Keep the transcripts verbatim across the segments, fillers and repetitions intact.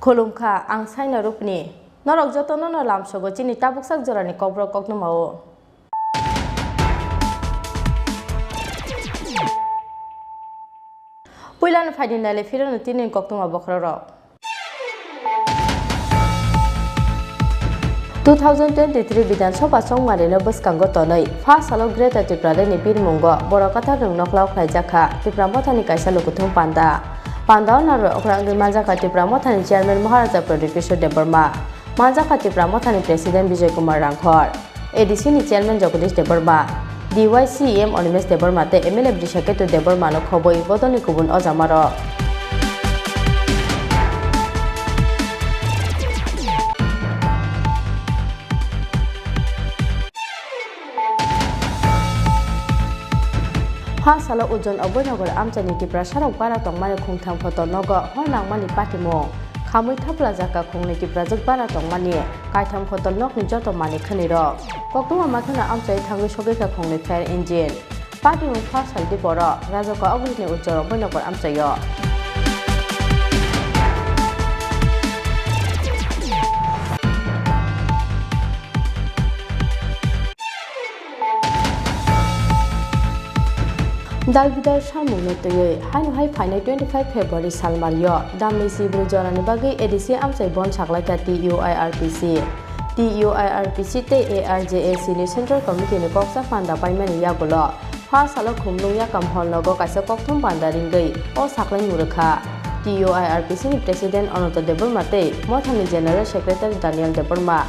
Khulumkha, ang Saina Rupni. Norok jotono no lamsogo chini tabuksak jorani kokborok koktwmao. Puilano phaidi naile phirano tini koktwma bokhorok. Two thousand twenty-three Bidhan Sabha chongmarino bwskango tonwi, first salo Greater Tipralandni birmungo borok kwthar rwng nokhlao khlaijak kha Tipra Mothani kaisa lukuthum panda. Pandao narwk okra wngwi manjakha Tipra Mothani Chairman Maharaja Pradyut Kishore Debbarma, manjakha Tipra Mothani President Bijoy Kumar Rangkhor, A D C ni Chairman Jagadish Debbarma, D Y C E M Animesh Debbarma tei M L A Brishaketu Debbarma no khobwi bodolni kubun ojamarok. Ha salo Ujon Abhoynagar amchaini Tiprasarok bara tongmani khungtham photo nogo hor nangmani patimung. Khamwi thapla jaka khungnwi Tiprajwk bara tongmani kaitham photo nokni joto manwi khwnwi rok. Koktwma mathano amchai thangwi sogwi kha khungnwi fire engine. Patimung first saldi borok Rajokha Ogulini Ujon Abhoynagar amchaio. Dalbidal samungno twiwi haino hai phainai twenty-five February salmario damni sibri jorani bagwi A D C amchai bon saklaikha T U I R P C. T U I R P C tei A R J A C ni Central Committee ni koksa panda paimani yagulo ha salo Khumlung Yakam Hall nogo kaisa kokthum panda ringwi o saklaimung rwkha. T U I R P C ni President Ananta Debbarma tei Mothani General Secretary Daniel Debbarma.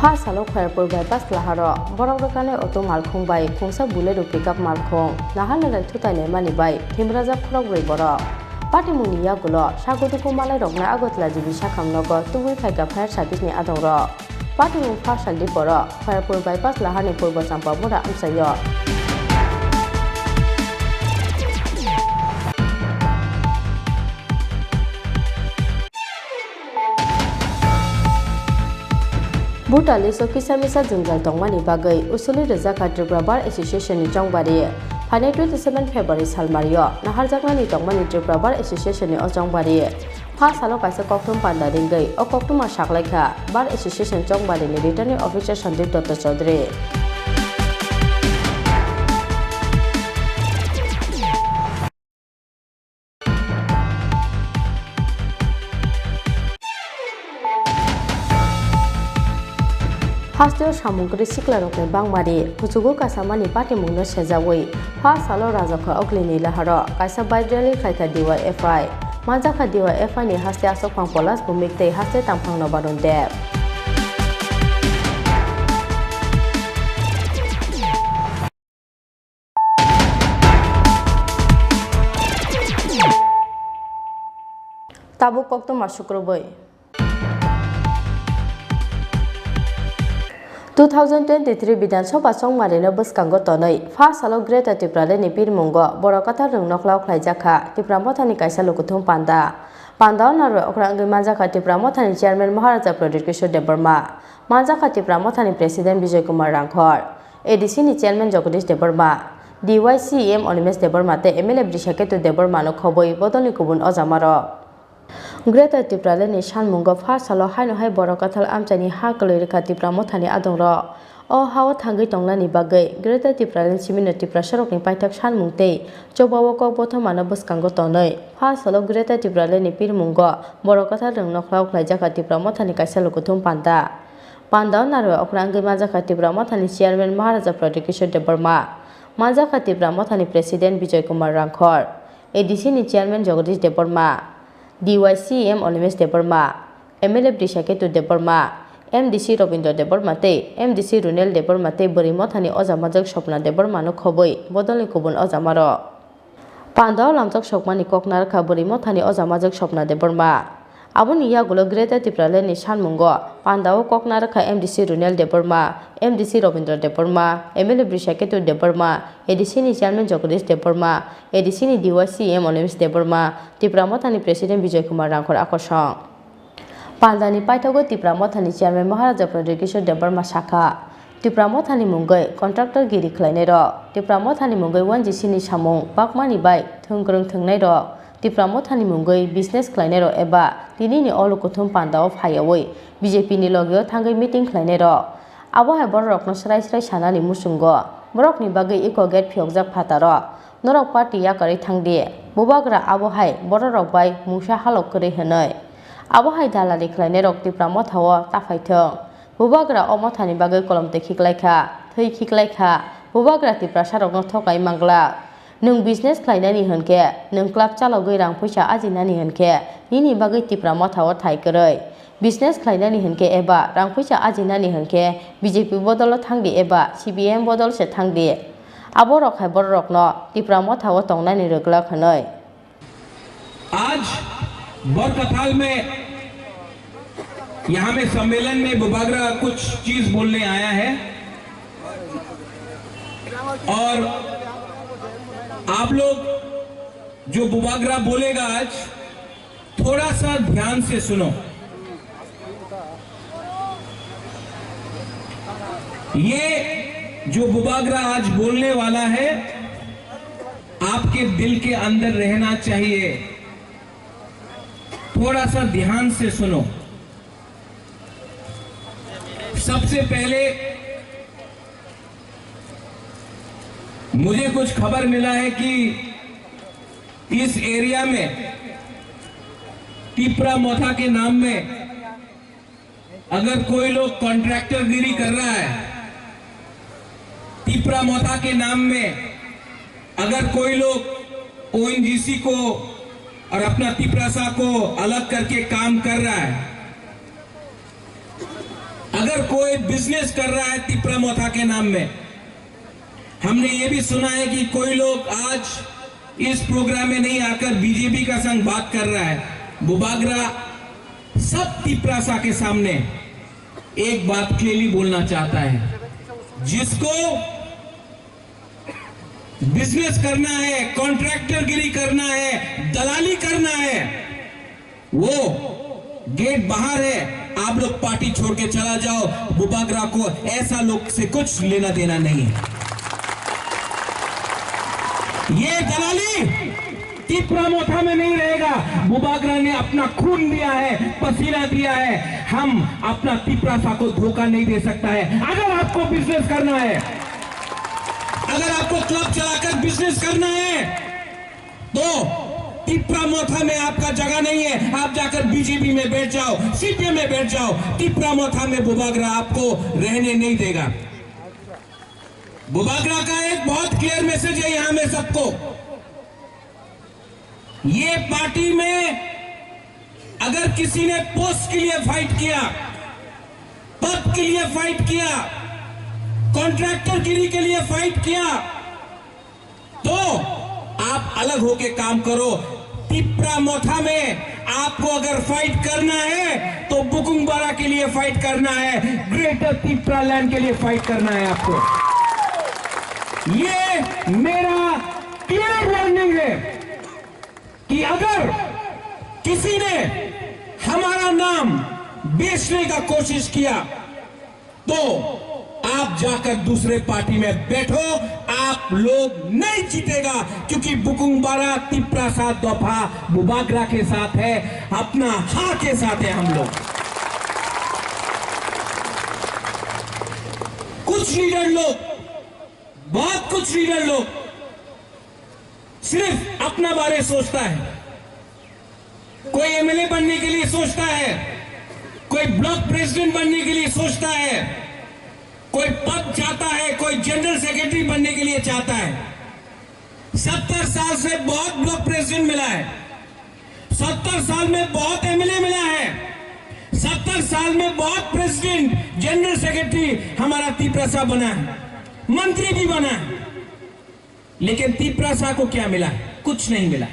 Ha salo Khairpur bypass laharo borok rwkani auto malkhung bai khungsa Bolero pickup malkhung nahar nalai thutai laimani bai thimrajak khorokbrwi borok. Patimungni yagulo sago duku malairokno Agartala G B sakham nogo tubui phaikha fire service ni adongrok. Patimung first saldi borok Khairpur bypass laharni Purbo Champamura amchaio. Bhutan list o kisa misa jwngjal tongmani bagwi usuli rwjak kha Tripura Bar Association ni chongbari. Phainai twenty seven February salmario naharjaknani tongmani Tripura Bar Association ni o chongbari. Ha salo kaisa kokthum panda ringwi o koktwma saklaikha Bar Association chongbari ni returning officer Sandeep Dutta Chaudhary. Hasteo samung kwrwi siklarokni bangmari kuchugo kasamani patimungno sejawi, ha salo Rajokha Oglini laharo kaisa bike rally khaikha D Y F I. Manjakha D Y F I ni haste asokphang Polas Bhumik tei haste tangphang Nobarun Deb. Tabuk koktwma sukrubwi. Two thousand twenty-three Bidhan Sabha chongmarino bwskango tonwi, first salo Greater Tipralandni birmungo borok kwthar rwng nokhlao khlaijakha Tipra Mothani kaisa lukuthum panda. Pandao narwk okra wngwi manjakha Tipra Mothani Chairman Maharaja Pradyut Kishore Debbarma, manjakha Tipra Mothani President Bijoy Kumar Rangkhor, A D C ni Chairman Jagadish Debbarma, D Y C E M Animesh Debbarma tei M L A Brishaketu Debbarma no khobwi bodolni kubun ojamarok. Greater Tipralandni sanmungo first salo haino hai borok kwthal amchaini ha kwlwi rwkha Tipra Mothani adongrok. O hao thangwi tongnani bagwi Greater Tipraland simino Tiprasarokni paithak sanmung tei chobao kok bothomano bwskango tonwi first salo Greater Tipralandni birmungo borok kwthal rwng nokhlao khlaijakha Tipra Mothani kaisa lukuthum panda. Pandao narwk okra wngwi manjakha Tipra Mothani Chairman Maharaja Pradyut Kishore Debbarma, manjakha Tipra Mothani President Bijoy Kumar Rangkhor, A D C ni Chairman Jagadish Debbarma, D Y C M Animesh Debbarma, M L A Brishaketu Debbarma, M D C Robindra Debbarma tei M D C Runel Debbarma tei bwrwi mothani ojamajwk Swapna Debbarma no khobwi bodolni kubun ojamarok. Pandao lamjak sokmani kok narwkha bwrwi mothani ojamajwk Swapna Debbarma. Aboni yagulo Greater Tipralandni sanmungo pandao kok narwkha M D C Runel Debbarma, M D C Robindra Debbarma, M L A Brishaketu Debbarma, A D C ni Chairman Jagadish Debbarma, A D C ni D Y C M Animesh Debbarma, Tipra Mothani President Bijoy Kumar Rangkhor akosong. Pandani paithago Tipra Mothani Chairman Maharaja Pradyot Kishore Debbarma sakha, Tipra Mothani mungwi contractor giri khlainairok, Tipra Mothani mungwi one G C ni samung bakmani bai thwngkwrwng thwngnairok, Tipra Mothani mungwi business khlainairok eba tinini olo kuthum pandao phaiyawi B J P ni logeo thangwi meeting khlainairok. Abo hai bororokno srai srai sanani muchungo borokni bagwi eco gate phiyokjak phataro. Norok party yakarwi thangdi, bubagra abo hai bororok bai mungsa halok kwrwi hwnwi. Abo hai dalali khlainairok Tipra Motha-o ta phaithwng. Bubagra o mothani bagwi kolom twi khiklaikha, thwi khiklaikha, bubagra Tiprasarokno thokai manglak. Nwng business khlainani hwnkhe, nwng club chalogwi rang phuisa ajinani hwnkhe, nini bagwi Tipra Motha-o thai kwrwi. Business khlainani hwnkhe eba rang phuisa ajinani hwnkhe B J P bodolo thangdi eba C P I M bodol se thangdi. Aborok hai bororokno Tipra Motha-o tongnani rwglak hwnwi. आज बरकथाल में यहाँ में सम्मेलन में बुबागरा कुछ चीज बोलने आया है और आप लोग जो बुबागरा बोलेगा आज, थोड़ा सा ध्यान से सुनो। ये जो बुबागरा आज बोलने वाला है, आपके दिल के अंदर रहना चाहिए। थोड़ा सा ध्यान से सुनो। सबसे पहले मुझे कुछ खबर मिला है कि इस एरिया में तिप्रा मोथा के नाम में अगर कोई लोग कॉन्ट्रैक्टरगिरी कर रहा है, तिप्रा मोथा के नाम में अगर कोई लोग ओएनजीसी को और अपना तिप्रासा को अलग करके काम कर रहा है, अगर कोई बिजनेस कर रहा है तिप्रा मोथा के नाम में, हमने ये भी सुना है कि कोई लोग आज इस प्रोग्राम में नहीं आकर बीजेपी का संग बात कर रहा है। बुबागरा सब तिप्रासा के सामने एक बात क्लियरली बोलना चाहता है, जिसको बिजनेस करना है, कॉन्ट्रैक्टरगिरी करना है, दलाली करना है, वो गेट बाहर है। आप लोग पार्टी छोड़ के चला जाओ। बुबागरा को ऐसा लोग से कुछ लेना देना नहीं है। ये दलाली तिप्रा मोथा में नहीं रहेगा। बुबागरा ने अपना खून दिया है, पसीना दिया है। हम अपना तिप्रासा को धोखा नहीं दे सकता है। अगर आपको बिजनेस करना है, अगर आपको क्लब चलाकर बिजनेस करना है, तो तिप्रा मोथा में आपका जगह नहीं है। आप जाकर बीजेपी में बैठ जाओ, सीपीएम में बैठ जाओ। तिप्रा मोथा में बुबागरा आपको रहने नहीं देगा। बुबागरा का एक बहुत क्लियर मैसेज है यहाँ में सबको। ये पार्टी में अगर किसी ने पोस्ट के लिए फाइट किया, पद के लिए फाइट किया, कॉन्ट्रैक्टरगिरी के लिए फाइट किया, तो आप अलग होके काम करो। तिप्रा मोथा में आपको अगर फाइट करना है, तो बुकुंगबारा के लिए फाइट करना है, ग्रेटर तिप्रा लैंड के लिए फाइट करना है आपको। ये मेरा क्लियर वार्निंग है कि अगर किसी ने हमारा नाम बेचने का कोशिश किया, तो आप जाकर दूसरे पार्टी में बैठो, आप लोग नहीं जीतेगा, क्योंकि बुकुंगबारा तिप्रासा दफा बुबागरा के साथ है, अपना हाँ के साथ है हम लोग। कुछ लीडर लोग, बहुत कुछ लीडर लोग सिर्फ अपना बारे सोचता है। कोई एमएलए बनने के लिए सोचता है, कोई ब्लॉक प्रेसिडेंट बनने के लिए सोचता है, कोई पद चाहता है, कोई जनरल सेक्रेटरी बनने के लिए चाहता है। सत्तर साल से बहुत ब्लॉक प्रेसिडेंट मिला है, सत्तर साल में बहुत एमएलए मिला है, सत्तर साल में बहुत प्रेसिडेंट, जनरल सेक्रेटरी हमारा तिप्रासा बना है, मंत्री भी बना है। लेकिन तिप्रासा को क्या मिला? कुछ नहीं मिला।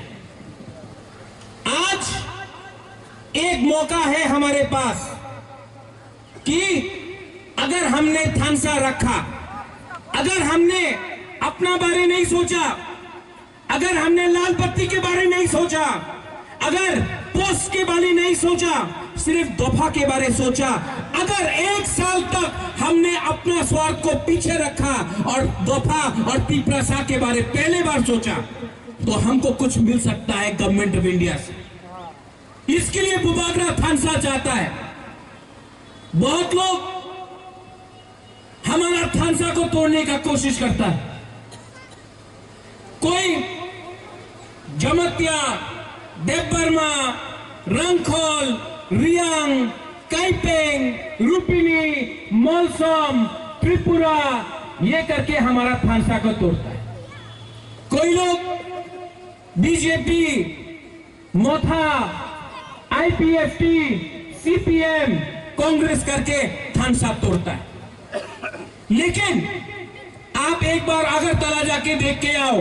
आज एक मौका है हमारे पास कि अगर हमने थानसा रखा, अगर हमने अपना बारे नहीं सोचा, अगर हमने लाल बत्ती के बारे नहीं सोचा, अगर पोस्ट के बारे नहीं सोचा, सिर्फ दफा के बारे सोचा। अगर एक साल तक हमने अपना स्वार्थ को पीछे रखा और दफा और तिपरासा के बारे पहले बार सोचा, तो हमको कुछ मिल सकता है गवर्नमेंट ऑफ इंडिया से। इसके लिए बुबागरा थानसा जाता है। बहुत लोग हमारा थानसा को तोड़ने का कोशिश करता है। कोई जमतिया, देवबर्मा, रंगखोल, रियांग, काइपेंग, रुपिनी, मलसम, त्रिपुरा, ये करके हमारा थानसा को तोड़ता है। कोई लोग बीजेपी, मोथा, आईपीएफटी, सीपीएम, कांग्रेस करके थानसा तोड़ता है। लेकिन आप एक बार अगरतला जाके देख के आओ,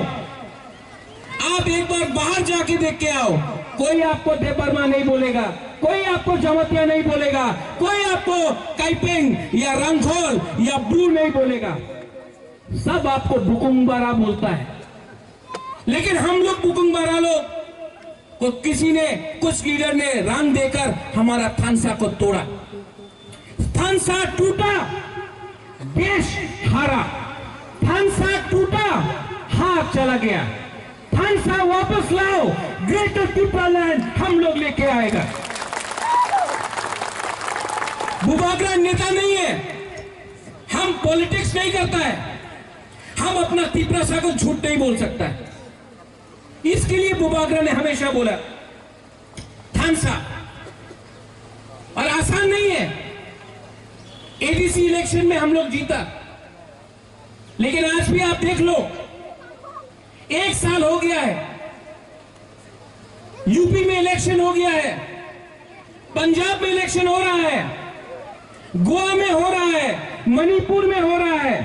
आप एक बार बाहर जाके देख के आओ, कोई आपको देवबर्मा नहीं बोलेगा, कोई आपको जमातिया नहीं बोलेगा, कोई आपको काइपेंग या रंगखोल या ब्रू नहीं बोलेगा। सब आपको बुकुंबारा बोलता है। लेकिन हम लोग बुकुंबारा लोग को किसी ने, कुछ लीडर ने रंग देकर हमारा थानसा को तोड़ा। थानसा टूटा, देश हारा। थानसा टूटा, हार चला गया। थानसा वापस लाओ, ग्रेटर टिप्रालैंड हम लोग लेके आएगा। बुबागरा नेता नहीं है, हम पॉलिटिक्स नहीं करता है, हम अपना तिपरासा को झूठ नहीं बोल सकता है। इसके लिए बुबागरा ने हमेशा बोला, थानसा। और आसान नहीं है। एडीसी इलेक्शन में हम लोग जीता, लेकिन आज भी आप देख लो, एक साल हो गया है, यूपी में इलेक्शन हो गया है, पंजाब में इलेक्शन हो रहा है, गोवा में हो रहा है, मणिपुर में हो रहा है,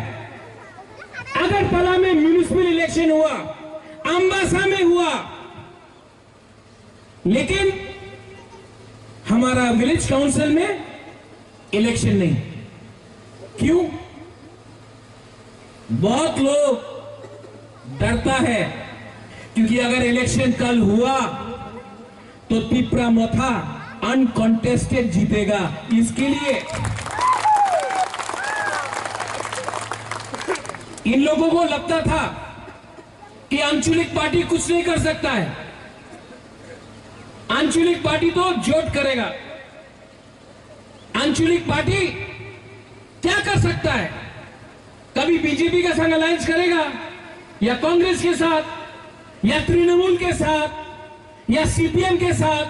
अगरतला में म्युनिसिपल इलेक्शन हुआ, अम्बासा में हुआ, लेकिन हमारा विलेज काउंसिल में इलेक्शन नहीं। क्यों? बहुत लोग डरता है, क्योंकि अगर इलेक्शन कल हुआ तो तिपरा मोथा अनकॉन्टेस्टेड जीतेगा। इसके लिए इन लोगों को लगता था कि आंचलिक पार्टी कुछ नहीं कर सकता है, आंचलिक पार्टी तो जोट करेगा। आंचलिक पार्टी क्या कर सकता है? कभी बीजेपी के साथ अलायंस करेगा, या कांग्रेस के साथ, या तृणमूल के साथ, या सीपीएम के साथ?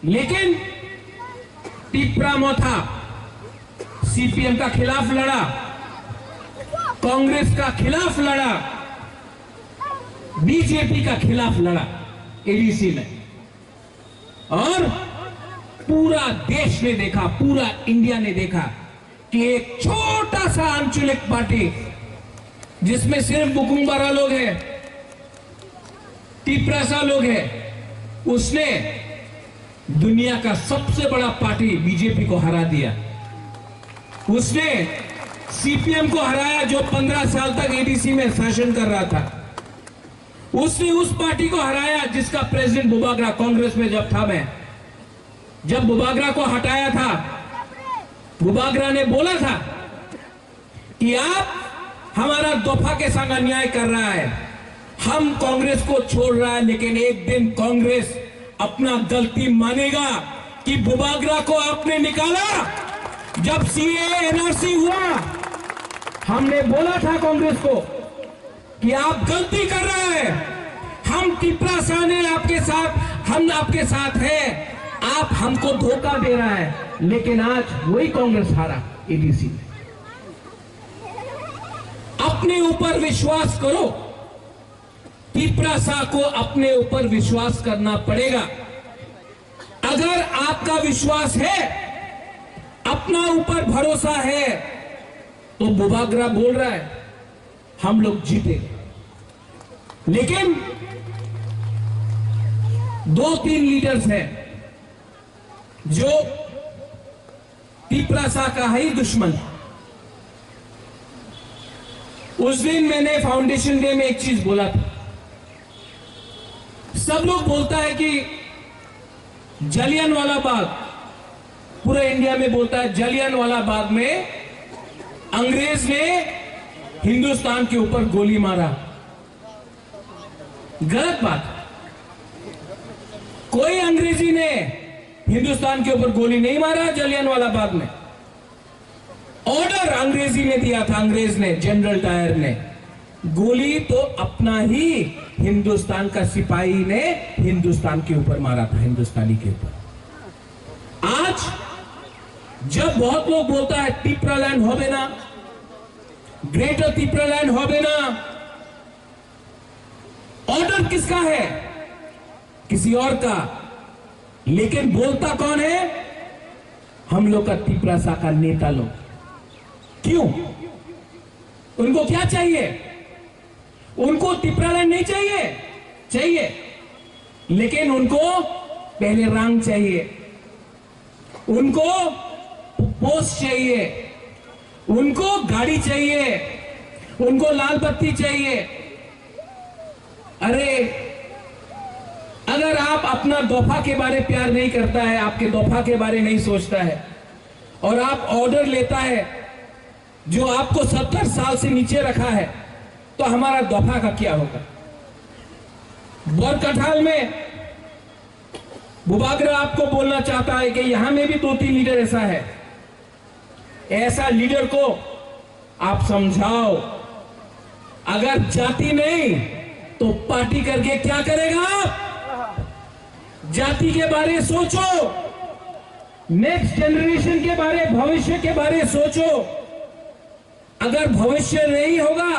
लेकिन तिपरा मोथा सीपीएम का खिलाफ लड़ा, कांग्रेस का खिलाफ लड़ा, बीजेपी का खिलाफ लड़ा एडीसी में। और पूरा देश ने देखा, पूरा इंडिया ने देखा कि एक छोटा सा आंचलिक पार्टी, जिसमें सिर्फ बुकुंबारा लोग हैं, तिपरासा लोग हैं, उसने दुनिया का सबसे बड़ा पार्टी बीजेपी को हरा दिया। उसने सीपीएम को हराया, जो पन्द्रह साल तक एडीसी में शासन कर रहा था। उसने उस पार्टी को हराया जिसका प्रेसिडेंट बुबागरा, कांग्रेस में जब था मैं, जब बुबागरा को हटाया था, बुबागरा ने बोला था कि आप हमारा दफा के संग अन्याय कर रहा है, हम कांग्रेस को छोड़ रहा है, लेकिन एक दिन कांग्रेस अपना गलती मानेगा कि बुबागरा को आपने निकाला। जब सीएए एनआरसी हुआ, हमने बोला था कांग्रेस को कि आप गलती कर रहा है, हम तिपरासा ने आपके साथ, हम आपके साथ हैं, आप हमको धोखा दे रहा है, लेकिन आज वही कांग्रेस हारा एडीसी में। अपने ऊपर विश्वास करो, तिपरासा को अपने ऊपर विश्वास करना पड़ेगा। अगर आपका विश्वास है, अपना ऊपर भरोसा है, तो बुबागरा बोल रहा है, हम लोग जीते। लेकिन दो तीन लीडर्स हैं जो तिपरासा का है ही दुश्मन। उस दिन मैंने फाउंडेशन डे में एक चीज बोला था। सब लोग बोलता है कि जलियांवाला बाग, पूरा इंडिया में बोलता है, जलियांवाला बाग में अंग्रेज ने हिंदुस्तान के ऊपर गोली मारा। गलत बात। कोई अंग्रेजी ने हिंदुस्तान के ऊपर गोली नहीं मारा जलियांवाला बाग में। ऑर्डर अंग्रेजी ने दिया था, अंग्रेज ने, जनरल डायर ने। गोली तो अपना ही हिंदुस्तान का सिपाही ने हिंदुस्तान के ऊपर मारा था, हिंदुस्तानी के ऊपर। आज जब बहुत लोग बोलता है टिपरालैंड होबे ना, ग्रेटर टिपरालैंड होबे ना, ऑर्डर किसका है? किसी और का। लेकिन बोलता कौन है? हम लोग का तिपरासा का नेता लोग। क्यों? उनको क्या चाहिए? उनको टिपरालैंड नहीं चाहिए? चाहिए, लेकिन उनको पहले रांग चाहिए। उनको पोस्ट चाहिए, उनको गाड़ी चाहिए, उनको लाल बत्ती चाहिए। अरे, अगर आप अपना दोफा के बारे प्यार नहीं करता है, आपके दोफा के बारे नहीं सोचता है और आप ऑर्डर लेता है जो आपको सत्तर साल से नीचे रखा है, तो हमारा दोफा का क्या होगा? बरकठाल में बुबागरा आपको बोलना चाहता है कि यहाँ में भी दो तीन लीडर ऐसा है, ऐसा लीडर को आप समझाओ। अगर जाति नहीं तो पार्टी करके क्या करेगा आप? जाति के बारे सोचो, नेक्स्ट जनरेशन के बारे, भविष्य के बारे सोचो। अगर भविष्य नहीं होगा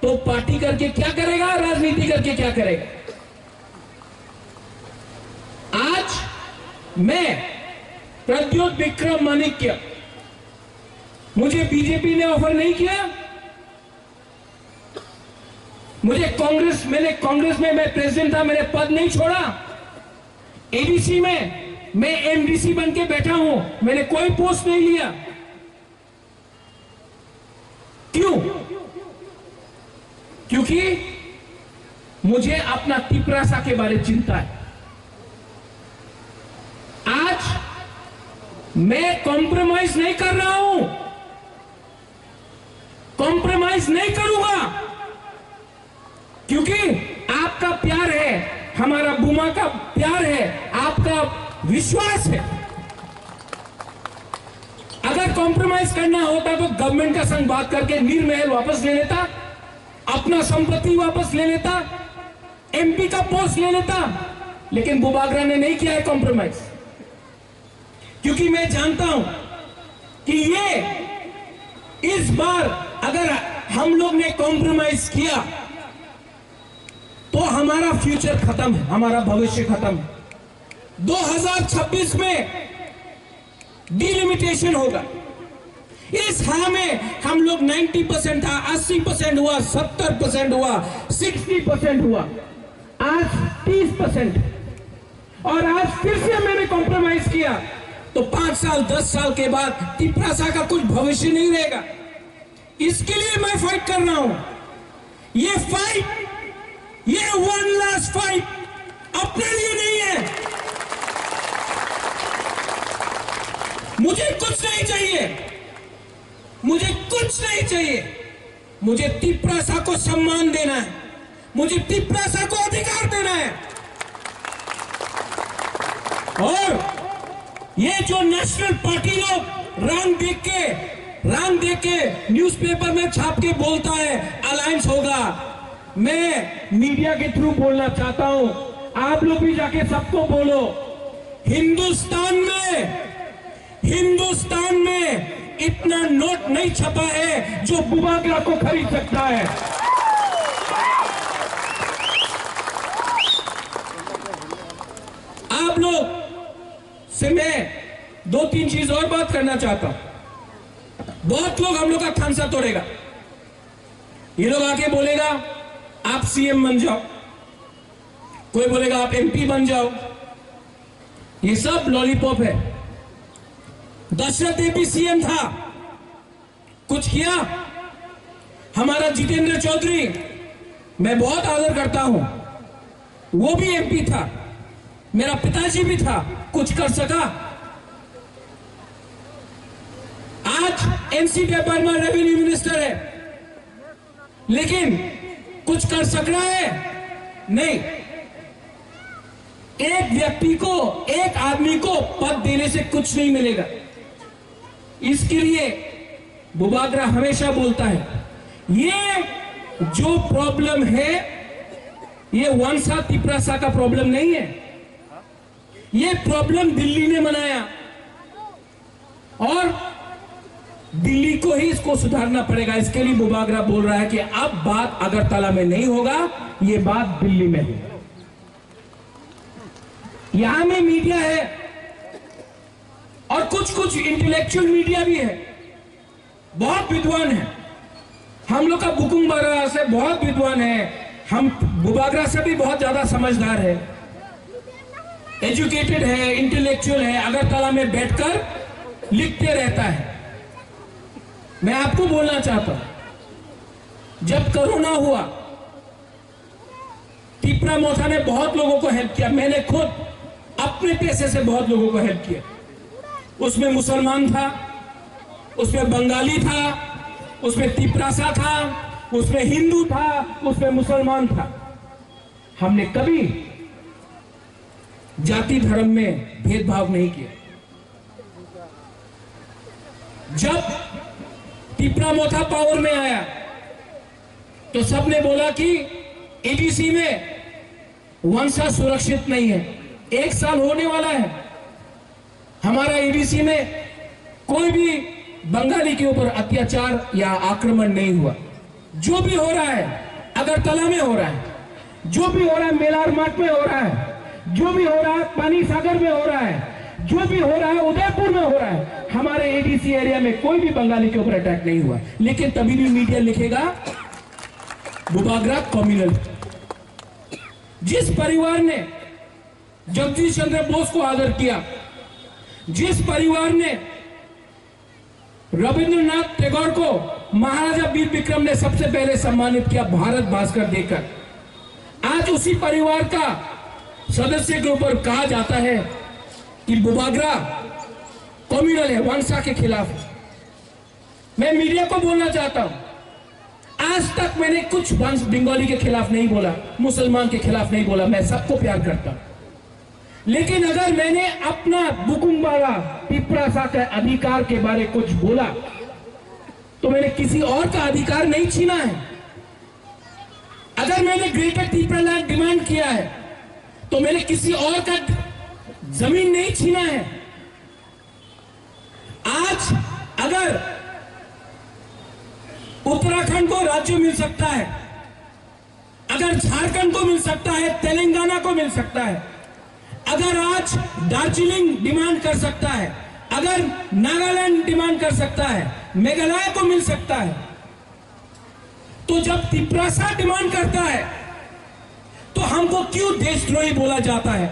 तो पार्टी करके क्या करेगा, राजनीति करके क्या करेगा? आज मैं प्रद्योत विक्रम माणिक्य, मुझे बीजेपी ने ऑफर नहीं किया, मुझे कांग्रेस, मैंने कांग्रेस में मैं प्रेसिडेंट था, मैंने पद नहीं छोड़ा। एडीसी में मैं एमडीसी बन के बैठा हूं, मैंने कोई पोस्ट नहीं लिया। क्यों? क्योंकि मुझे अपना तिपरासा के बारे चिंता है। आज मैं कॉम्प्रोमाइज नहीं कर रहा हूं, कॉम्प्रोमाइज नहीं करूंगा, क्योंकि आपका प्यार है, हमारा बुमा का प्यार है, आपका विश्वास है। अगर कॉम्प्रोमाइज करना होता तो गवर्नमेंट का संग बात करके नीर महल वापस ले लेता, अपना संपत्ति वापस ले लेता, एमपी का पोस्ट ले लेता, लेकिन बुबागरा ने नहीं किया है कॉम्प्रोमाइज। क्योंकि मैं जानता हूं कि ये इस बार अगर हम लोग ने कॉम्प्रोमाइज किया तो हमारा फ्यूचर खत्म है, हमारा भविष्य खत्म है। दो हज़ार छब्बीस में डिलिमिटेशन होगा। इस हाँ में हम लोग नब्बे परसेंट था, अस्सी परसेंट हुआ, सत्तर परसेंट हुआ, साठ परसेंट हुआ, आज तीस परसेंट। और आज फिर से मैंने कॉम्प्रोमाइज किया, तो पांच साल, दस साल के बाद तिपरासा का कुछ भविष्य नहीं रहेगा। इसके लिए मैं फाइट कर रहा हूं। ये फाइट, ये वन लास्ट फाइट अपने लिए नहीं है। मुझे कुछ नहीं चाहिए, मुझे कुछ नहीं चाहिए। मुझे तिपरासा को सम्मान देना है, मुझे तिपरासा को अधिकार देना है। और ये जो नेशनल पार्टी लोग रंग देख के, रंग देख के न्यूज़पेपर में छाप के बोलता है अलायंस होगा, मैं मीडिया के थ्रू बोलना चाहता हूं, आप लोग भी जाके सबको बोलो, हिंदुस्तान में हिंदुस्तान में इतना नोट नहीं छपा है जो बुबागरा को खरीद सकता है। आप लोग से मैं दो तीन चीज और बात करना चाहता हूं। बहुत लोग हम लोग का खांसा तोड़ेगा, ये लोग आके बोलेगा आप सीएम बन जाओ, कोई बोलेगा आप एमपी बन जाओ। ये सब लॉलीपॉप है। दशरथ एमपी सीएम था, कुछ किया? हमारा जितेंद्र चौधरी, मैं बहुत आदर करता हूं, वो भी एमपी था। मेरा पिताजी भी था, कुछ कर सका? आज एनसी देबबर्मा रेवेन्यू मिनिस्टर है, लेकिन कुछ कर सक रहा है? नहीं। एक व्यक्ति को, एक आदमी को पद देने से कुछ नहीं मिलेगा। इसके लिए बुबागरा हमेशा बोलता है, ये जो प्रॉब्लम है, ये वंसा तिपरासा का प्रॉब्लम नहीं है। ये प्रॉब्लम दिल्ली ने बनाया और दिल्ली को ही इसको सुधारना पड़ेगा। इसके लिए बुबागरा बोल रहा है कि अब बात अगरतला में नहीं होगा, ये बात दिल्ली में होगा। यहाँ में मीडिया है और कुछ कुछ इंटेलेक्चुअल मीडिया भी है, बहुत विद्वान है। हम लोग का बुकुंग बारा से बहुत विद्वान है, हम बुबागरा से भी बहुत ज्यादा समझदार है, एजुकेटेड है, इंटेलेक्चुअल है, अगरतला में बैठकर लिखते रहता है। मैं आपको बोलना चाहता हूं, जब कोरोना हुआ, तिपरा मोथा ने बहुत लोगों को हेल्प किया, मैंने खुद अपने पैसे से बहुत लोगों को हेल्प किया। उसमें मुसलमान था, उसमें बंगाली था, उसमें तिपरासा था, उसमें हिंदू था, उसमें मुसलमान था। हमने कभी जाति धर्म में भेदभाव नहीं किया। जब तिपरा मोथा पावर में आया तो सबने बोला कि एडीसी में वंशज सुरक्षित नहीं है। एक साल होने वाला है, हमारा एडीसी में कोई भी बंगाली के ऊपर अत्याचार या आक्रमण नहीं हुआ। जो भी हो रहा है, अगरतला में हो रहा है, जो भी हो रहा है, मेलार मठ में हो रहा है, जो भी हो रहा है, पानी सागर में हो रहा है, जो भी हो रहा है, उदयपुर में हो रहा है, हमारे एडीसी एरिया में कोई भी बंगाली के ऊपर अटैक नहीं हुआ। लेकिन तभी भी मीडिया लिखेगा बुबागरा कम्युनल। जिस परिवार ने जगदीश चंद्र बोस को आदर किया, जिस परिवार ने रविंद्रनाथ टैगोर को महाराजा वीर विक्रम ने सबसे पहले सम्मानित किया भारत भास्कर देकर, आज उसी परिवार का सदस्य के ऊपर कहा जाता है कि बुबागरा कम्युनल है, वंशा के खिलाफ है। मैं मीडिया को बोलना चाहता हूं, आज तक मैंने कुछ वंश बंगाली के खिलाफ नहीं बोला, मुसलमान के खिलाफ नहीं बोला, मैं सबको प्यार करता हूं। लेकिन अगर मैंने अपना बुकुंबारा तिपरासा के अधिकार के बारे कुछ बोला तो मैंने किसी और का अधिकार नहीं छीना है। अगर मैंने ग्रेटर तिपरा लैंड डिमांड किया है तो मैंने किसी और का जमीन नहीं छीना है। आज अगर उत्तराखंड को राज्य मिल सकता है, अगर झारखंड को मिल सकता है, तेलंगाना को मिल सकता है, अगर आज दार्जिलिंग डिमांड कर सकता है, अगर नागालैंड डिमांड कर सकता है, मेघालय को मिल सकता है, तो जब तिपरासा डिमांड करता है तो हमको क्यों देशद्रोही बोला जाता है?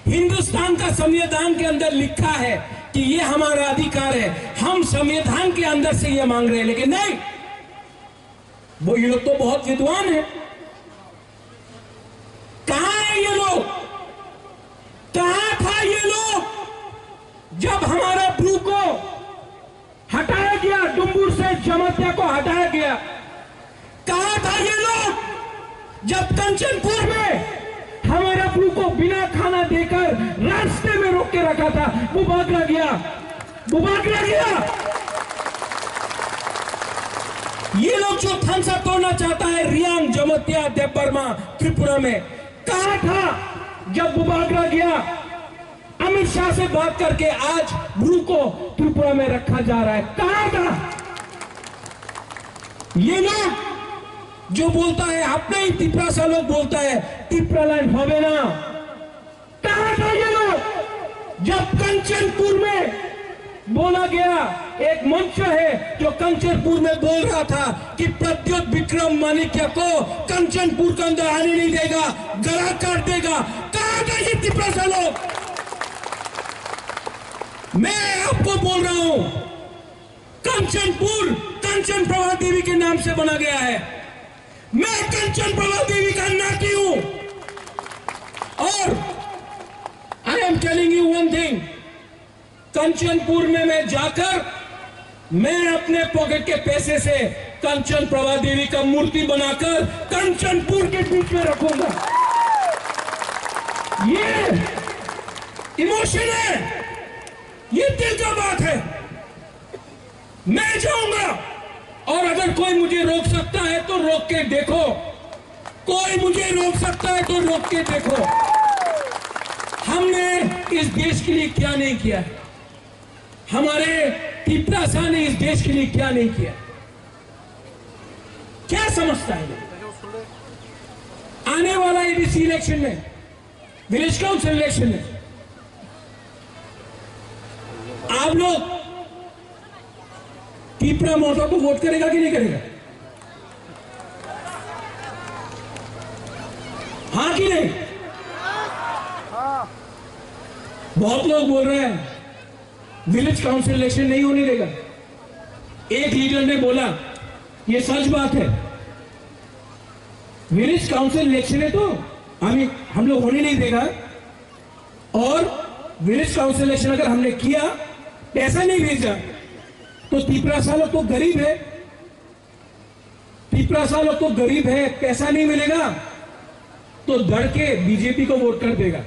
हिंदुस्तान का संविधान के अंदर लिखा है कि ये हमारा अधिकार है, हम संविधान के अंदर से ये मांग रहे हैं, लेकिन नहीं, वो, ये लोग तो बहुत विद्वान है। कहाँ है ये लोग? कहाँ था ये लोग जब हमारा ब्रू को हटाया गया, डुम्बुर से जमातिया को हटाया गया? कहाँ था ये लोग जब कंचनपुर में हमारा ब्रू को बिना खाना देकर रास्ते में रोक के रखा था? बुबागरा गया, बुबागरा गया। ये लोग जो थानसा तोड़ना चाहता है, रियांग, जमतिया, देबबर्मा, त्रिपुरा में, कहाँ था जब बुबागरा गया? अमित शाह से बात करके आज ब्रू को त्रिपुरा में रखा जा रहा है, कहाँ था? ये लोग जो बोलता है, अपने ही तिपरासा लोग बोलता है, तिपरा लैंड होवे ना, कहाँ था ये लोग जब कंचनपुर में बोला गया? एक मंच है जो कंचनपुर में बोल रहा था कि प्रद्योत विक्रम माणिक्य को कंचनपुर के अंदर आने नहीं देगा, गला काट देगा। कहाँ था ये तिपरासा लोग? मैं आपको बोल रहा हूं, कंचनपुर कंचन प्रभा देवी के नाम से बना गया है। मैं कंचन प्रभा देवी का नाती हूं और कंचनपुर में मैं जाकर मैं अपने पॉकेट के पैसे से कंचन प्रभा देवी का मूर्ति बनाकर कंचनपुर के बीच में रखूंगा। ये इमोशन है, ये दिल का बात है। मैं जाऊंगा, और अगर कोई मुझे रोक सकता है तो रोक के देखो, कोई मुझे रोक सकता है तो रोक के देखो। हमने इस देश के लिए क्या नहीं किया है, हमारे तिपरासा ने इस देश के लिए क्या नहीं किया, क्या समझता है? आने वाला एडीसी इलेक्शन में, विलेज काउंसिल इलेक्शन में आप लोग तिपरा मोर्चा को वोट करेगा कि नहीं करेगा? हाँ कि नहीं? बहुत लोग बोल रहे हैं विलेज काउंसिल इलेक्शन नहीं होने देगा। एक लीडर ने बोला, ये सच बात है, विलेज काउंसिल इलेक्शन है तो हम हम लोग होने नहीं देगा। और विलेज काउंसिल इलेक्शन अगर हमने किया, पैसा नहीं भेजा, तो तिपरासा लोग तो गरीब है, तिपरासा लोग तो गरीब है, पैसा नहीं मिलेगा तो डर के बीजेपी को वोट कर देगा,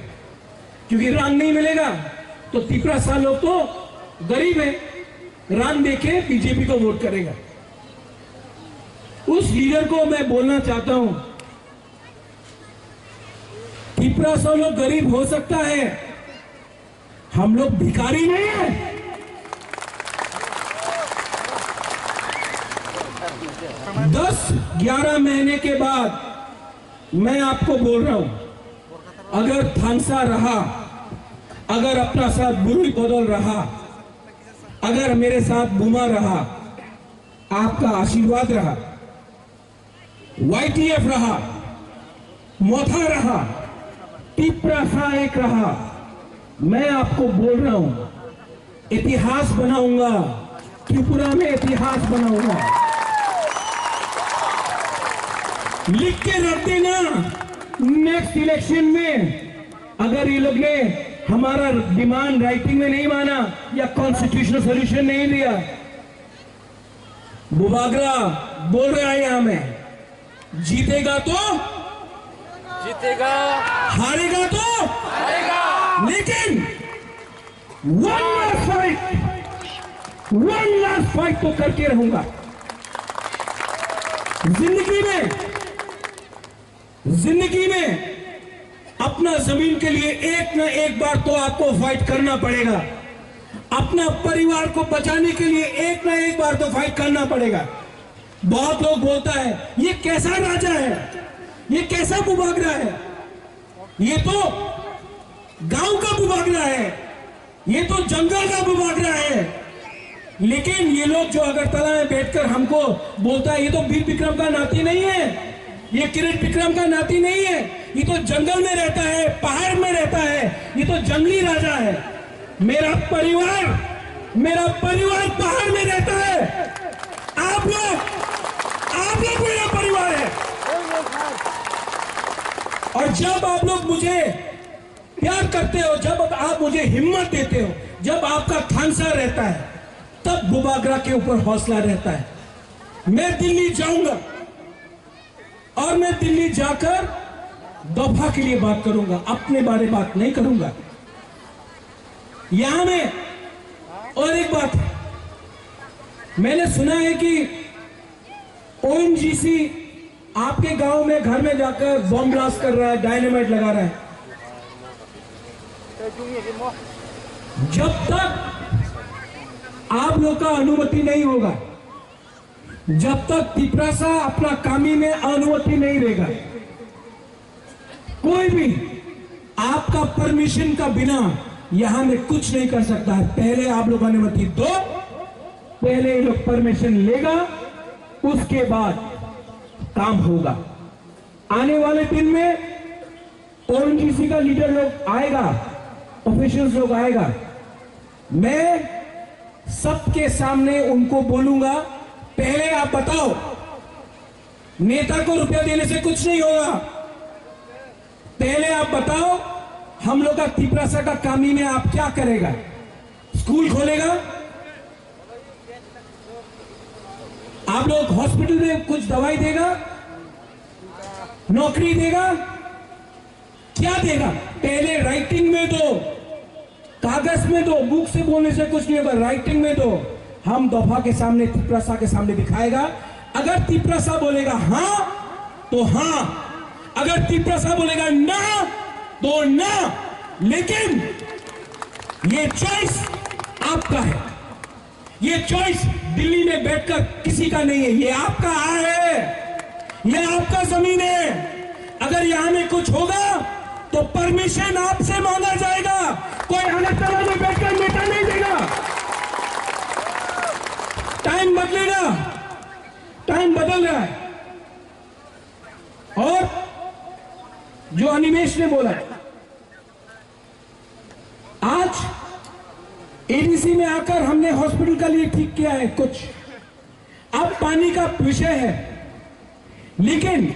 क्योंकि रान नहीं मिलेगा। तो तिपरासा लोग तो गरीब है, रान देके बीजेपी को वोट करेगा। उस लीडर को मैं बोलना चाहता हूं, तिपरासा लोग गरीब हो सकता है, हम लोग भिखारी नहीं है। दस ग्यारह महीने के बाद मैं आपको बोल रहा हूं, अगर थांसा रहा, अगर अपना साथ बुरुई बदल रहा, अगर मेरे साथ बुमा रहा, आपका आशीर्वाद रहा, वाईटीएफ रहा, मोथा रहा, तिपरासा एक रहा, मैं आपको बोल रहा हूं, इतिहास बनाऊंगा, त्रिपुरा में इतिहास बनाऊंगा। लिख के रख देना, नेक्स्ट इलेक्शन में अगर ये लोग ने हमारा डिमांड राइटिंग में नहीं माना या कॉन्स्टिट्यूशनल सॉल्यूशन नहीं दिया, बुबागरा बोल रहा है यहां में, जीतेगा तो जीतेगा, हारेगा तो हारेगा। लेकिन one last fight, one last fight तो करके रहूंगा। जिंदगी में, जिंदगी में अपना जमीन के लिए एक ना एक बार तो आपको फाइट करना पड़ेगा। अपना परिवार को बचाने के लिए एक ना एक बार तो फाइट करना पड़ेगा। बहुत लोग बोलता है, ये कैसा राजा है, ये कैसा बुबागरा है? ये तो गांव का बुबागरा है, ये तो जंगल का बुबागरा है। लेकिन ये लोग जो अगरतला में बैठकर हमको बोलता है, ये तो वीर विक्रम का नाती नहीं है, ये किरण विक्रम का नाती नहीं है, ये तो जंगल में रहता है, पहाड़ में रहता है, ये तो जंगली राजा है। मेरा परिवार, मेरा परिवार पहाड़ में रहता है। आप लोग, आप लोग मेरा परिवार है। और जब आप लोग मुझे प्यार करते हो, जब आप मुझे हिम्मत देते हो, जब आपका थानसा रहता है, तब बुबागरा के ऊपर हौसला रहता है। मैं दिल्ली जाऊंगा और मैं दिल्ली जाकर दफा के लिए बात करूंगा, अपने बारे बात नहीं करूंगा। यहां में और एक बात है, मैंने सुना है कि ओएनजीसी आपके गांव में, घर में जाकर बम ब्लास्ट कर रहा है, डायनामाइट लगा रहा है। जब तक आप लोग का अनुमति नहीं होगा, जब तक तिपरासा अपना कामी में अनुमति नहीं देगा, कोई भी आपका परमिशन का बिना यहां में कुछ नहीं कर सकता है। पहले आप लोग अनुमति दो, पहले ये लोग परमिशन लेगा, उसके बाद काम होगा। आने वाले दिन में ओएनजीसी का लीडर लोग आएगा, ऑफिशियल्स लोग आएगा, मैं सबके सामने उनको बोलूंगा, पहले आप बताओ, नेता को रुपया देने से कुछ नहीं होगा। पहले आप बताओ, हम लोग का तिपरासा का कामी में आप क्या करेगा? स्कूल खोलेगा, आप लोग हॉस्पिटल में कुछ दवाई देगा, नौकरी देगा, क्या देगा? पहले राइटिंग में दो, कागज में दो। मुख से बोलने से कुछ नहीं होगा, राइटिंग में दो। हम दफा के सामने, तिपरासा के सामने दिखाएगा। अगर तिपरासा बोलेगा हाँ तो हाँ, अगर तिपरासा बोलेगा ना तो ना। लेकिन ये चॉइस आपका है। ये चॉइस दिल्ली में बैठकर किसी का नहीं है, ये आपका है, ये आपका जमीन है। अगर यहाँ में कुछ होगा तो परमिशन आपसे मांगा जाएगा, कोई अगरतला में बैठकर नेता नहीं देगा। टाइम बदलेगा, टाइम बदल रहा है। और जो अनिमेश ने बोला, आज एडीसी में आकर हमने हॉस्पिटल का लिए ठीक किया है कुछ, अब पानी का विषय है, लेकिन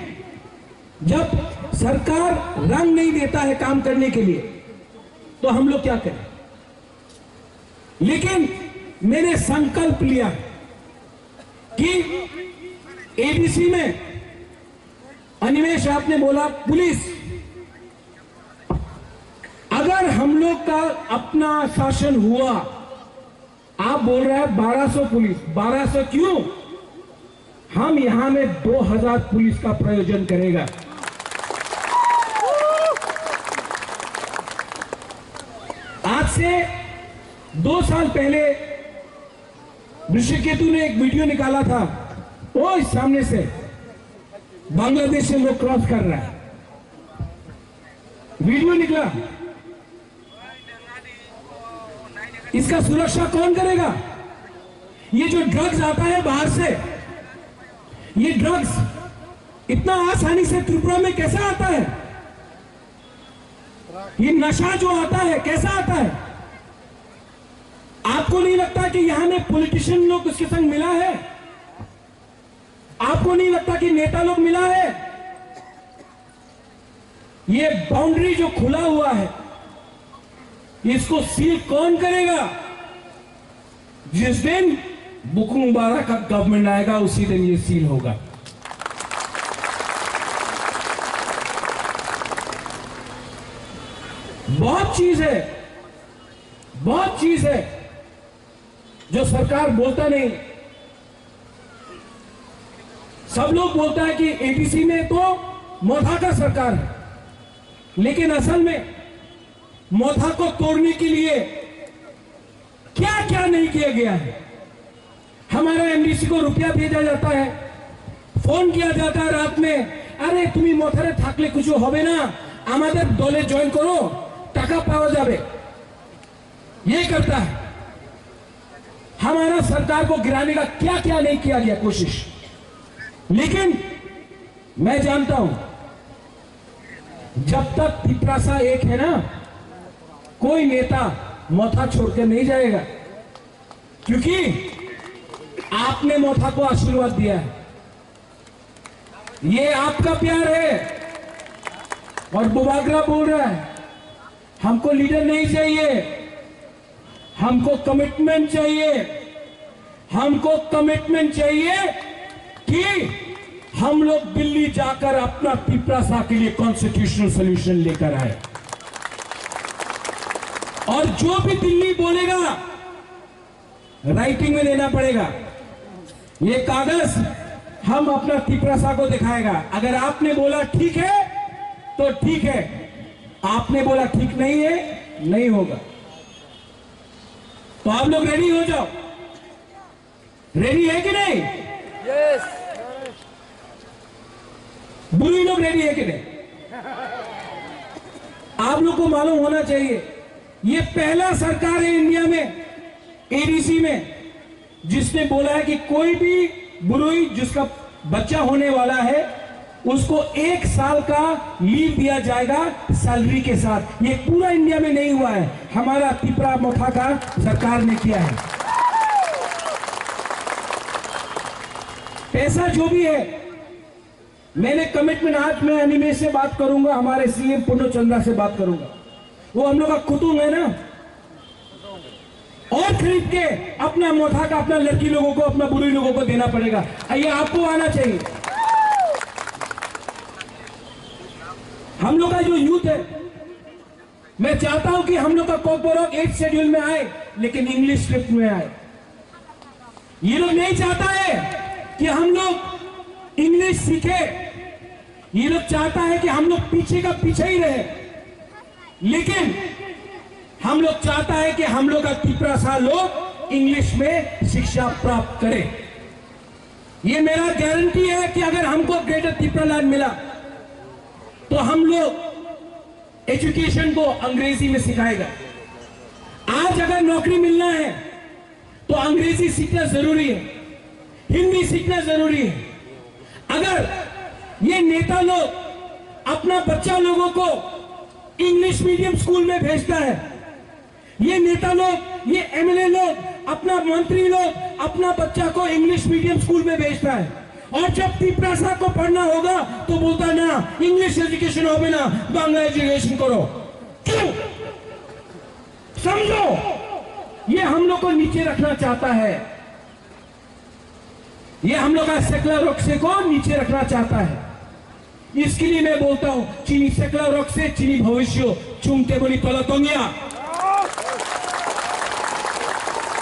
जब सरकार रंग नहीं देता है काम करने के लिए, तो हम लोग क्या करें? लेकिन मैंने संकल्प लिया कि एडीसी में, अनिमेश, आपने बोला पुलिस, अगर हम लोग का अपना शासन हुआ, आप बोल रहे हैं बारह सौ पुलिस, बारह सौ क्यों? हम यहाँ में दो हज़ार पुलिस का प्रयोजन करेगा। आज से दो साल पहले ऋषिकेतु ने एक वीडियो निकाला था, वो इस सामने से बांग्लादेश से लोग क्रॉस कर रहा है, वीडियो निकला। इसका सुरक्षा कौन करेगा? ये जो ड्रग्स आता है बाहर से, ये ड्रग्स इतना आसानी से त्रिपुरा में कैसे आता है? ये नशा जो आता है, कैसा आता है? आपको नहीं लगता कि यहाँ में पॉलिटिशियन लोग उसके संग मिला है? आपको नहीं लगता कि नेता लोग मिला है? ये बाउंड्री जो खुला हुआ है, इसको सील कौन करेगा? जिस दिन बुकुंग बारा का गवर्नमेंट आएगा, उसी दिन ये सील होगा। बहुत चीज है, बहुत चीज है जो सरकार बोलता नहीं। सब लोग बोलता है कि एडीसी में तो मोथा का सरकार है, लेकिन असल में मोथा को तोड़ने के लिए क्या क्या नहीं किया गया है। हमारा एमडीसी को रुपया भेजा जाता है, फोन किया जाता है रात में, "अरे, তুমি মথারে থাকলে কিছু হবে না, আমাদের দলে জয়েন করো, টাকা পাওয়া যাবে।" ये करता है। हमारा सरकार को गिराने का क्या क्या नहीं किया गया कोशिश। लेकिन मैं जानता हूं, जब तक तिपरासा एक है ना, कोई नेता मोथा छोड़कर नहीं जाएगा, क्योंकि आपने मोथा को आशीर्वाद दिया है। ये आपका प्यार है। और बुबागरा बोल रहा है, हमको लीडर नहीं चाहिए, हमको कमिटमेंट चाहिए, हमको कमिटमेंट चाहिए कि हम लोग दिल्ली जाकर अपना तिपरासा के लिए कॉन्स्टिट्यूशनल सॉल्यूशन लेकर आए। और जो भी दिल्ली बोलेगा, राइटिंग में देना पड़ेगा। ये कागज हम अपना तिपरासा को दिखाएगा। अगर आपने बोला ठीक है तो ठीक है, आपने बोला ठीक नहीं है, नहीं होगा। तो आप लोग रेडी हो जाओ। रेडी है कि नहीं? यस। बुरुई लोग रेडी है कि नहीं? आप लोग को मालूम होना चाहिए, ये पहला सरकार है इंडिया में, एडीसी में, जिसने बोला है कि कोई भी बुरुई जिसका बच्चा होने वाला है, उसको एक साल का लीव दिया जाएगा सैलरी के साथ। ये पूरा इंडिया में नहीं हुआ है, हमारा तिपरा मोथा का सरकार ने किया है। पैसा जो भी है, मैंने कमिटमेंट, आज मैं अनिमेश से बात करूंगा, हमारे सीएम पूर्ण चंद्रा से बात करूंगा, वो हम लोग का कुटुंब है ना। और खरीद के अपना मोथा का, अपना लड़की लोगों को, अपना बुरी लोगों को देना पड़ेगा। ये आपको आना चाहिए। हम लोग का जो यूथ है, मैं चाहता हूं कि हम लोग का कॉकबोरक एट शेड्यूल में आए, लेकिन इंग्लिश स्क्रिप्ट में आए। ये लोग नहीं चाहता है कि हम लोग इंग्लिश सीखे, ये लोग चाहता है कि हम लोग पीछे का पीछे ही रहे। लेकिन हम लोग चाहता है कि हम लोग का तिपरासा लोग इंग्लिश में शिक्षा प्राप्त करें। ये मेरा गारंटी है कि अगर हमको ग्रेटर तिपरालैंड मिला, तो हम लोग एजुकेशन को अंग्रेजी में सिखाएगा। आज अगर नौकरी मिलना है, तो अंग्रेजी सीखना जरूरी है, हिंदी सीखना जरूरी है। अगर ये नेता लोग अपना बच्चा लोगों को इंग्लिश मीडियम स्कूल में भेजता है, ये नेता लोग, ये एमएलए लोग, अपना मंत्री लोग अपना बच्चा को इंग्लिश मीडियम स्कूल में भेजता है, और जब तिपरासा को पढ़ना होगा तो बोलता है, "ना, इंग्लिश एजुकेशन होबे ना, बांग्ला एजुकेशन करो।" क्यों? समझो, ये हम लोग को नीचे रखना चाहता है। ये हम लोग का सेकला रक्से को नीचे रखना चाहता है। इसके लिए मैं बोलता हूं, chini sekla rokse chini bhobisyo, chungte boni tola tongya।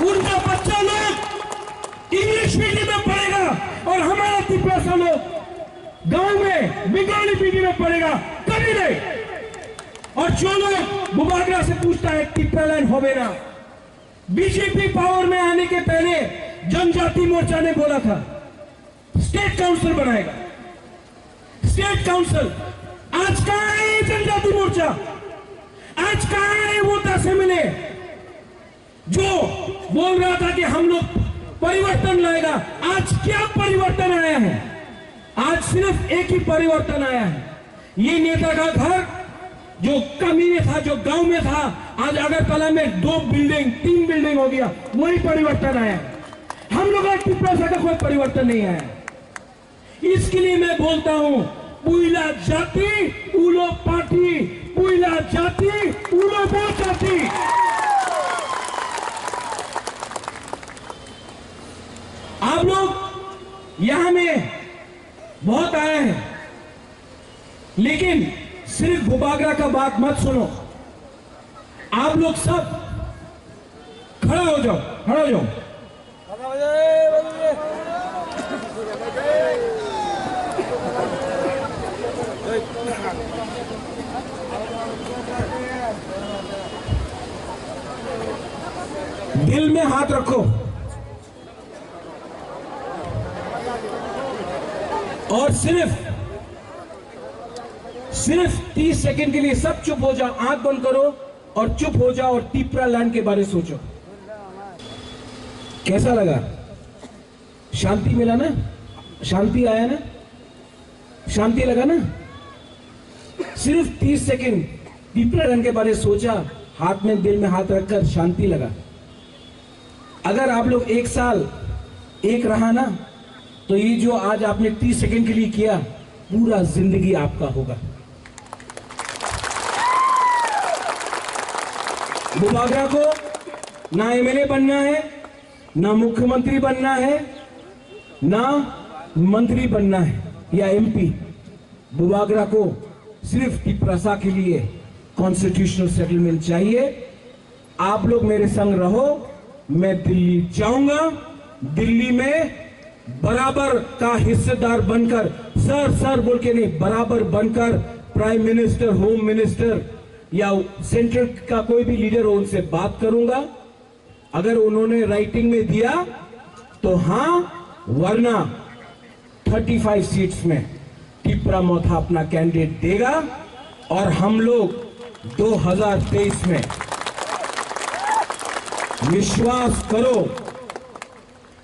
उनका बच्चा लोग इंग्लिश मीडियम में पढ़ेगा और हमारा तिपरासा लोग गांव में बंगाली मीडियम में पढ़ेगा, कभी नहीं। और जो लोग बुबागरा से पूछता है, तिपरालैंड होबे ना, बीजेपी पावर में आने के पहले जनजाति मोर्चा ने बोला था, स्टेट काउंसिल बनाएगा। State council. आज कहां है जनजाति मोर्चा? आज कहां है वो दस एमएलए जो बोल रहा था कि हम लोग परिवर्तन लाएगा? आज क्या परिवर्तन आया है? आज सिर्फ एक ही परिवर्तन आया है। ये नेता का घर जो कमी में था, जो गांव में था, आज अगरतला में दो बिल्डिंग, तीन बिल्डिंग हो गया, वही परिवर्तन आया है। हम लोग का तिपरासा का कोई परिवर्तन नहीं आया। इसके लिए मैं बोलता हूं, पुइला जाति, उलो पार्टी, पुइला जाति, उलो बो जाति। आप लोग यहां में बहुत आए हैं, लेकिन सिर्फ बुबागरा का बात मत सुनो। आप लोग सब खड़ा हो जाओ, खड़ा हो जाओ। दिल में हाथ रखो। और सिर्फ, सिर्फ तीस सेकंड के लिए सब चुप हो जाओ, आंख बंद करो और चुप हो जाओ और तिपरालैंड के बारे सोचो। कैसा लगा? शांति मिला ना? शांति आया ना? शांति लगा ना? सिर्फ तीस सेकंड तिपरालैंड के बारे सोचा, हाथ में, दिल में हाथ रखकर शांति लगा। अगर आप लोग एक साल एक रहा ना, तो ये जो आज आपने तीस सेकंड के लिए किया, पूरा जिंदगी आपका होगा। बुबागरा को ना एमएलए बनना है, ना मुख्यमंत्री बनना है, ना मंत्री बनना है या एमपी। बुबागरा को सिर्फ तिपरासा के लिए कॉन्स्टिट्यूशनल सेटलमेंट चाहिए। आप लोग मेरे संग रहो, मैं दिल्ली जाऊंगा। दिल्ली में बराबर का हिस्सेदार बनकर, सर सर बोल के नहीं, बराबर बनकर प्राइम मिनिस्टर, होम मिनिस्टर या सेंट्रल का कोई भी लीडर हो, उनसे बात करूंगा। अगर उन्होंने राइटिंग में दिया तो हाँ, वरना थर्टी फ़ाइव सीट्स में तिपरा मोथा अपना कैंडिडेट देगा और हम लोग दो हज़ार तेईस में, विश्वास करो,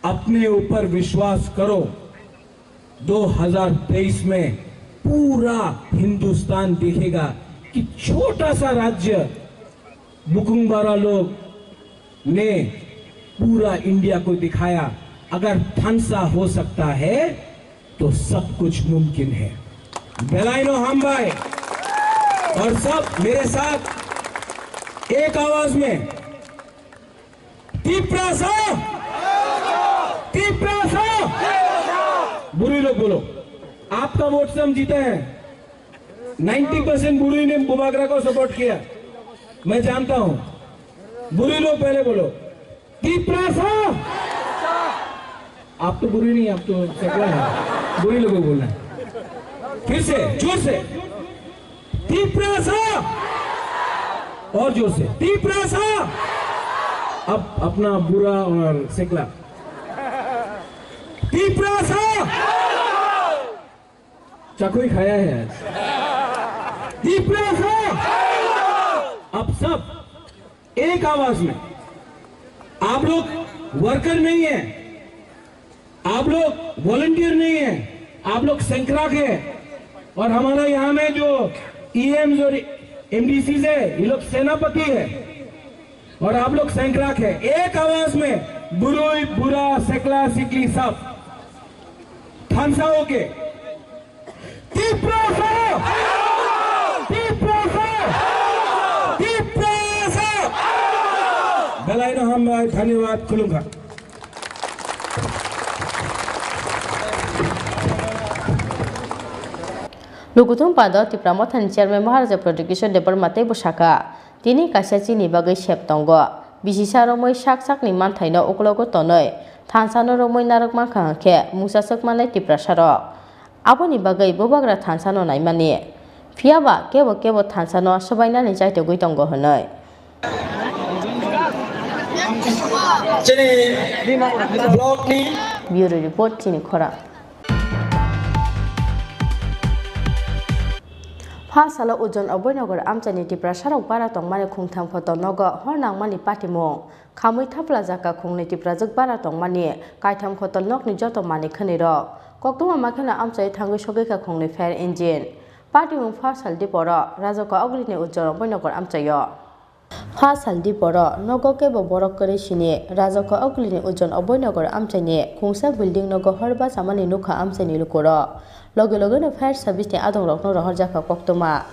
अपने ऊपर विश्वास करो, दो हज़ार तेईस में पूरा हिंदुस्तान देखेगा कि छोटा सा राज्य बुकुंगबारा लोग ने पूरा इंडिया को दिखाया, अगर थानसा हो सकता है तो सब कुछ मुमकिन है। Belaino hambai, और सब मेरे साथ एक आवाज में, तिपरासा, तिपरासा। बुरुई लोग बोलो, आपका वोट से हम जीते हैं। नाइंटी परसेंट बुरुई ने बुबागरा को सपोर्ट किया, मैं जानता हूं। बुरुई लोग पहले बोलो, तिपरासा। आप तो बुरुई नहीं, आप तो सेकला है, बुरुई लोगों को बोलना है। फिर से जोर से, तिपरासा। और जोर से, तिपरासा। अब अपना बुरा और सेकला, तिपरासा। चाकुई खाया है आज। तिपरासा। अब सब एक आवाज में, आप लोग वर्कर नहीं है, आप लोग वॉलंटियर नहीं है, आप लोग सेंक्राक है। और हमारा यहाँ में जो ईएम्स और एमडीसीज है, ये लोग सेनापति है। और आप लोग सेंक्राक है, एक आवाज में बुरुई, बुरा, सेकला, सिकली सब थानसा होके, तिपरासा! तिपरासा! Tiprasa! Belai no hambai, dhanyawad, khulumkha. Lukuthum pado Tipra Mothani Chairman Maharaja Pradyot Kishore Debbarma teibo sakha, tini kaisa chini bagwi sep tongo. Bisisa romwi sak sakni manthaino uklogo tonwi thansano romwi narwk mankha hwnkhe mungsa swk manai Tiprasarok. Aboni bagwi bubagra thansano naimani. Phiyaba kebo kebo thansano swbainani chaitogwi tongo hwnwi. Chini block ni Bureau Report, chini khorang. Pha salo Ujon Oboinogar amchaini Tiprasarok bara tongmani khungtham khotol nogo hor nangmani patimung. Khamwi thapla jaka khungnwi Tiprajwk bara tongmani kaitham khotol nokni joto manwi khwnwi rok. Koktwma makheno amchai thangwi sogwi kha khungnwi fire engine. Patimung pha sal diporo Rajaka Ogulini Ujon Oboinogar amchaio. Pha sal diporo nogo kebo borok kwrwi sini Rajaka Ogulini Ujon Oboinogar amchaini khungsa building nogo hor bachamani nukha amchaini lukurok. Loge logeno fire service ni adongrokno rohorjakha koktwma.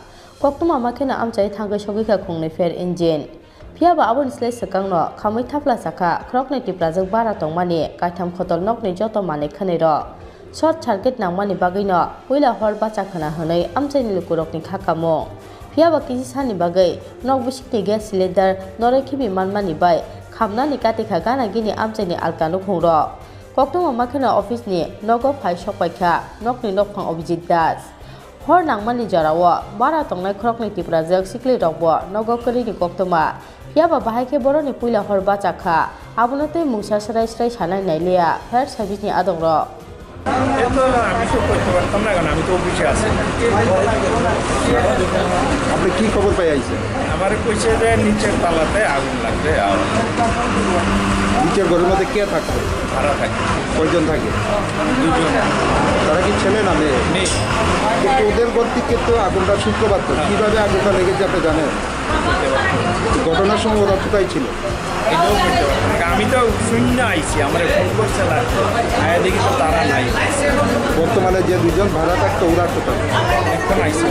Koktwma makheno amchai thangwi sogwi kha khungnwi fire engine. Phiyaba aboni slai swkangno khamwi thapla chakha khoroknwi Tiprajwk bara tongmani kaitham khotol nokni joto manwi khwnwi rok. Short circuit nangmani bagwino puila hor bacha khwna hwnwi amchaini lukurokni kha kamung. Phiyaba kisi sani bagwi nok bisingni gas cylinder noroi khibi manmani bai khamnani katikha gana gini amchaini alka nukhungrok. Koktwma makheno office ni nogo phai sokpaikha nokni nokphang Abhijit Das. Hor nangmani jorao bara tongnai khoroknwi Tiprajwk siklirokbo nogo kwrwini koktwma. Phiyaba bahai khe borokni puila hor bachakha. Abono tei mungsa srai srai sanai nailiya fire service ni adongrok. এ তো আমি তো করতে পারতাম না, কারণ আমি তো অফিসে আছি। আপনি কি খবর পাই আইছেন? আমারে কইছে যে নিচের তালাতে আগুন লাগবে, আর নিচের ঘরের মধ্যে কে থাকতো? ভাড়া থাকে। কয়জন থাকে? দুজন। তারা কি ছেলে না মেয়ে? মেয়ে। কিন্তু ওদের ঘর থেকে তো আগুনটা শুনতে পারতো। হ্যাঁ। কিভাবে আগুনটা লেগেছে আপনি জানেন? ঘটনার সময় ওরা কোথায় ছিল? এটাও বলতে পারবো না। আমি তো শূন্য আইছি, আমার ফোন করছে না। আয়া দেখি তো তারা নাই। বর্তমানে যে দুজন ভাড়া থাকতো, ওরা কোথায়? এখন আইছে।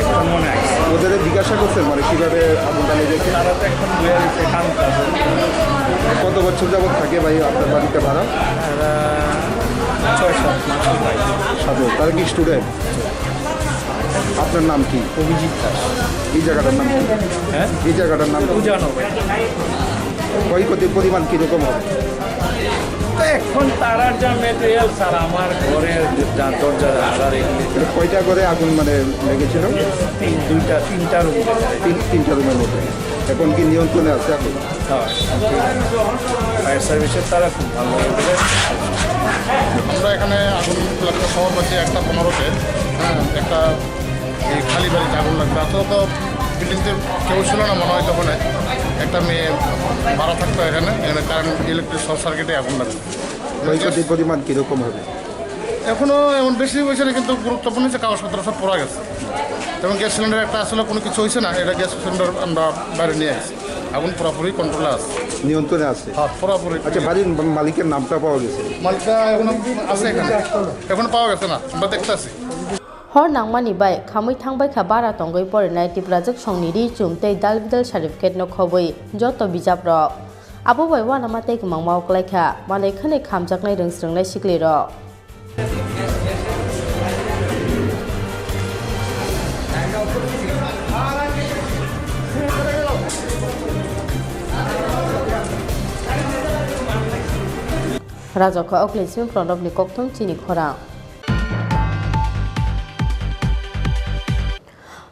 এখন মনে আইছে। ওদের জিজ্ঞাসা করছেন, মানে, কিভাবে আগুনটা লেগেছে? তারা তো এখন বইয়া রয়েছে, কাম কাজ। কত বছর যাবত থাকে ভাই আপনার বাড়িতে ভাড়া? তারা ছয় সাত মাস ভাই। সাত বছর। তারা কি স্টুডেন্ট? আপনার নাম কি? অভিজিৎ দাস। এই জায়গাটার নাম কি? হ্যাঁ? এই জায়গাটার নাম কি? পূজা নগর। ক্ষয়ক্ষতির পরিমাণ কিরকম হবে? তো এখন তারার যা মেটেরিয়াল, স্যার, আমার ঘরের যা দরজা, জানালার এগুলি। এটা কয়টা ঘরে আগুন, মানে, লেগেছিল? তিন, দুইটা, তিনটা রুম। তিন, তিনটা রুমের মধ্যে। এখন কি নিয়ন্ত্রণে আছে আগুন? হ্যাঁ, ফায়ার সার্ভিসের তারা খুব ভালো। আমরা এখানে আগুন লাগলো খবর পাচ্ছি একটা পনেরোতে, হ্যাঁ, একটা এই খালি বাড়িতে আগুন লাগবে। আসলে তো বিল্ডিংতে কেউ ছিল না মনে হয় তখন, একটা মেয়ে ভাড়া থাকতো এখানে, এখানে কারেন্ট, ইলেকট্রিক শর্ট সার্কিটে আগুন লাগবে। ক্ষয়ক্ষতির পরিমাণ কিরকম হবে? এখনো এমন বেশি হয়েছে না, কিন্তু গুরুত্বপূর্ণ যে কাগজপত্র সব পড়া গেছে এবং গ্যাস সিলিন্ডার একটা আসলে কোনো কিছু হয়েছে না, এটা গ্যাস সিলিন্ডার আমরা বাইরে নিয়ে আসছি। আগুন পুরোপুরি কন্ট্রোলে আছে। নিয়ন্ত্রণে আছে? হ্যাঁ, পুরোপুরি। আচ্ছা, বাড়ির মালিকের নামটা পাওয়া গেছে? মালিকটা এখনো আছে এখানে, এখনো পাওয়া গেছে না, আমরা দেখতে আছি। Hor nangmani bai khamwi thangbai kha bara tongwi porinai Tiprajwk songni ri chum tei dal bidal certificate no khobwi joto bijap rok. Abo bai uanama tei kwmangma-o kwlai kha, manwi khwnwi khamjaknai rwngsrwngnai siklirok. Rajokha Oklin Simi Pranobni kokthum chini khorang.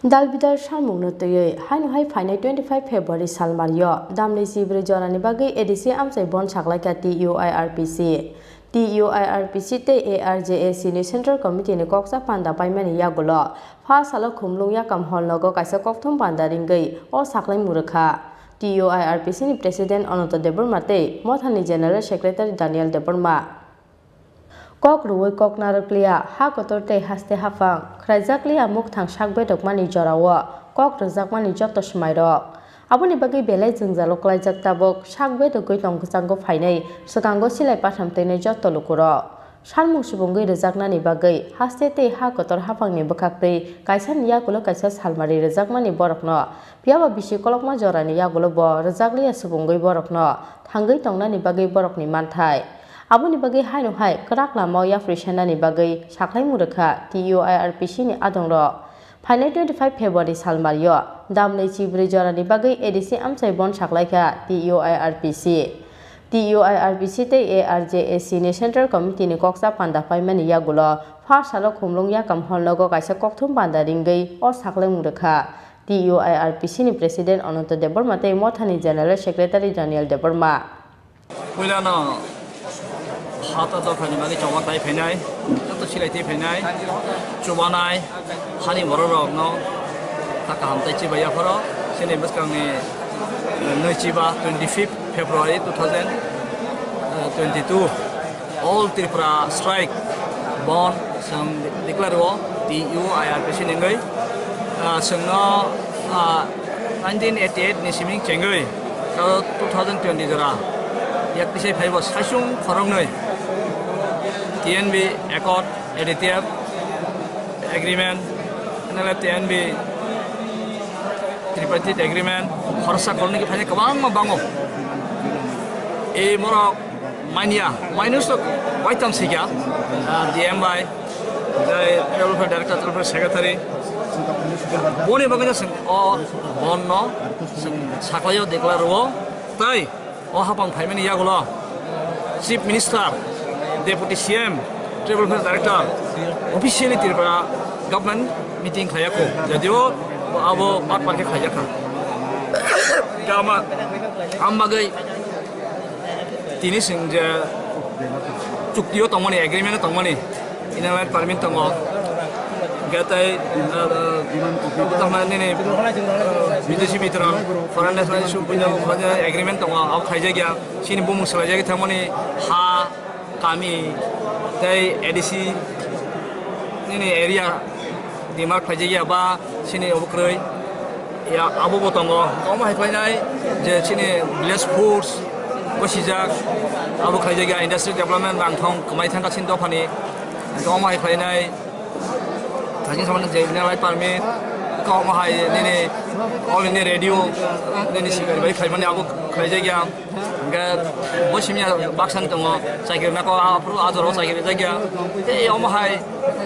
Dalbidal samungno twiwi haino hai phainai twenty five February salmario damni chibrwi jorani bagwi A D C amchai bon saklaikha T U I R P C. T U I R P C tei A R J A C ni Central Committee ni koksa panda paimani yagulo pha salo Khumlung Yakam Hall nogo kaisa kokthum panda ringwi o saklaimung rwkha T U I R P C ni President Ananto Debbarma tei Mothani General Secretary Daniel Debbarma. Kok rwui kok narwkliya, ha kotor tei haste haphang, khwraijak liya mukthang sak bedokmani jorao kok rwjakmani joto swmairok. Aboni bagwi belai jwngjalo klaijak tabuk sak bedogwi tong kwchango phainai swkango silai patham twinai joto lukurok. Salmung subungwi rwjaknani bagwi haste tei ha kotor haphangni bwkhaktwi kaisani yakulo kaisa salmari rwjakmani borokno, phiyaba bisi kolokma jorani yagulo bo rwjakliya subungwi borokno thangwi tongnani bagwi borokni manthai. Aboni bagwi haino hai kwrak lamao yapri senani bagwi saklaimung rwkha T U I R P C ni adongrok. Phainai twenty five February salmario damni chibrwi jorani bagwi A D C amchai bon saklaikha T U I R P C. T U I R P C tei A R J A C ni Central Committee ni koksa panda paimani yagulo pha salo Khumlung Yakam Hall nogo kaisa kokthum panda ringwi o saklaimung rwkha T U I R P C ni President Ananto Debbarma tei Mothani General Secretary Daniel Debbarma. Puilano hata dophani bagwi chongma tai phainai, joto silai tei phainai, chubanai, hani borok rokno ta kaham tai chibai yapharo, chini bwskangni, eh, nwi chiba twenty fifth February two thousand twenty two, All Tripura Strike bon chwng declare o T U I R P C ni wngwi, ah, chwngno, ah, nineteen eighty eight ni siming chengwi, tei two thousand twenty jora yak tisai phaibo saichung khoroknwi T N B Accord, A D T F Agreement, N L F T N B Tripartite Agreement, khoroksa khoroknwi khe phainai kwbangma bango. E morok manya, minus to waitham sikya, ah, D M bai, tei Tribal Welfare Director, Tribal Welfare Secretary. Boni bagwino chwng o bonno chwng saklaio declare rwo, tei o hapang phaimani yagulo Chief Minister, Deputy C M, Tribal Welfare Director, officially Tripura government meeting khlaiyakho, jodio abo part part khe khlaijakha. Kama, am bagwi tini chwng je chukti o tongmani, agreement o tongmani, Inner Line Permit tongo, hwnkhe tei, ah, tamo nini, ah, bidesi mitro, foreign national issue puino, agreement tongo, abo khlaijakya, chini bumung swlaijagwi thangmani ha, kami, tei A D C nini area demand khlaijakya ba chini obo kwrwi. Ya, abo bo tongo. Omo hai khlainai je chini village force bo sijak, abo khlaijakya industrial development rang thong kwmai thangkha chini dophani. Omo hai khlainai thajin samani je Inner Line Permit, omo hai nini All India Radio nini sikari bai khlaimani abo khlaijakya. Hingke bo simya baksa wng tongo, chakiri nako, aphuru ajoro chakiri jakya. Tei omo hai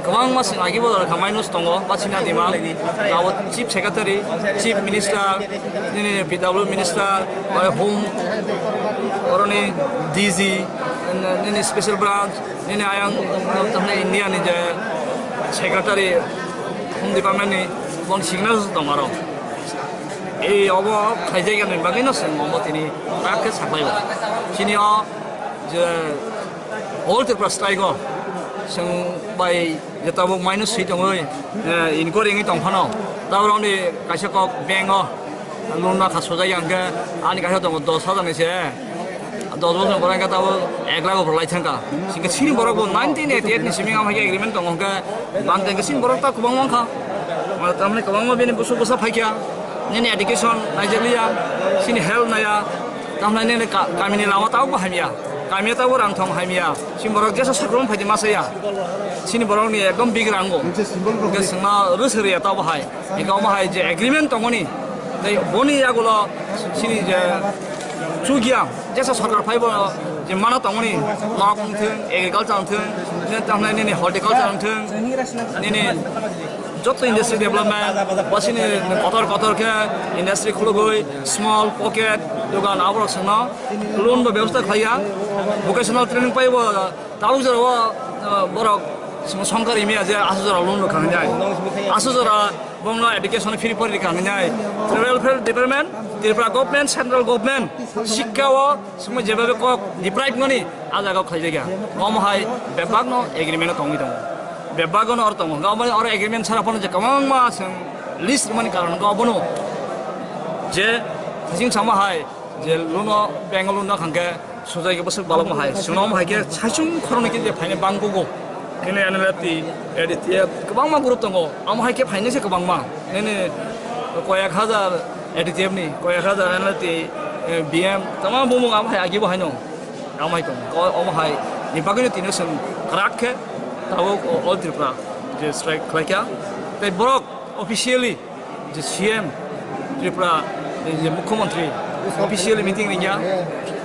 kwbangma chwng agi bo khamai nus tongo, ba chini dima. Abo Chief Secretary, Chief Minister, nini P W Minister, bai Home, oroni D G, nini Special Branch, nini ayang, tamni India ni je Secretary, Home Department ni, bon signal tong aro. Ei obo khaijak yani bagwi no chwng omo tini tak khe saklai o. Chini o je All Tripura Strike o chwng bai je tabuk minus swi tongwi, eh, inquiry wngwi tong phano. Tabuk ni kaisa kok bank o loan no kha sojak ya hwnkhe ani kaisa tongo dos hajar ni se. Dos bosor pore hwnkhe tabuk ek lakh upor lai thangkha. Hwnkhe chini borok bo nineteen eighty eight ni simi ang hai agreement tongo hwnkhe bang tei chini borok ta kwbang wngkha. Tamni kwbangma bini busu busa phaikha. Nini education naijakliya, chini health naya, tamni nini ka-, kamini lama tabuk bo hamya. Kamia tabuk rang thong hamya. Chini borok jesa sakrung phaidi masaya. Chini borok ni ekdom big rango. Hwnkhe chwngno rwsariya tabuk hai. Hwnkhe omo hai je agreement tongoni, tei boni yagulo chini je chukya, Jesa sarkar phaibo je mana tongmani nok wngthwng, agriculture wngthwng, nini tamni nini horticulture wngthwng, nini joto industry development, basini kotor kotor khe industry khulugwi small pocket dogan aborok songno loan bo bebosta khlaiya, vocational training phaibo. Tabuk jora o, uh, borok songkar imiya je aswk jora loan rwkha hinwi. Aswk jora bongno education free pori rwkha hinwi. Tribal Welfare Department, Tripura Government, Central Government, sikka o songwi jebabe kok deprive mani a jaga o khlaijakya. Omo hai bebakno agreement o tongwi tongo. Bebakno oro tongo. Omo oro agreement sara phano je kwbangma chwng list rwmani karon wngkha obono je thaising sama hai je loan o bank o loan no khangkhe sujai khe bwswk balokma hai. Chwngno omo hai khe saichung khoroknwi khe je phainai bangkugo. Nini N L F T, A D T F kwbangma group tongo. Omo hai khe phainai se kwbangma. Nini koyak hajar A D T F ni, koyak hajar N L F T, eh, B M, tama bumung omo hai agi bo haino. Omo hai tong. O-, omo hai ni bagwino tino chwng kwrak khe tabuk o-, All Tripura je strike khlaikha. Tei borok officially je C M Tripura, je Mukhyamantri officially meeting ringya,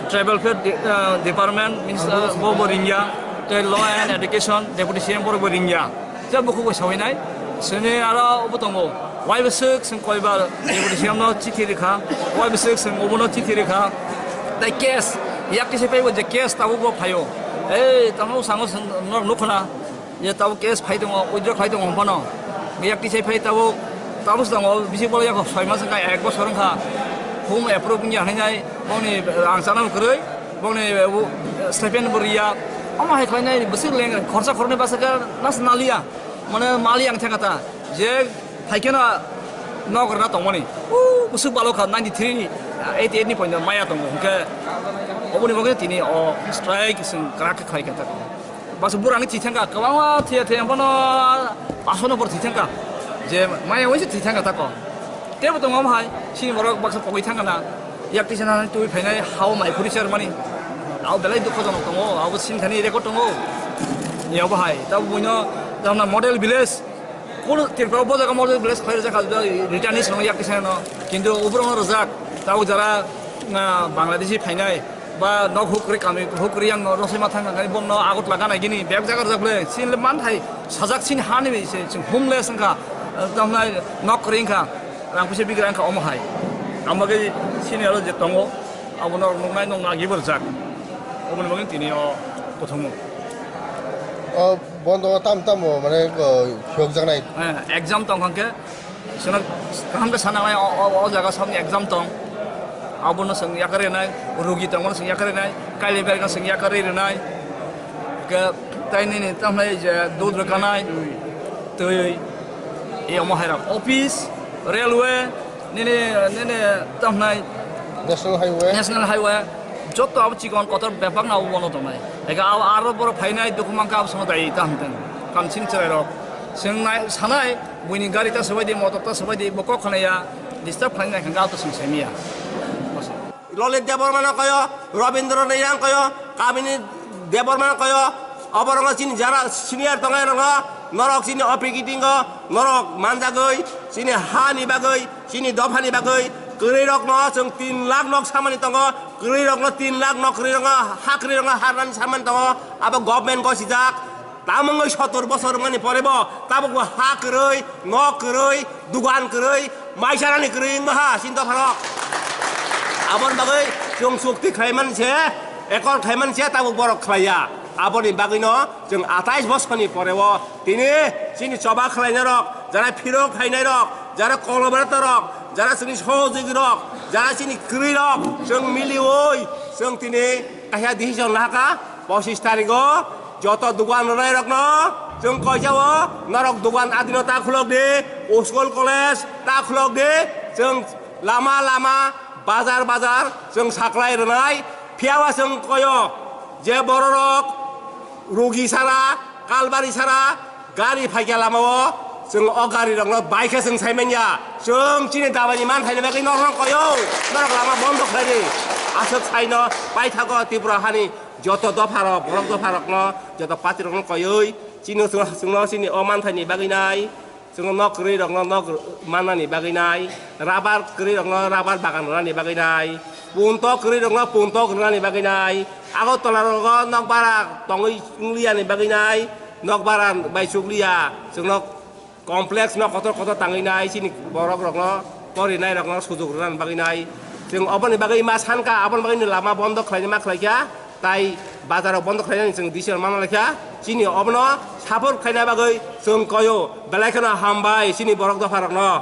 Tribal Welfare de-, ah, Department Minister bo bo ringya, tei Law and Education Deputy C M borok bo ringya. Je bukhuk bai sawinai, sini aro obo tongo, wai bwswk chwng koibar Deputy C M no chithi rikha, wai bwswk chwng obono chithi rikha, tei case, yak tisi paibo je case tabuk bo phaio, ei tamo sango chwng norok nukhuna. Je tabuk case phai tongo, withdraw khai tongo, hwnphano yak tisai phai tabuk, tabuk se tongo, bisi bolai yakho soi mas wngkha, ek bosor wngkha, home approve wngya hinwi nai, bongni rang chana bo kwrwi, bongni, uh, stipend bo riya, omo hai khlainai bwswk leng khorsa khornwi bwswk khe nas naliya, mane mali ang thangkha ta, je phaikhe no nok rwna tongmani, uh, bwswk balokha ninety three, eighty eight ni poino maya tongo, hwnkhe oboni bagwi tini o strike chwng kwrak khe khlai kha ta. Baksa burani thwi thangkha, kwbangma thwiya thwiya phano pasono bor thwi thangkha. Je maya waisa thwi thangkha tako. Tebo tongo omo hai, sini borok baksa pogwi thangkha na. Yak tisa nani twi phainai hao mai phuri ser mani. Hao belai dukho jonok tongo, hao sin thani record tongo. Yabo hai, tabo buino, tamna model village. Kunu Tripura bo jaga model village khlai rwjak kha, returnees rok yak tisa no. Kintu ubrok no rwjak, tabo jara, ah, Bangladeshi phainai. Ba nok huk kwrwi kami huk kwrwi yang no rosoi ma thang kani bom no agot laga nai gini bek jagar jak le sin le man thai sajak sin ha ni se chwng homeless wngkha, tamnai nok kwrwi wngkha, rang puisa bigra wngkha omo hai. Amo bagwi sini aro je tongo abo no nuknai nong agi bor jak, omo ni bagwi tini o kothomung. O bondo tam tam o mane phiyok jak nai. Exam tong kha khe. Chwng kaham khe sana nai, o, o, o jaga sabni exam tong, abono chwng yakarwi rwnai, rugi tongmano chwng yakarwi rwnai, kailai bergano chwng yakarwi rwnai, hwnkhe tei nini tamo hinai je dudh rwkanai, twi, e omo hai rok, office, railway, nini, nini tamo hinai National Highway. National Highway, joto abo chikon kotor bebak no abo bono tongnai. Ega abo aro borok phainai dukhu mankha abo sono dai ta hwntwng. Kamching chwrai rok. Chwng nai, sanai, buini gari ta swbai di, motor ta swbai di, bo kok khna ya, disturb khlai nai hwnkhe abo to chwng sai manya. Lolit Debbarma no koyo, Robindra Reang koyo, Kamini Debbarma no koyo, oborok no chini jara senior tongnai rok no, norok chini opikiti ngo, norok manjagwi, chini ha ni bagwi, chini dopha ni bagwi, kwrwi rok no chwng tin lakh nok samani tongo, kwrwi rok no tin lakh nok kwrwi rok no ha kwrwi rok no ha rani samani tongo, abo government gosijak. Tamungwi sotor bosor wngmani pore bo tabuk bo ha kwrwi, nok kwrwi, dugan kwrwi, mai chanani kwrwi wngma ha chini dopharok. Aboni bagwi chwng chukti khlaimani se, ekor khlaimani se tabuk borok khlaiya. Aboni bagwino chwng atais bosorni pore o tini chini choba khlainairok, jara phirok khainairok, jara kolobratorok, jara chini sohojogirok, jara chini kwrwirok, chwng miliwi chwng tini kaisa decision lahakha. Pochis tarigo joto dugan rwnairokno chwng koijao, norok dugan adino ta khulok di, school college ta khulok di, chwng lama lama, bazar bazar chwng saklai rwnai. Phiyaba chwng koyo je bororok rugi sara, kalbari sara, gari phaikha lamao, chwng o gari rokno bai khe chwng sai manya. Chwng chini dabaini manthaini bagwi norokno koyo, norok lama bondo khlai di. Aswk saino paithago Tripura hani joto dopharok, borok dopharokno, joto party rokno koyoi, chini chwngno chini o manthaini bagwi nai. Chwng nok kwrwi rokno nok mannani bagwi nai, rabar kwrwi rokno rabar bagan rwnani bagwi nai, punto kwrwi rokno punto rwnani bagwi nai, Agartala rogo nok bara tongwi wngliyani bagwi nai, nok bara bai chukliya, chwngno complex no kotor kotor tangwi nai, chini borok rokno porinai rokno sujuk rwnani bagwi nai. Chwng oboni bagwi ma sankha, aboni bagwi lama bondo khlainai ma khlaikha. Tai bazar rok bondo khlainani chwng D C rok mana laikha, chini obono support khlaina bagwi chwng koyo, belai kheno hambai chini borok dopha rokno.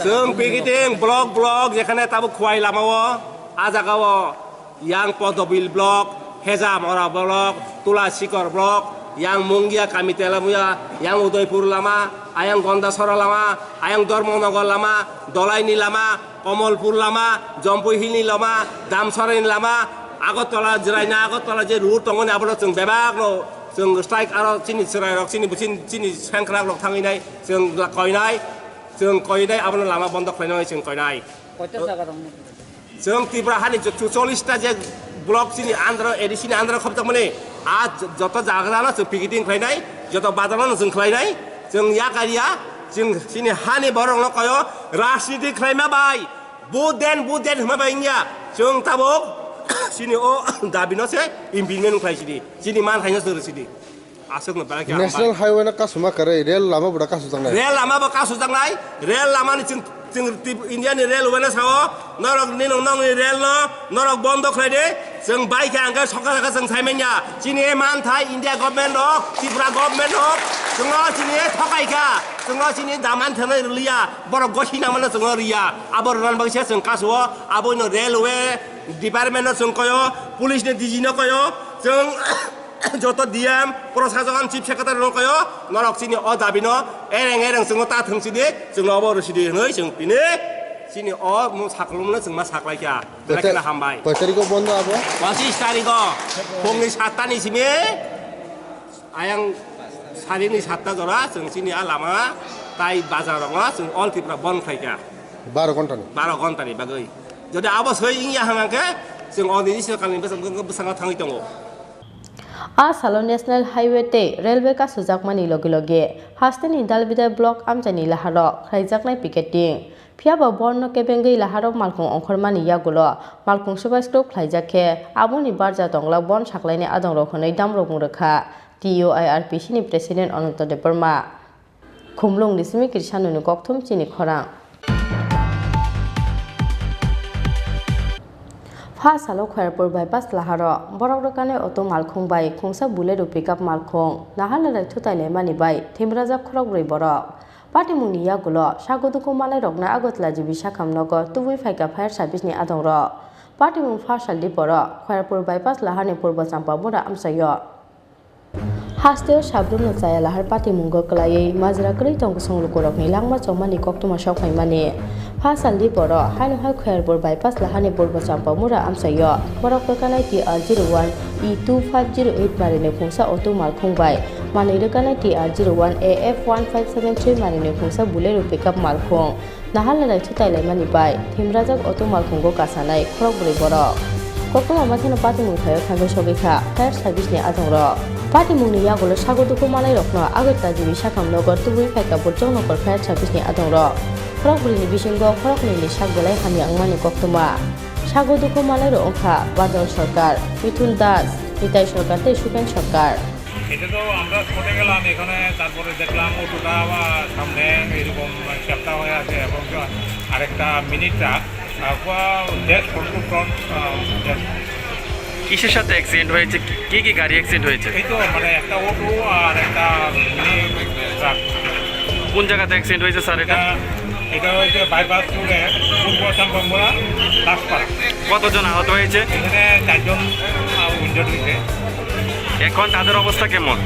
Chwng picketing block block jekhane tabuk Khowai lama o, a jaga o yang Podobil block, Hejamora block, Tula Sikor block, yang Mungia Kami Telamuya, yang Udaipur lama, ayang Gondasora lama, ayang Dharmanagar lama, Dolaini lama, Komolpur lama, Jampui Hill ni lama, Damsara ni lama, Agartala, Jiraina Agartala je route tongmani abono chwng bebak no chwng strike aro chini chwrai rok chini busin chini sengkrak rok thangwi nai chwng koinai, chwng koinai abono lama bondo khlainai chwng koinai. Koita jaga rok ni? Chwng Tripura hani je chwchollish ta je block chini andro A D C ni andro khopjak mani a joto jaga no chwng picketing khlainai, joto bazar no chwng khlainai, chwng yakariya, chwng chini hani borok no koyo rajniti khlaima bai. Vote den, vote den hwnma bai wngya. Chwng tabuk chini o dabi no se implement khlai sidi. Chini man khaino se rw sidi. Aswk no belai khe National hambai. Highway no kasuma kwrwi, rail lama bo da kasujaknai. Rail lama bo kasujaknai. Rail lama ni chwng, chwng tip-, India ni railway no sao. Norok ni nong nong ni rail no norok bondo khlai de. Chwng bai khe ang khe sokha sokha chwng sai manya. Chini man thai India government rok, Tripura government rok. Chwng no chini thokai kha. Chwng no chini daman thanai rwliya. Borok gosi nangmano chwng no riya. Abo rwna bagwi se chwng kasu o. Abo no railway department no chwng koyo, police ni D G no koyo. Chwng joto D M, Prasasok, Chief Secretary no koyo. Norok chini o dabi no ereng ereng chwng no ta thwng sidi, chwng no obo rw sidi hwnwi chwng tini chini o mung saklum no chwng ma saklai kha. Belai kheno hambai. Koi tarikh o bondo abo? Pachis tarikh o phungni satta ni simi. Ayang salini satta jora chwng chini a lama tai bazar rokno chwng all Tripura bon khlaikha. Baro ghontani? Baro ghontani bagwi. Jodi abo soi wngya hwnga khe chwng o nini swkangni bwskango, bwskango thangwi tongo. A salo National Highway tei Railway kasujakmani loge loge hasteni Dalbidal block amchaini laharo khlaijaknai picketing. Phiya ba borno kebengwi laharok malkhung ongkhormani yagulo malkhung swbai swkrwk khlaijak khe, aboni barja tongla bon saklaini adongrok hwnwi damrokmung rwkha T U I R P C ni President Ananto Debbarma. Khumlwngni simi Krishanoni kokthum chini khorang. Pha salo Khairpur bypass laharo borok rwkani auto malkhung bai khungsa Bolero pickup malkhung naharna rai thutai laimani bai thimrajak khorokbrwi borok. Patimungni yagulo sago dukhu manai rokno Agartala G B Sakham nogo tubui phaikha fire service ni adongrok. Patimung pha salni borok Khairpur bypass laharni Purbo Champamura amchaio. Hasteo sabrumno chaya lahar patimungo kwlaiwi majra kwrwi tong kwsung lukurokni langma chongmani koktwma sok phaimani. Pha salni borok haino hai Khairpur bypass laharni Purbo Champamura amchaio borok rwkanai T R zero one E two five zero eight marini khungsa auto malkhung bai manwi rwkanai T R zero one A F one five seven three marini khungsa Bolero pickup malkhung. Naharna rai thutai laimani bai thimrajak auto malkhungo kasanai khorokbrwi borok. Koktwma mathano patimung thaio thangwi sogwi kha fire service ni adongrok. Patimungni yagulo sago dukhu manai rokno Agartala G B Sakham nogo tubui phaikha Burchok Nokor fire service ni adongrok. Khorokbrwini bisingo khoroknwini sak belai hamya wngmani koktwma. Sago dukhu manai rok wngkha Bajol Sarkar, Mithun Das, Nitai Sarkar tei Suken Sarkar. এটা তো আমরা স্পটে গেলাম, এখানে তারপরে দেখলাম অটোটা আবার সামনে এরকম চ্যাপ্টা হয়ে আছে এবং আরেকটা মিনি ট্রাক, আহ, পুরা দেড় ফ্রন্ট টু ফ্রন্ট, আহ, দেড়। কিসের সাথে অ্যাক্সিডেন্ট হয়েছে? কি, কি, কি গাড়ি অ্যাক্সিডেন্ট হয়েছে? এই তো মানে একটা অটো আর একটা মিনি ট্রাক। কোন জায়গাতে অ্যাক্সিডেন্ট হয়েছে, স্যার, এটা? এটা, এটা হয়েছে বাইপাস রোডে পূর্ব চাম্পামুড়া দাসপাড়া। কতজন আহত হয়েছে? এখানে চারজন, আহ, ইনজুর্ড হয়েছে। এখন তাদের অবস্থা কেমন?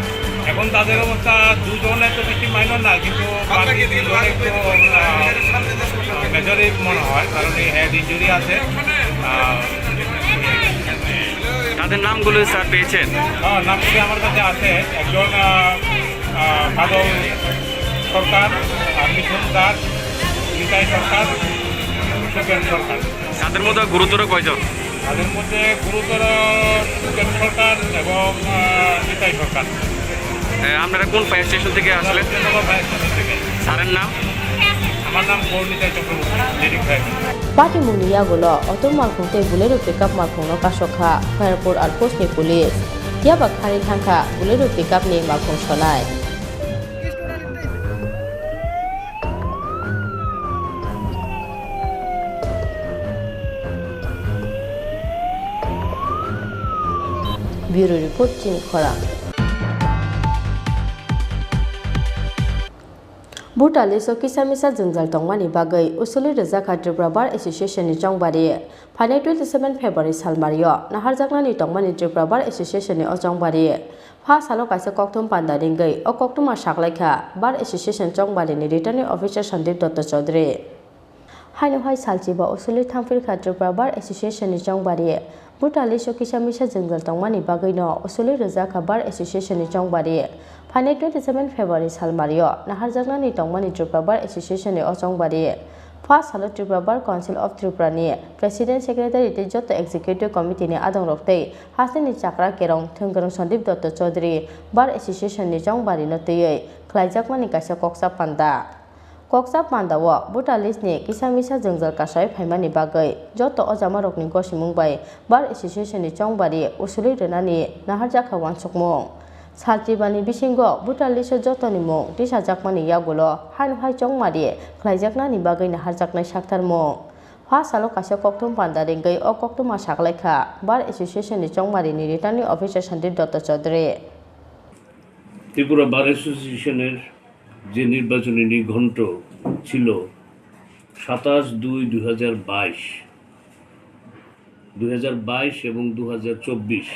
এখন তাদের অবস্থা দুজনে তো বেশি মাইনর না, কিন্তু বাকি তিনজন একটু, আহ, মেজরই মনে হয়, কারণ এই হেড ইনজুরি আছে। আহ, তাদের নামগুলো, স্যার, পেয়েছেন? হ্যাঁ, নামগুলি আমার কাছে আছে। একজন, আহ, আহ, বাদল সরকার, আহ, মিঠুন দাস, নিতাই সরকার, সুখেন সরকার। তাদের মধ্যে গুরুতর কয়জন? তাদের মধ্যে গুরুতর সুখেন সরকার এবং, আহ, নিতাই সরকার। এ, আপনারা কোন ফায়ার স্টেশন থেকে আসলেন? স্যারের নাম? আমার নাম গৌরনীতা Chakraborty, lady fire. Patimungni yagulo auto malkhung tei Bolero pickup malkhungno kasokha Khairpur Outpost ni police. Yaba kharwi thangkha Bolero pickup ni malkhung sonai. Bureau Report, Chini Khorang. Voter list o kisa misa jwngjal tongmani bagwi usuli rwjakha Tripura Bar Association ni chongbari. Phainai twenty seven February salmario naharjaknani tongmani Tripura Bar Association ni o chongbari. Pha salo kaisa kokthum panda ringwi o koktwma saklaikha Bar Association chongbari ni Returning Officer Sandeep Dutta Chaudhary. Haino hai salchiba usuli thangphirkha Tripura Bar Association ni chongbari. Voter list o kisa misa jwngjal tongmani bagwino usuli rwjakha Bar Association ni chongbari. Phainai twenty seven February salmario naharjaknani tongmani Tripura Bar Association ni o chongbari. Pha salo Tripura Bar Council of Tripura ni President, Secretary tei joto Executive Committee ni adongrok tei hasteni chakra kerong thwngkwrwng Sandeep Dutta Chaudhary Bar Association ni chongbari no twiwi khlaijakmani kaisa koksa panda. Koksa pandao voter list ni kisa misa jwngjal kasai phaimani bagwi joto ojamarokni gosimung bai Bar Association ni chongbari usuli rwnani naharjakha uansukmung. Salchibani bisingo voter list o jotoni mung tisajakmani yagulo haino hai chongmari khlaijaknani bagwi naharjaknai saktharmung. Pha salo kaisa kokthum panda ringwi o koktwma saklaikha Bar Association ni chongmari ni Returning Officer Sandeep Dutta Chaudhary. Tripura bar অ্যাসোসিয়েশনের যে নির্বাচনী নিঘণ্ট ছিল সাতাশ দুই দুই হাজার বাইশ, দুই হাজার বাইশ এবং দু হাজার চব্বিশ,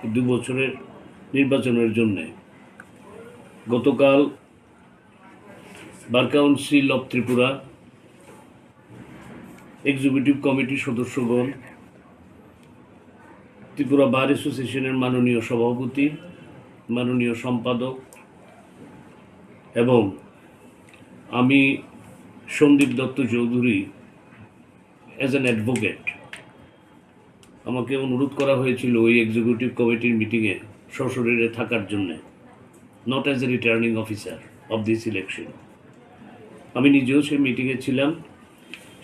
এই দু বছরের নির্বাচনের জন্যে গতকাল বার কাউন্সিল অফ ত্রিপুরা এক্সিকিউটিভ কমিটির সদস্যগণ, ত্রিপুরা বার অ্যাসোসিয়েশনের মাননীয় সভাপতি, মাননীয় সম্পাদক এবং আমি সন্দীপ দত্ত চৌধুরী, as an advocate, আমাকে অনুরোধ করা হয়েছিল ওই এক্সিকিউটিভ কমিটির মিটিংয়ে সশরীরে থাকার জন্যে, not as a returning officer of this election. আমি নিজেও সেই মিটিংয়ে ছিলাম।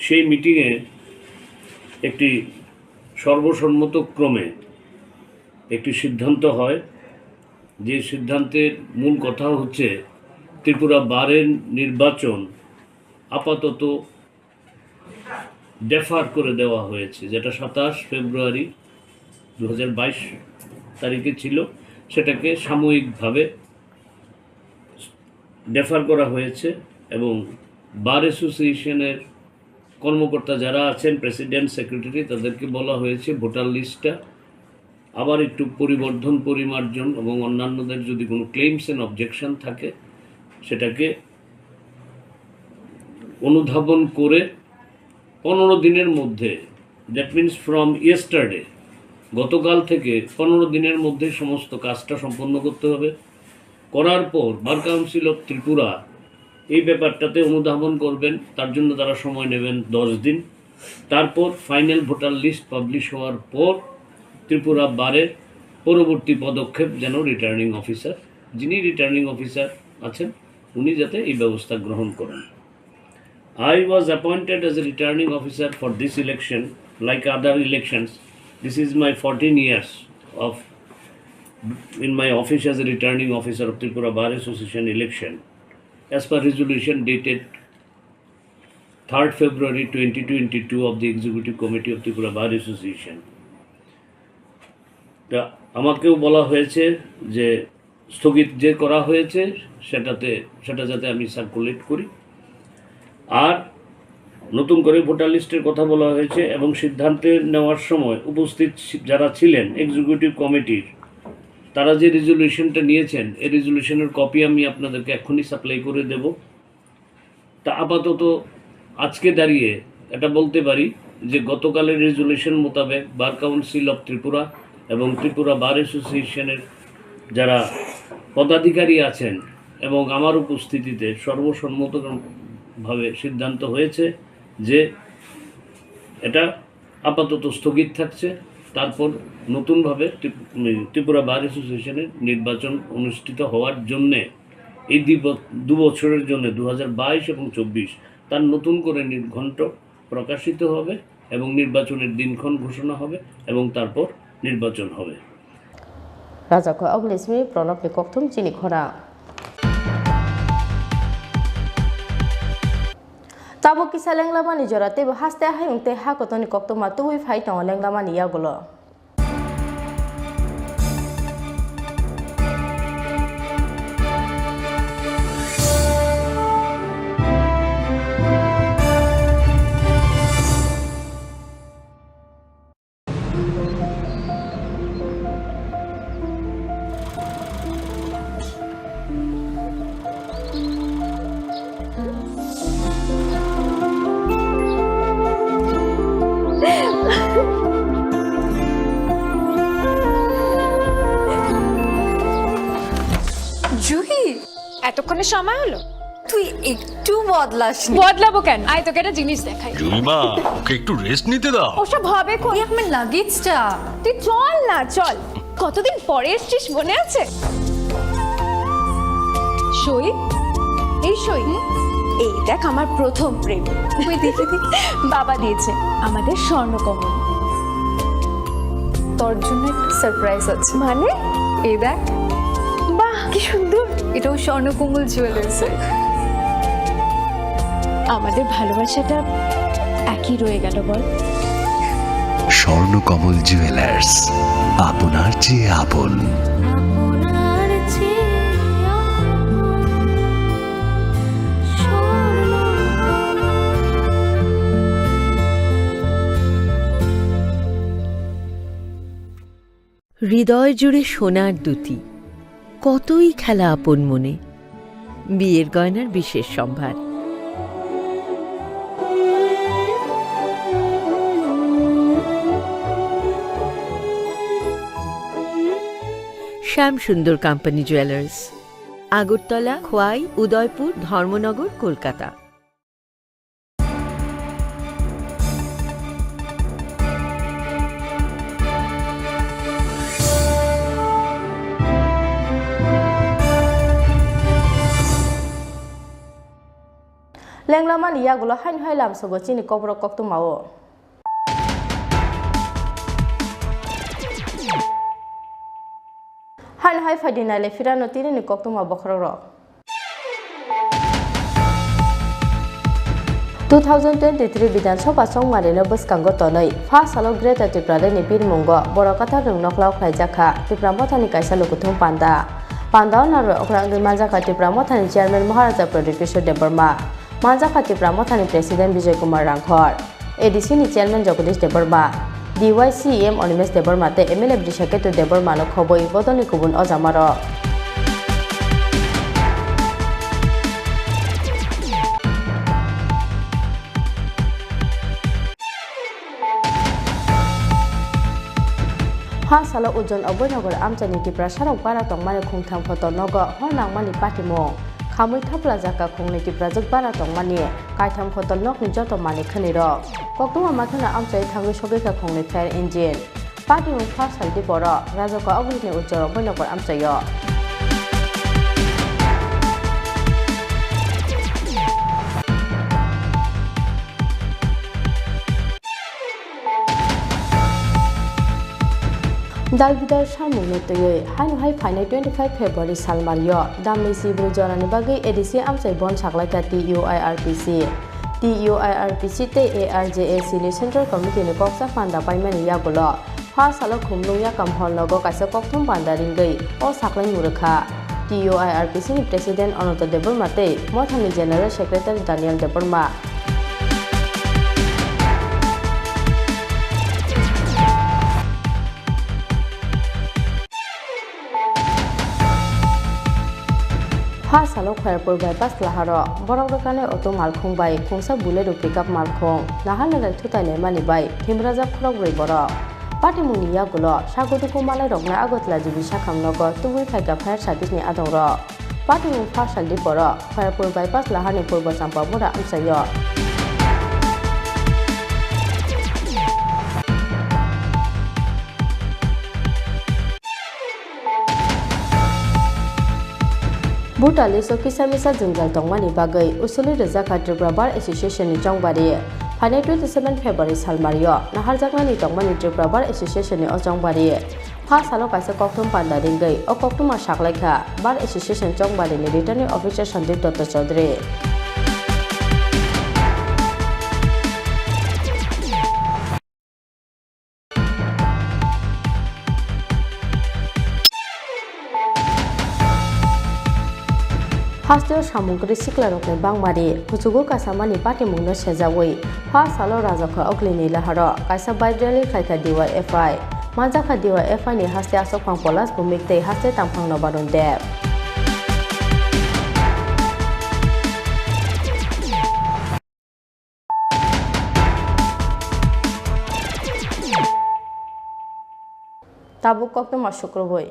সেই মিটিংয়ে একটি সর্বসম্মত ক্রমে একটি সিদ্ধান্ত হয়, যে সিদ্ধান্তের মূল কথা হচ্ছে ত্রিপুরা বারের নির্বাচন আপাতত ডেফার করে দেওয়া হয়েছে, যেটা সাতাশ ফেব্রুয়ারি দু হাজার বাইশ তারিখে ছিল, সেটাকে সাময়িকভাবে ডেফার করা হয়েছে এবং বার অ্যাসোসিয়েশনের কর্মকর্তা যারা আছেন, প্রেসিডেন্ট, সেক্রেটারি, তাদেরকে বলা হয়েছে ভোটার লিস্টটা আবার একটু পরিবর্ধন, পরিমার্জন এবং অন্যান্যদের যদি কোনো ক্লেইমস অ্যান্ড অবজেকশন থাকে, সেটাকে অনুধাবন করে পনেরো দিনের মধ্যে, that means from yesterday, গতকাল থেকে পনেরো দিনের মধ্যে সমস্ত কাজটা সম্পন্ন করতে হবে। করার পর বার কাউন্সিল অফ ত্রিপুরা এই ব্যাপারটাতে অনুধাবন করবেন, তার জন্য তারা সময় নেবেন দশ দিন। তারপর ফাইনাল ভোটার লিস্ট পাবলিশ হওয়ার পর ত্রিপুরা বারের পরবর্তী পদক্ষেপ যেন রিটার্নিং অফিসার, যিনি রিটার্নিং অফিসার আছেন, উনি যাতে এই ব্যবস্থা গ্রহণ করেন। I was appointed as a returning officer for this election. Like other elections, this is my fourteen years of in my office as a returning officer of Tripura Bar Association election, as per resolution dated third February twenty twenty-two of the Executive Committee of Tripura Bar Association. তা আমাকেও বলা হয়েছে যে স্থগিত যে করা হয়েছে সেটাতে, সেটা যাতে আমি সার্কুলেট করি। আর নতুন করে ভোটার লিস্টের কথা বলা হয়েছে এবং সিদ্ধান্তে নেওয়ার সময় উপস্থিত ছি-, যারা ছিলেন এক্সিকিউটিভ কমিটির, তারা যে রেজুলেশনটা নিয়েছেন, এই রেজুলেশনের কপি আমি আপনাদেরকে এখনই সাপ্লাই করে দেব। তা আপাতত আজকে দাঁড়িয়ে এটা বলতে পারি যে গতকালের রেজুলেশন মোতাবেক বার কাউন্সিল অফ ত্রিপুরা এবং ত্রিপুরা বার অ্যাসোসিয়েশনের যারা পদাধিকারী আছেন এবং আমার উপস্থিতিতে সর্বসম্মতভাবে সিদ্ধান্ত হয়েছে যে এটা আপাতত স্থগিত থাকছে। তারপর নতুনভাবে ত্রিপ-, উম, ত্রিপুরা বার অ্যাসোসিয়েশনের নির্বাচন অনুষ্ঠিত হওয়ার জন্যে এই দুই ব-, দু বছরের জন্য দু হাজার বাইশ এবং চব্বিশ তার নতুন করে নির্ঘণ্ট প্রকাশিত হবে এবং নির্বাচনের দিনক্ষণ ঘোষণা হবে এবং তারপর নির্বাচন হবে। Rajako aboni simi Pranabni kokthum chini khorang. Tabuk kisa lenglamani jora teibo haste hayung tei ha kotorni koktwma tubui phai tongo lenglamani yagulo. Juhi, এতক্ষণে সময় হলো? তুই একটু বদলাসনি। বদলাবো কেন? আয়, তোকে একটা জিনিস দেখাই। জুইমা, ওকে একটু রেস্ট নিতে দাও। ওসব হবে কই? এই আমার লাগেজটা। তুই চল না, চল। কতদিন পরে এসছিস, মনে আছে? সই, এই সই। এই দেখ, আমার প্রথম প্রেম। ওই দেখে দে। বাবা দিয়েছে আমাদের স্বর্ণকমল। তোর জন্য একটা সারপ্রাইজ আছে। মানে? এই দেখ। বাহ, কি সুন্দর। এটাও স্বর্ণকমল জুয়েলার্স। আমাদের ভালোবাসাটা একই রয়ে গেল, বল? স্বর্ণকমল জুয়েলার্স, আপনার চেয়ে আপন। হৃদয় জুড়ে সোনার দ্যুতি, কতই খেলা আপন মনে। বিয়ের গয়নার বিশেষ সম্ভার। শ্যাম সুন্দর কোম্পানি জুয়েলার্স, আগরতলা, খোয়াই, উদয়পুর, ধর্মনগর, Kolkata. Lenglamani yagulo haino hai lamsogo chini kokborok koktwmao. Haino hai phaidi naile phirano tinini koktwma bokhorokrok. Two thousand twenty-three Bidhan Sabha chongmarino bwskango tonwi first salo Greater Tripura Rally ni birmungo borok kwthar rwng nokhlao khlaijak kha Tipra Mothani kaisa lukuthum panda. Pandao narwk okra wngwi manjakha Tipra Mothani Chairman Maharaja Pradyot Kishore Debbarma, manjakha Tipra Mothani President Bijoy Kumar Ranghor, A D C ni Chairman Jagadish Debbarma, D Y C E M Animesh Debbarma tei M L A Brishaketu Debbarma no khobwi bodolni kubun ojamarok. Ha salo Ujon Abhoynagar amchaini Tiprasarok bara tongmani khungtham photo nogo hor nangmani patimung. Khamwi thapla jaka khungnwi Tiprajwk bara tongmani kaitham khotol nokni joto manwi khwnwi rok. Koktwma mathano amchai thangwi sogwi kha khungnwi fire engine. Patimung first sal di borok Rajako Abhini Ujjor Abhoynagar amchaio. Dalbidal samungno twiwi haino hai phainai twenty five February salmario damni sibru jorani bagwi A D C amchai bon saklaikha T U I R P C. T U I R P C tei A R J A C ni Central Committee ni koksa panda paimani yagulo pha salo khumlung yakam hall nogo kaisa kokthum panda ringwi o saklaimung rwkha. T U I R P C ni President Ananta Debbarma tei Mothani General Secretary Daniel Debbarma. Ha salo Khayarpur bypass laharo borok rwkani auto malkhung bai khungsa Bolero pickup malkhung nahar lerai thutai laimani bai thimrajak khorokbrwi borok. Patimungni yagulo sagoduku malairokno Agartala G B sakham nogo tubui phaikha fire service ni adongrok. Patimung pha saldi borok Khayarpur bypass laharni Purbo Champamura amchaio. Bhuta list o kisa misa jwngjal tongmani bagwi usuli rwjakha Tripura Bar Association ni chongbari. Phainai twenty seven February salmario naharjaknani tongmani Tripura Bar Association ni o chongbari. Pha salo kaisa kokthum panda ringwi o koktuma saklaikha Bar Association chongbarini Returning Officer Sandeep Dutta Chaudhary. Hasteo samung kwrwi siklarokni bangmari, kuchugo kasamani patimungno sejawi, pha salo Rajakha Oglini laharo kaisa bike rally khlaikha D Y F I. Manjakha D Y F I ni haste Asokphang Polas Bhumik tei haste Tangphang Nobarun Deb. Tabuk koktwma sukrubui.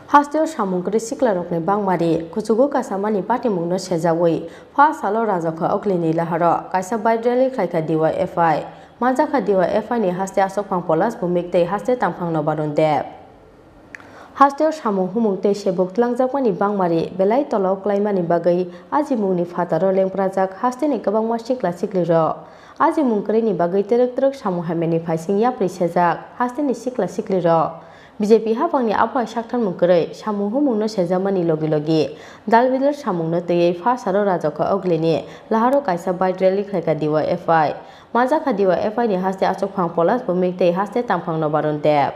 Hasteo samung kwrwi siklarokni bangmari, kuchugo kasamani patimungno sejawi, pha salo Rajakha Oglini laharo kaisa bike rally khlaikha D Y F I. Manjakha D Y F I ni haste Asokphang Polas Bhumik tei haste Tangphang Nobarun Deb. Hasteo samung humung tei sebuk tlangjakmani bangmari belai tolao klaimani bagwi ajimungni phataro lengprajak hasteni kwbangma sikla siklirok. Ajimung kwrwini bagwi twrwk twrwk samung hamyani phaising yapri sejak hasteni sikla siklirok. B J P haphangni abohai saktharmung kwrwi samung humungno sejakmani logi logi dalbidal samungno twiwi pha salo Rajakha Oglini laharo kaisa bike rally khlaikha D Y F I. Manjakha D Y F I ni haste Asokphang Polas Bhumik tei haste Tangphang Nobarun Deb.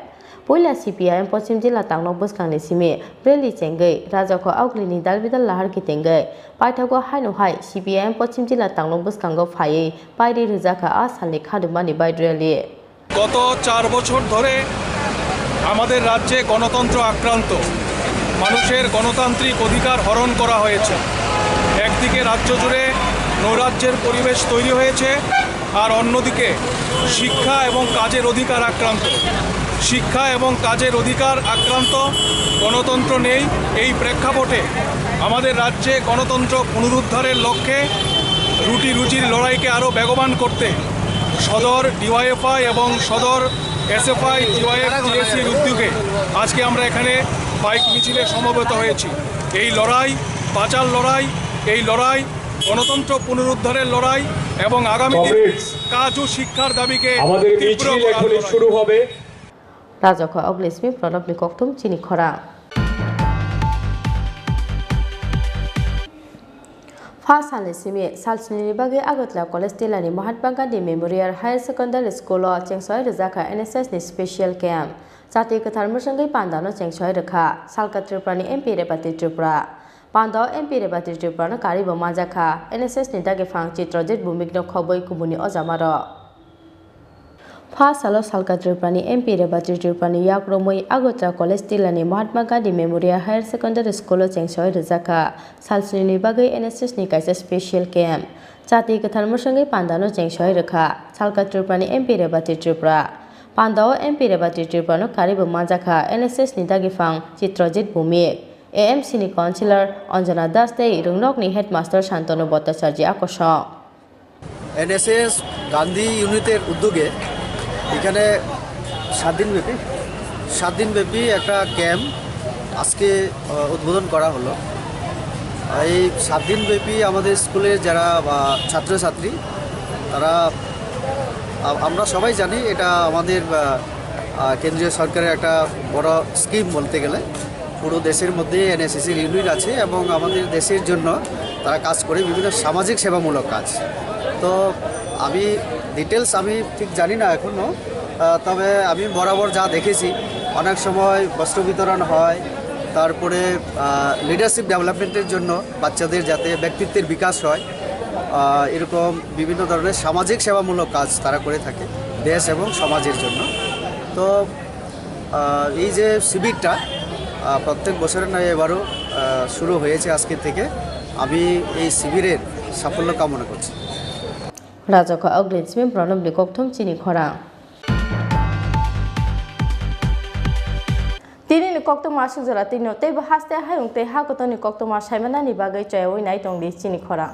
Puila C P I M Pochim Jila Tangnok bwskangni simi rally chengwi Rajakha Oglini dalbidal lahar kitengwi paithago haino hai C P I M Pochim Jila Tangnok bwskango phaiwi pairi rwjakha a salni khadumani bike rally. গত চার বছর ধরে আমাদের রাজ্যে গণতন্ত্র আক্রান্ত, মানুষের গণতান্ত্রিক অধিকার হরণ করা হয়েছে। একদিকে রাজ্য জুড়ে নৈরাজ্যের পরিবেশ তৈরি হয়েছে, আর অন্যদিকে শিক্ষা এবং কাজের অধিকার আক্রান্ত। শিক্ষা এবং কাজের অধিকার আক্রান্ত, গণতন্ত্র নেই। এই প্রেক্ষাপটে আমাদের রাজ্যে গণতন্ত্র পুনরুদ্ধারের লক্ষ্যে রুটি রুজির লড়াইকে আরও বেগবান করতে সদর ডিওয়াইএফআই এবং সদর এসএফআই, ডিওয়াইএফ, টিএসসির উদ্যোগে আজকে আমরা এখানে বাইক মিছিলে সমবেত হয়েছি। এই লড়াই বাঁচার লড়াই, এই লড়াই গণতন্ত্র পুনরুদ্ধারের লড়াই এবং আগামী দিন কমরেডস, কাজ ও শিক্ষার দাবিকে আমাদের তীব্র মিছিল করার এখনই লড়াই। শুরু হবে। Rajakha Oglismi Pranabni kokthum chini khorang. Pha salni simi sal snini bagwi Agartala College Tilani Mahatma Gandhi Memorial Higher Secondary School o chengsoi rwjakha N S S ni special camp. Chati kwthar mwswngwi pandano chengsoi rwkha Salka Tripurani M P Rebati Tripura. Pandao M P Rebati Tripurano karwibo manjakha N S S ni dagi phang Chitrajit Bhumikno khobwi kubuni ojamarok. Pha salo Salka Tripurani M P Rebati Tripurani yak romwi Agartala College Tilani Mahatma Gandhi Memorial Higher Secondary School o chengsoi rwjakha sal snini bagwi N S S ni kaisa special camp. Chati kwthar mwswngwi pandano chengsoi rwkha Salka Tripurani M P Rebati Tripura. Pandao M P Rebati Tripurano karwibo manjakha N S S ni dagi phang Chitrajit Bhumik, A M C ni councillor Anjana Das tei Rungnokni headmaster Shantanu Bhattacharjee akosong. NSS Gandhi ইউনিটের উদ্যোগে এখানে সাত দিনব্যাপী, সাত দিনব্যাপী একটা ক্যাম্প আজকে, আহ, উদ্বোধন করা হলো। এই সাত দিনব্যাপী আমাদের স্কুলের যারা, আহ, ছাত্রছাত্রী, তারা, আ-, আমরা সবাই জানি এটা আমাদের, আহ, আহ, কেন্দ্রীয় সরকারের একটা বড় স্কিম বলতে গেলে। পুরো দেশের মধ্যে এনএসএসের ইউনিট আছে এবং আমাদের দেশের জন্য তারা কাজ করে বিভিন্ন সামাজিক সেবামূলক কাজ। তো আমি ডিটেলস আমি ঠিক জানি না এখনও, আহ, তবে আমি বরাবর যা দেখেছি, অনেক সময় বস্ত্র বিতরণ হয়, তারপরে, আহ, লিডারশিপ ডেভেলপমেন্টের জন্য বাচ্চাদের যাতে ব্যক্তিত্বের বিকাশ হয়, আহ, এরকম বিভিন্ন ধরনের সামাজিক সেবামূলক কাজ তারা করে থাকে দেশ এবং সমাজের জন্য। তো আহ, এই যে শিবিরটা, আহ, প্রত্যেক বছরের ন্যায় এবারও, আহ, শুরু হয়েছে আজকে থেকে। আমি এই শিবিরের সাফল্য কামনা করছি। Rajakha Oglismi Pranabni kokthum chini khorang. Tinini koktwma aswk jora tino teibo haste hayung tei ha kotorni koktwma saimanani bagwi choyaui nai tongdi chini khorang.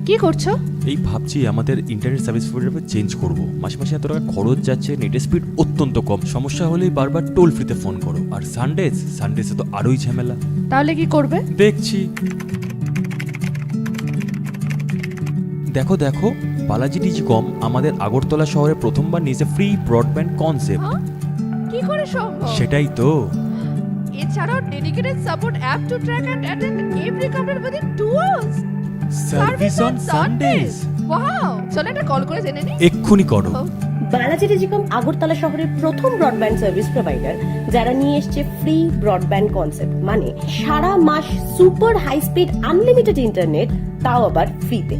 কি করছো? এই ভাবছি আমাদের ইন্টারনেট সার্ভিস প্রোভাইডার চেঞ্জ করব। মাসে মাসে এত টাকা খরচ যাচ্ছে, নেটের স্পিড অত্যন্ত কম। সমস্যা হলেই বারবার টোল ফ্রিতে ফোন করো। আর সানডেজ, সানডেজে তো আরোই ঝামেলা। তাহলে কি করবে? দেখছি। দেখো, দেখো, বালাজি টেলিকম আমাদের আগরতলা শহরে প্রথমবার নিয়েছে ফ্রি ব্রডব্যান্ড কনসেপ্ট। হ্যাঁ? কি করে সম্ভব? সেটাই তো। এছাড়াও dedicated support app to track and attend every complaint within two hours. Service on Sundays. Wow! চলো একটা কল করে জেনে নিই। এক্ষুনি করো। ও। বালাজি টেলিকম আগরতলা শহরের প্রথম ব্রডব্যান্ড সার্ভিস প্রোভাইডার, যারা নিয়ে এসছে ফ্রি ব্রডব্যান্ড কনসেপ্ট, মানে সারা মাস super high speed unlimited internet, তাও আবার ফ্রিতে।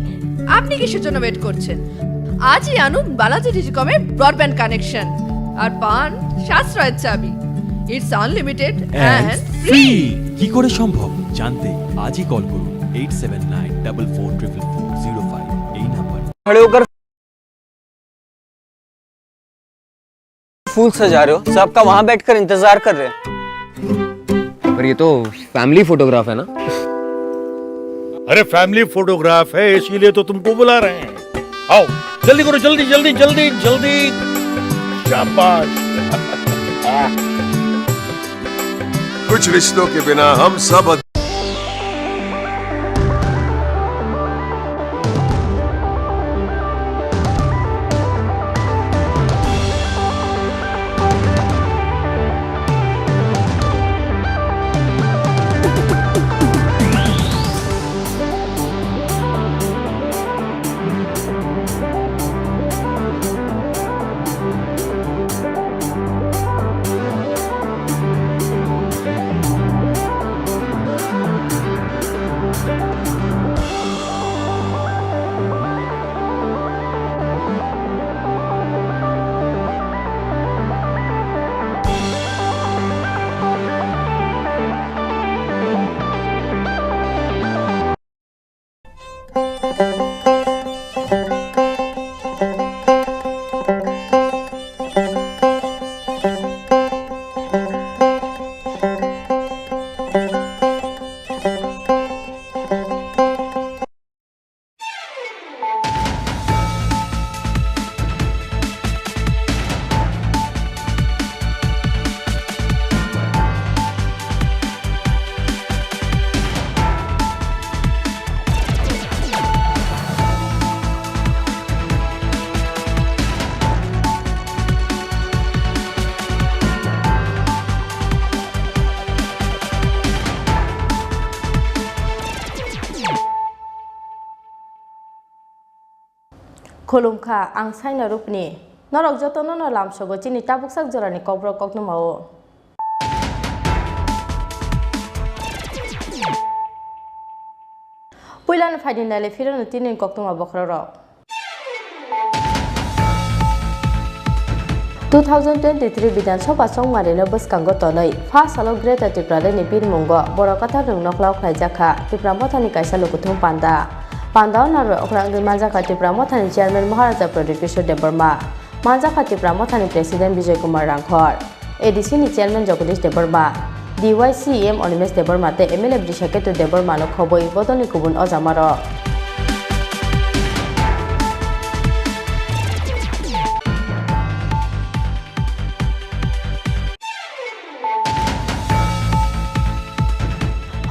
আপনি কিসের জন্য ওয়েট করছেন? আজই আনুন বালাজি টেলিকমের ব্রডব্যান্ড কানেকশন আর পান সাশ্রয়ের চাবি। It's unlimited and and free. Free. কি করে সম্ভব জানতে আজই কল করুন eight seven nine double four triple four zero five এই নাম্বার। खड़े होकर फूल सजा रहे हो, सबका वहां बैठकर इंतजार कर रहे हैं। पर ये तो फैमिली फोटोग्राफ है ना? अरे, फैमिली फोटोग्राफ है, इसीलिए तो तुमको बुला रहे हैं। आओ, जल्दी करो, जल्दी, जल्दी, जल्दी, जल्दी। शाबाश। कुछ रिश्तों के बिना हम सब Khulumkha, ang Saina Rupni. Norok jotono no lamsogo chini tabuksak jorani kokborok koktwmao. Puilano phaidi naile phirano tini koktwma bokhorok. Two thousand twenty-three Bidhan Sabha chongmarino bwskango tonwi, pha salo Greater Tipralandni birmungo borok kwthar rwng nokhlao khlaijakha Tipra Mothani kaisa lukuthum panda. Pandao narwk okra wngwi manjakha Tipra Mothani Chairman Maharaja Pradyut Kishore Debbarma, manjakha Tipra Mothani President Bijoy Kumar Rangkhor, A D C ni Chairman Jagadish Debbarma, D Y C E M Animesh Debbarma tei M L A Brishaketu Debbarma no khobwi bodolni kubun ojamarok.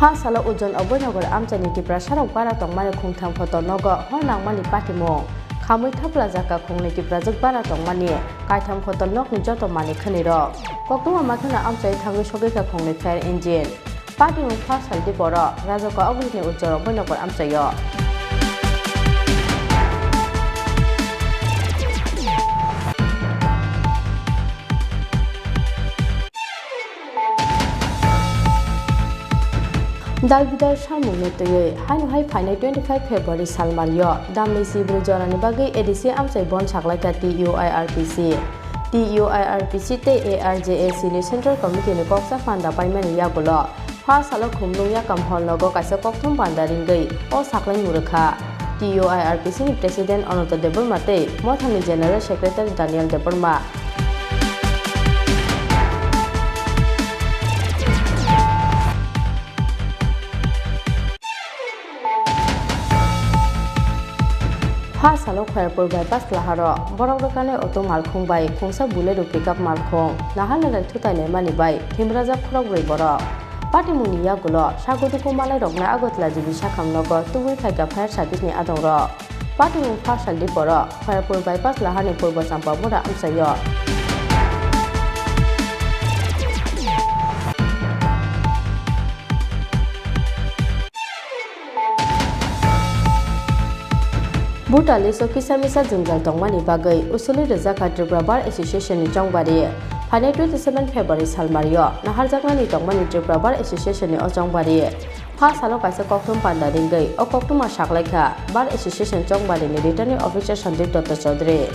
Ha salo Ujon Abhoynagar amchaini Tiprasarok bara tongmani khungtham photo nogo hor nangmani patimung. Khamwi thapla jaka khungnwi Tiprajwk bara tongmani kaitham photo nokni joto manwi khwnwirok. Koktwma makheno amchai thangwi sogwikha khungnwi fire engine. Patimung pha saldi borok Rajokha Ogulini ujorok boinokbar amchaio. Dal bidal samungno twiwi haino hai phainai twenty five February salmario damni sibri jorani bagwi A D C amchai bon saklaikha T U I R P C. T U I R P C tei A R J A C ni Central Committee ni koksa panda paimani yagulo pha salo Khumlung Yakam Hall nogo kaisa kokthum panda ringwi o saklaimung rwkha T U I R P C ni President Ananto Debbarma tei mothani General Secretary Daniel Debbarma. Pha salo Khairpur bypass laharo borok rwkani auto malkhung bai khungsa Bolero pickup malkhung nahar nahar thutai laimani bai thimrajak khorokbrwi borok. Patimungni yagulo sago duku malairokno Agartala G B sakham nogo tubui phaikha fire service ni adongrok. Patimung pha saldi borok Khairpur bypass laharni Purbo Champamura amchaio. Bhutan list o kisa misa jwngjal tongmani bagwi usuli rwjakha Tripura Bar Association ni chongbari. Phainai twenty seven February salmario naharjaknani tongmani Tripura Bar Association ni o chongbari. Pha salo kaisa kokthum panda ringwi o koktwma saklaikha Bar Association chongbarini Returning Officer Sandeep Datta Chaudhary.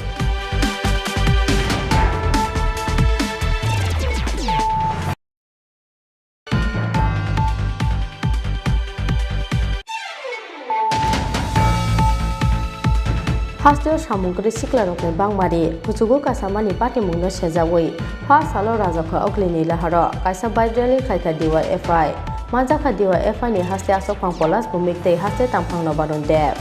Hasteo samung kwrwi siklarokni bangmari kuchugo kasamani patimungno sejawi pha salo Rajokha Ogulini laharo kaisa bike rally khlaikha D Y F I. Manjakha D Y F I ni haste Asokphang Polash Bhumik tei haste Tangphang Nobarun Deb.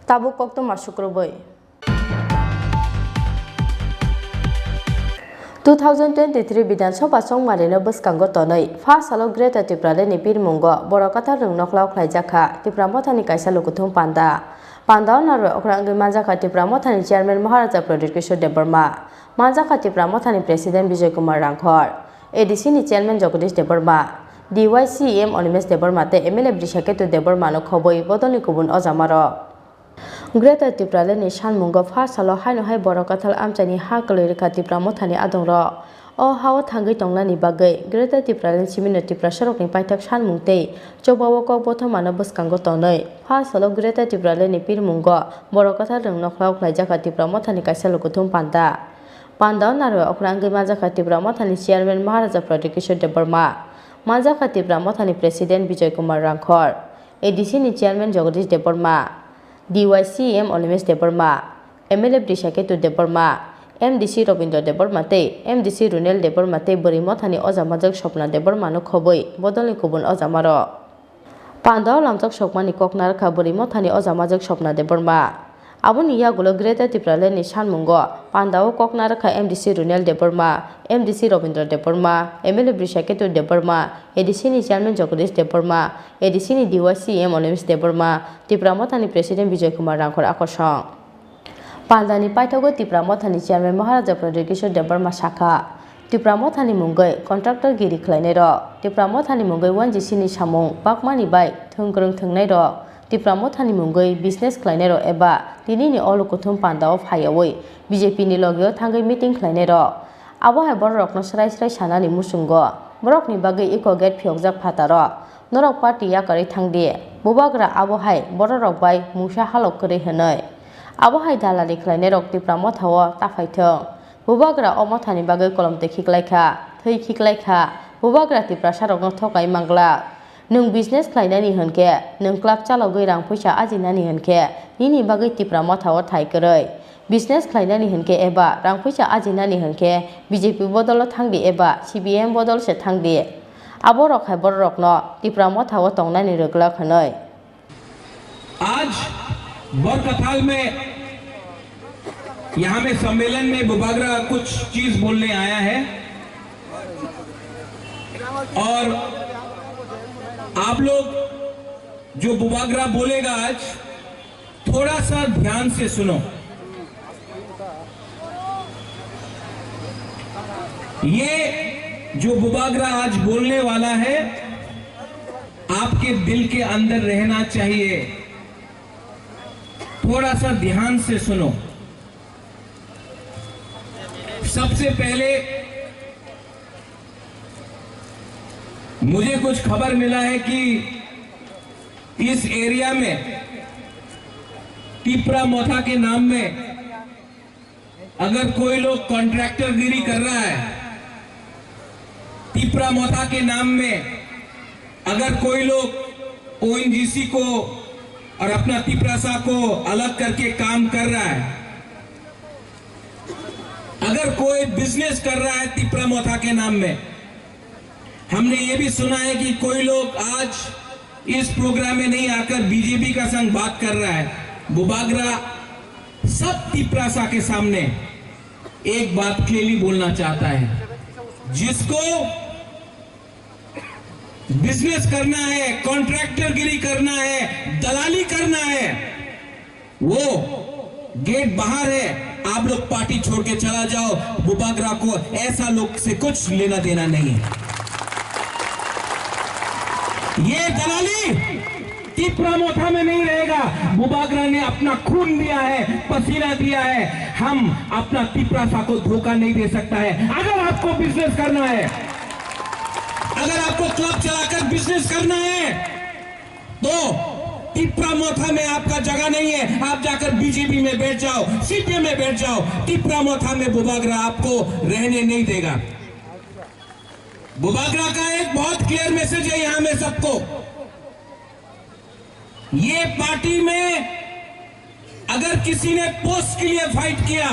Tabuk koktwma sukrubwi. Two thousand twenty-three Bidhan Sabha chongmarino bwskango tonwi pha salo Greater Tipraland ni pirmungo Borok Kwthar Rwng Nokhlao khlaijakha Tipra Mothani kaisa lukuthum panda. Pandao narwai okra wngwi manjakha Tipra Mothani Chairman Maharaja Pradyut Kishore Debbarma, manjakha Tipra Mothani President Bijoy Kumar Rangkhor, A D C ni Chairman Jagadish Debbarma, D Y C E M Animesh Debbarma tei M L A Brishaketu Debbarma no khobwi bodolni kubun ojamarok. Greater Tipraland ni sanmungo pha salo haino hai Borok Kathal amchaini ha kwlwi rwkha Tipra Mothani adongrok. O hao thangwi tongnani bagwi Greater Tipraland simi no Tiprasarokni paithak sanmung tei chobao kok bothomano bwskango tonwi pha salo Greater Tipraland ni pirmungo Borok Kathal Rwng Nokhlao khlaijakha Tipra Mothani kaisa lukuthum panda. Pandao narwai okra wngwi manjakha Tipra Mothani Chairman Maharaja Pradyut Kishore Debbarma, manjakha Tipra Mothani President Bijoy Kumar Rangkhor, A D C ni Chairman Jagadish Debbarma, D Y C E M Animesh Debbarma, M L A Brishaketu Debbarma, M D C Robindra Debbarma tei M D C Runel Debbarma tei Bwrwi Mothani ojamajwk Swpna Debbarma no khobwi bodolni kubun ojamarok. Pandao lamjak sokmani kok narwkha Bwrwi Mothani ojamajwk Swpna Debbarma. Aboni yagulo Greater Tipraland ni sanmungo pandao kok narwkha M D C Runel Debbarma, M D C Robindra Debbarma, M L A Brishaketu Debbarma, A D C ni Chairman Jagadish Debbarma, A D C ni D Y C E M Animesh Debbarma, Tipra Mothani President Bijoy Kumar Rangkhor akosong. Pandani paithago Tipra Mothani Chairman Maharaja Pradyut Kishore Debbarma sakha, Tipra Mothani mungwi contractor giri khlainairok, Tipra Mothani mungwi one G C ni samung bakmani bai thwngkwrwng thwngnairok, Tipra Mothani mungwi business khlainairok eba tinini o lukuthum pandao phaiyawi B J P ni logio thangwi meeting khlainairok. Abo hai bororokno srai srai sanani muchungo borokni bagwi eco gate phiyokjak phataro norok party yakarwi thangdi. Bubagra abo hai bororok bai mungsa halok kwrwi hwnwi. Abo hai dalali khlainairok Tipra Mothao ta phaithwng. Bubagra o mothani bagwi kolom twi khiklaikha, thwi khiklaikha. Bubagra Tiprasarokno thokai manglak. Nwng business khlainani hwnkhe, nwng club chalogwi rang phuisa ajinani hwnkhe, nini bagwi Tipra Mothao thai kwrwi. Business khlainani hwnkhe eba rang phuisa ajinani hwnkhe B J P bodolo thangdi eba C P I M bodol se thangdi. Aborok hai bororokno Tipra Mothao tongnani rwglak hwnwi. आज बरकथाल में यहाँ में सम्मेलन में बुबागरा कुछ चीज बोलने आया है और आप लोग जो बुबागरा बोलेगा आज, थोड़ा सा ध्यान से सुनो। ये जो बुबागरा आज बोलने वाला है, आपके दिल के अंदर रहना चाहिए। थोड़ा सा ध्यान से सुनो। सबसे पहले मुझे कुछ खबर मिला है कि इस एरिया में तिपरा मोथा के नाम में अगर कोई लोग कॉन्ट्रैक्टरगिरी कर रहा है, तिपरा मोथा के नाम में अगर कोई लोग ओएनजीसी को और अपना तिपरासा को अलग करके काम कर रहा है, अगर कोई बिजनेस कर रहा है तिपरा मोथा के नाम में, हमने ये भी सुना है कि कोई लोग आज इस प्रोग्राम में नहीं आकर बीजेपी का संग बात कर रहा है। बुबागरा सब तिपरासा के सामने एक बात क्लियरली बोलना चाहता है, जिसको बिजनेस करना है, कॉन्ट्रैक्टरगिरी करना है, दलाली करना है, वो गेट बाहर है। आप लोग पार्टी छोड़ के चला जाओ। बुबागरा को ऐसा लोग से कुछ लेना देना नहीं है। ये दलाली तिपरा मोथा में नहीं रहेगा। बुबागरा ने अपना खून दिया है, पसीना दिया है। हम अपना तिपरासा को धोखा नहीं दे सकता है। अगर आपको बिजनेस करना है, अगर आपको क्लब चलाकर बिजनेस करना है, तो तिपरा मोथा में आपका जगह नहीं है। आप जाकर बीजेपी में बैठ जाओ, सीपीएम में बैठ जाओ। तिपरा मोथा में बुबागरा आपको रहने नहीं देगा। बुबागरा का एक बहुत क्लियर मैसेज है यहाँ में सबको। ये पार्टी में अगर किसी ने पोस्ट के लिए फाइट किया,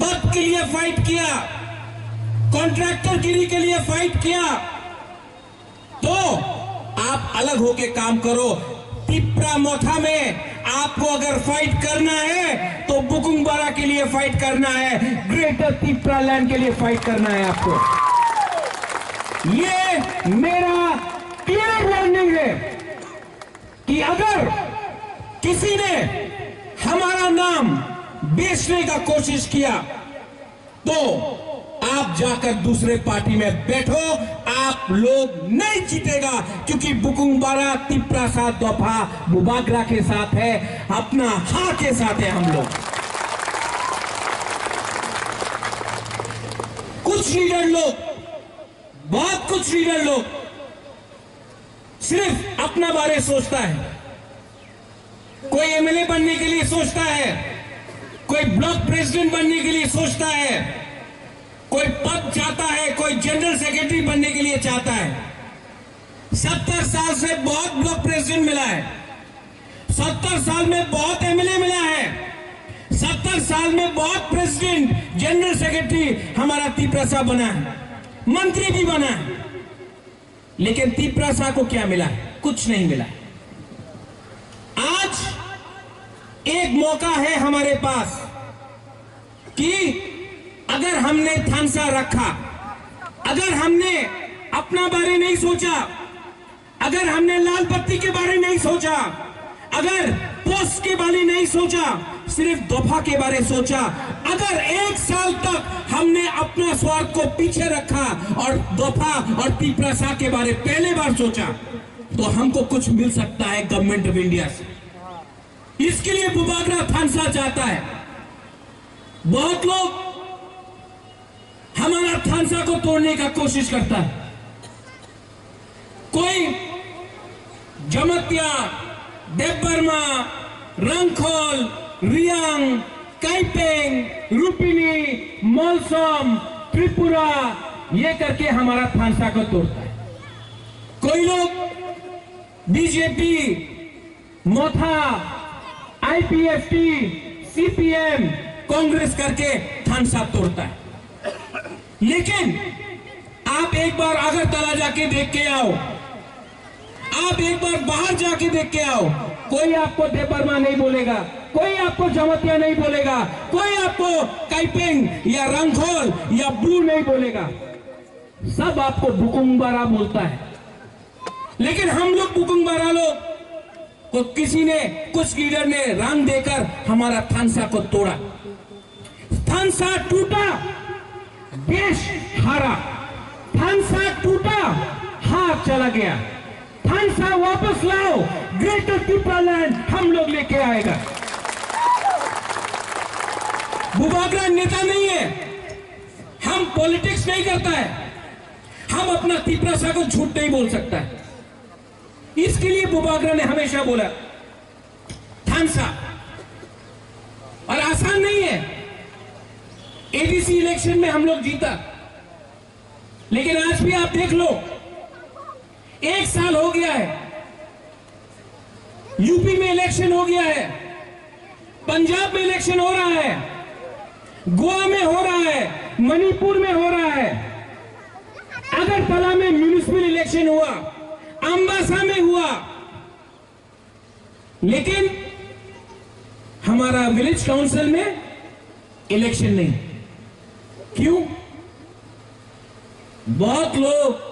पद के लिए फाइट किया, कॉन्ट्रैक्टरगिरी के लिए फाइट किया, तो आप अलग होके काम करो। तिपरा मोथा में आपको अगर फाइट करना है तो बुकुंगबारा के लिए फाइट करना है, ग्रेटर तिपरा लैंड के लिए फाइट करना है आपको। ये मेरा क्लियर वार्निंग है कि अगर किसी ने हमारा नाम बेचने का कोशिश किया तो आप जाकर दूसरे पार्टी में बैठो, आप लोग नहीं जीतेगा, क्योंकि बुकुंगबारा तिपरासा दफा बुबागरा के साथ है, अपना हाँ के साथ है हम लोग। कुछ लीडर लोग, बहुत कुछ लीडर लोग सिर्फ अपना बारे सोचता है। कोई एमएलए बनने के लिए सोचता है, कोई ब्लॉक प्रेसिडेंट बनने के लिए सोचता है, कोई पद चाहता है, कोई जनरल सेक्रेटरी बनने के लिए चाहता है। सत्तर साल से बहुत ब्लॉक प्रेसिडेंट मिला है, सत्तर साल में बहुत एमएलए मिला है, सत्तर साल में बहुत प्रेसिडेंट, जनरल सेक्रेटरी हमारा तिपरासा बना है, मंत्री भी बना है। लेकिन तिपरासा को क्या मिला? कुछ नहीं मिला। आज एक मौका है हमारे पास कि अगर हमने थानसा रखा, अगर हमने अपना बारे नहीं सोचा, अगर हमने लाल बत्ती के बारे नहीं सोचा, अगर पोस्ट के बारे नहीं सोचा, सिर्फ दफा के बारे सोचा, अगर एक साल तक हमने अपना स्वार्थ को पीछे रखा और दफा और तिपरासा के बारे पहले बार सोचा, तो हमको कुछ मिल सकता है गवर्नमेंट ऑफ इंडिया से। इसके लिए बुबागरा थानसा चाहता है। बहुत लोग हमारा थानसा को तोड़ने का कोशिश करता है। कोई जमतिया, देबबर्मा, रंगखोल, रियांग, काइपेंग, रुपिनी, मलसम, त्रिपुरा, ये करके हमारा थानसा को तोड़ता है। कोई लोग बीजेपी, मोथा, आईपीएफटी, सीपीएम, कांग्रेस करके थानसा तोड़ता है। लेकिन आप एक बार अगरतला जाके देख के आओ, आप एक बार बाहर जाके देख के आओ, कोई आपको देबबर्मा नहीं बोलेगा, कोई आपको जमतिया नहीं बोलेगा, कोई आपको काइपेंग या रंगखोल या ब्रू नहीं बोलेगा। सब आपको बुकुंगबारा बोलता है। लेकिन हम लोग बुकुंगबारा लोग को किसी ने, कुछ लीडर ने रंग देकर हमारा थानसा को तोड़ा। थानसा टूटा, देश हारा। थानसा टूटा, हार चला गया। थानसा वापस लाओ, ग्रेटर टिप्रालैंड हम लोग लेके आएगा। बुबागरा नेता नहीं है, हम पॉलिटिक्स नहीं करता है, हम अपना तिप्रासा को झूठ नहीं बोल सकता है। इसके लिए बुबागरा ने हमेशा बोला, थानसा। और आसान नहीं है। एडीसी इलेक्शन में हम लोग जीता, लेकिन आज भी आप देख लो, एक साल हो गया है, यूपी में इलेक्शन हो गया है, पंजाब में इलेक्शन हो रहा है, गोवा में हो रहा है, मणिपुर में हो रहा है, अगरतला में म्युनिसिपल इलेक्शन हुआ, अम्बासा में हुआ, लेकिन हमारा विलेज काउंसिल में इलेक्शन नहीं। क्यों? बहुत लोग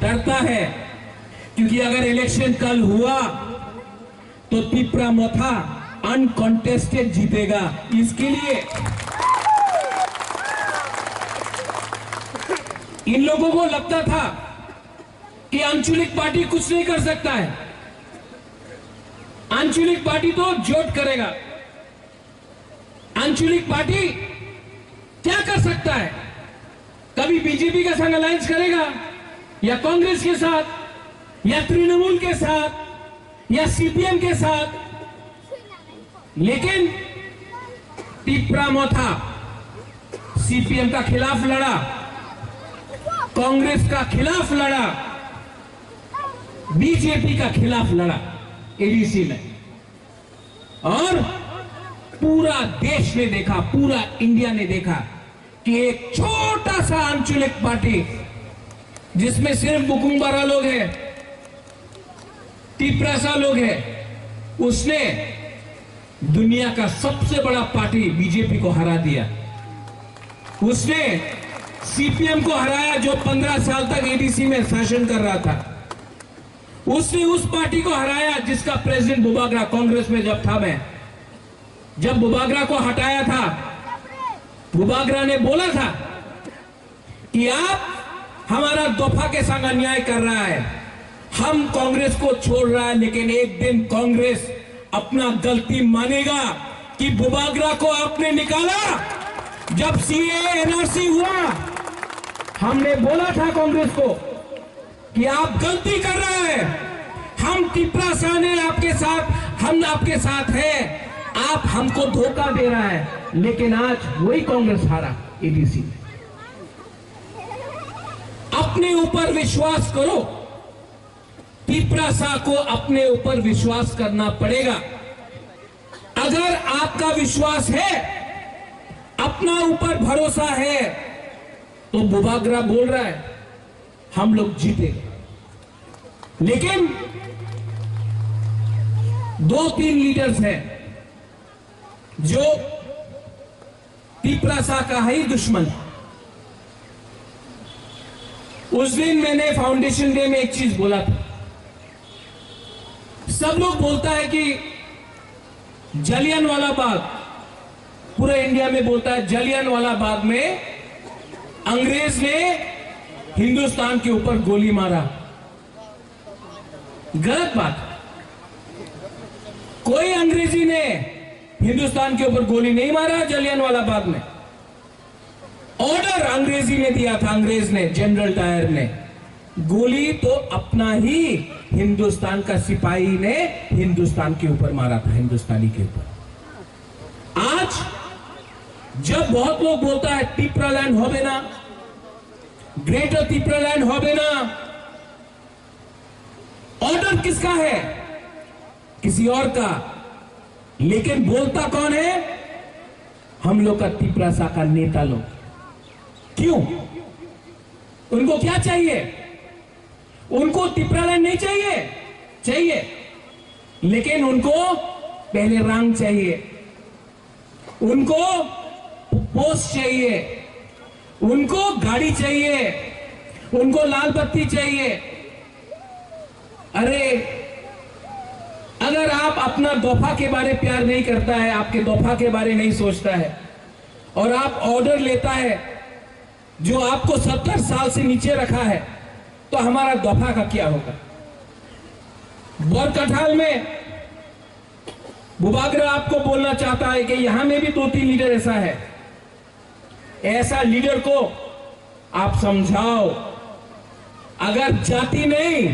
डरता है, क्योंकि अगर इलेक्शन कल हुआ तो तिप्रा मोथा अनकॉन्टेस्टेड जीतेगा। इसके लिए इन लोगों को लगता था कि आंचलिक पार्टी कुछ नहीं कर सकता है, आंचलिक पार्टी तो जोट करेगा। आंचलिक पार्टी क्या कर सकता है? कभी बीजेपी के साथ अलायंस करेगा, या कांग्रेस के साथ, या तृणमूल के साथ, या सीपीएम के साथ? लेकिन तिप्रा मोथा सीपीएम का खिलाफ लड़ा, कांग्रेस का खिलाफ लड़ा, बीजेपी का खिलाफ लड़ा एडीसी में। और पूरा देश ने देखा, पूरा इंडिया ने देखा कि एक छोटा सा आंचलिक पार्टी, जिसमें सिर्फ बुकुंग बारा लोग हैं, तिप्रासा लोग हैं, उसने दुनिया का सबसे बड़ा पार्टी बीजेपी को हरा दिया। उसने सीपीएम को हराया, जो पन्द्रह साल तक एडीसी में शासन कर रहा था। उसने उस पार्टी को हराया जिसका प्रेसिडेंट बुबागरा, कांग्रेस में जब था मैं, जब बुबागरा को हटाया था, बुबागरा ने बोला था कि आप हमारा दफा के संग अन्याय कर रहा है, हम कांग्रेस को छोड़ रहा है, लेकिन एक दिन कांग्रेस अपना गलती मानेगा कि बुबागरा को आपने निकाला। जब सीएए एनआरसी हुआ, हमने बोला था कांग्रेस को कि आप गलती कर रहे हैं, हम तिप्रासा ने आपके साथ, हम आपके साथ हैं, आप हमको धोखा दे रहा है। लेकिन आज वही कांग्रेस हारा एडीसी में। अपने ऊपर विश्वास करो, तिप्रासा को अपने ऊपर विश्वास करना पड़ेगा। अगर आपका विश्वास है, अपना ऊपर भरोसा है, तो बुबागरा बोल रहा है, हम लोग जीते। लेकिन दो तीन लीडर्स हैं जो तिप्रासा का है ही दुश्मन। उस दिन मैंने फाउंडेशन डे में एक चीज बोला था, सब लोग बोलता है कि जलियांवाला बाग, पूरा इंडिया में बोलता है, जलियांवाला बाग में अंग्रेज ने हिंदुस्तान के ऊपर गोली मारा। गलत बात। कोई अंग्रेजी ने हिंदुस्तान के ऊपर गोली नहीं मारा जलियांवाला बाग में। ऑर्डर अंग्रेजी ने दिया था, अंग्रेज ने, जनरल डायर ने। गोली तो अपना ही हिंदुस्तान का सिपाही ने हिंदुस्तान के ऊपर मारा था, हिंदुस्तानी के ऊपर। आज जब बहुत लोग बोलता है टिप्रालैंड होबे ना, ग्रेटर टिप्रालैंड होबे ना, ऑर्डर किसका है? किसी और का। लेकिन बोलता कौन है? हम लोग का तिप्रासा का नेता लोग। क्यों? उनको क्या चाहिए? उनको तिप्रालैंड नहीं चाहिए? चाहिए, लेकिन उनको पहले रंग चाहिए, उनको पोस्ट चाहिए, उनको गाड़ी चाहिए, उनको लाल बत्ती चाहिए। अरे, अपना दोफा के बारे प्यार नहीं करता है, आपके दोफा के बारे नहीं सोचता है, और आप ऑर्डर लेता है जो आपको सत्तर साल से नीचे रखा है, तो हमारा दोफा का क्या होगा? बरकठाल में बुबागरा आपको बोलना चाहता है कि यहाँ में भी दो तीन लीडर ऐसा है, ऐसा लीडर को आप समझाओ। अगर जाति नहीं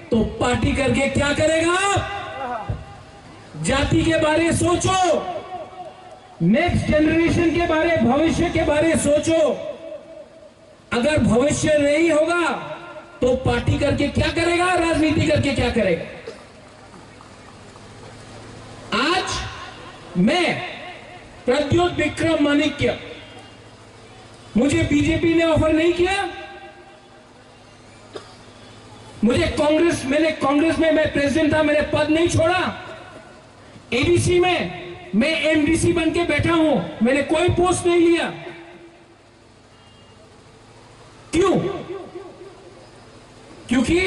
तो पार्टी करके क्या करेगा आप? जाति के बारे सोचो, नेक्स्ट जनरेशन के बारे, भविष्य के बारे सोचो। अगर भविष्य नहीं होगा तो पार्टी करके क्या करेगा, राजनीति करके क्या करेगा? आज मैं प्रद्युत विक्रम माणिक्य, मुझे बीजेपी ने ऑफर नहीं किया, मुझे कांग्रेस, मैंने कांग्रेस में मैं प्रेसिडेंट था, मैंने पद नहीं छोड़ा। एडीसी में मैं एमडीसी बन के बैठा हूं, मैंने कोई पोस्ट नहीं लिया। क्यों? क्योंकि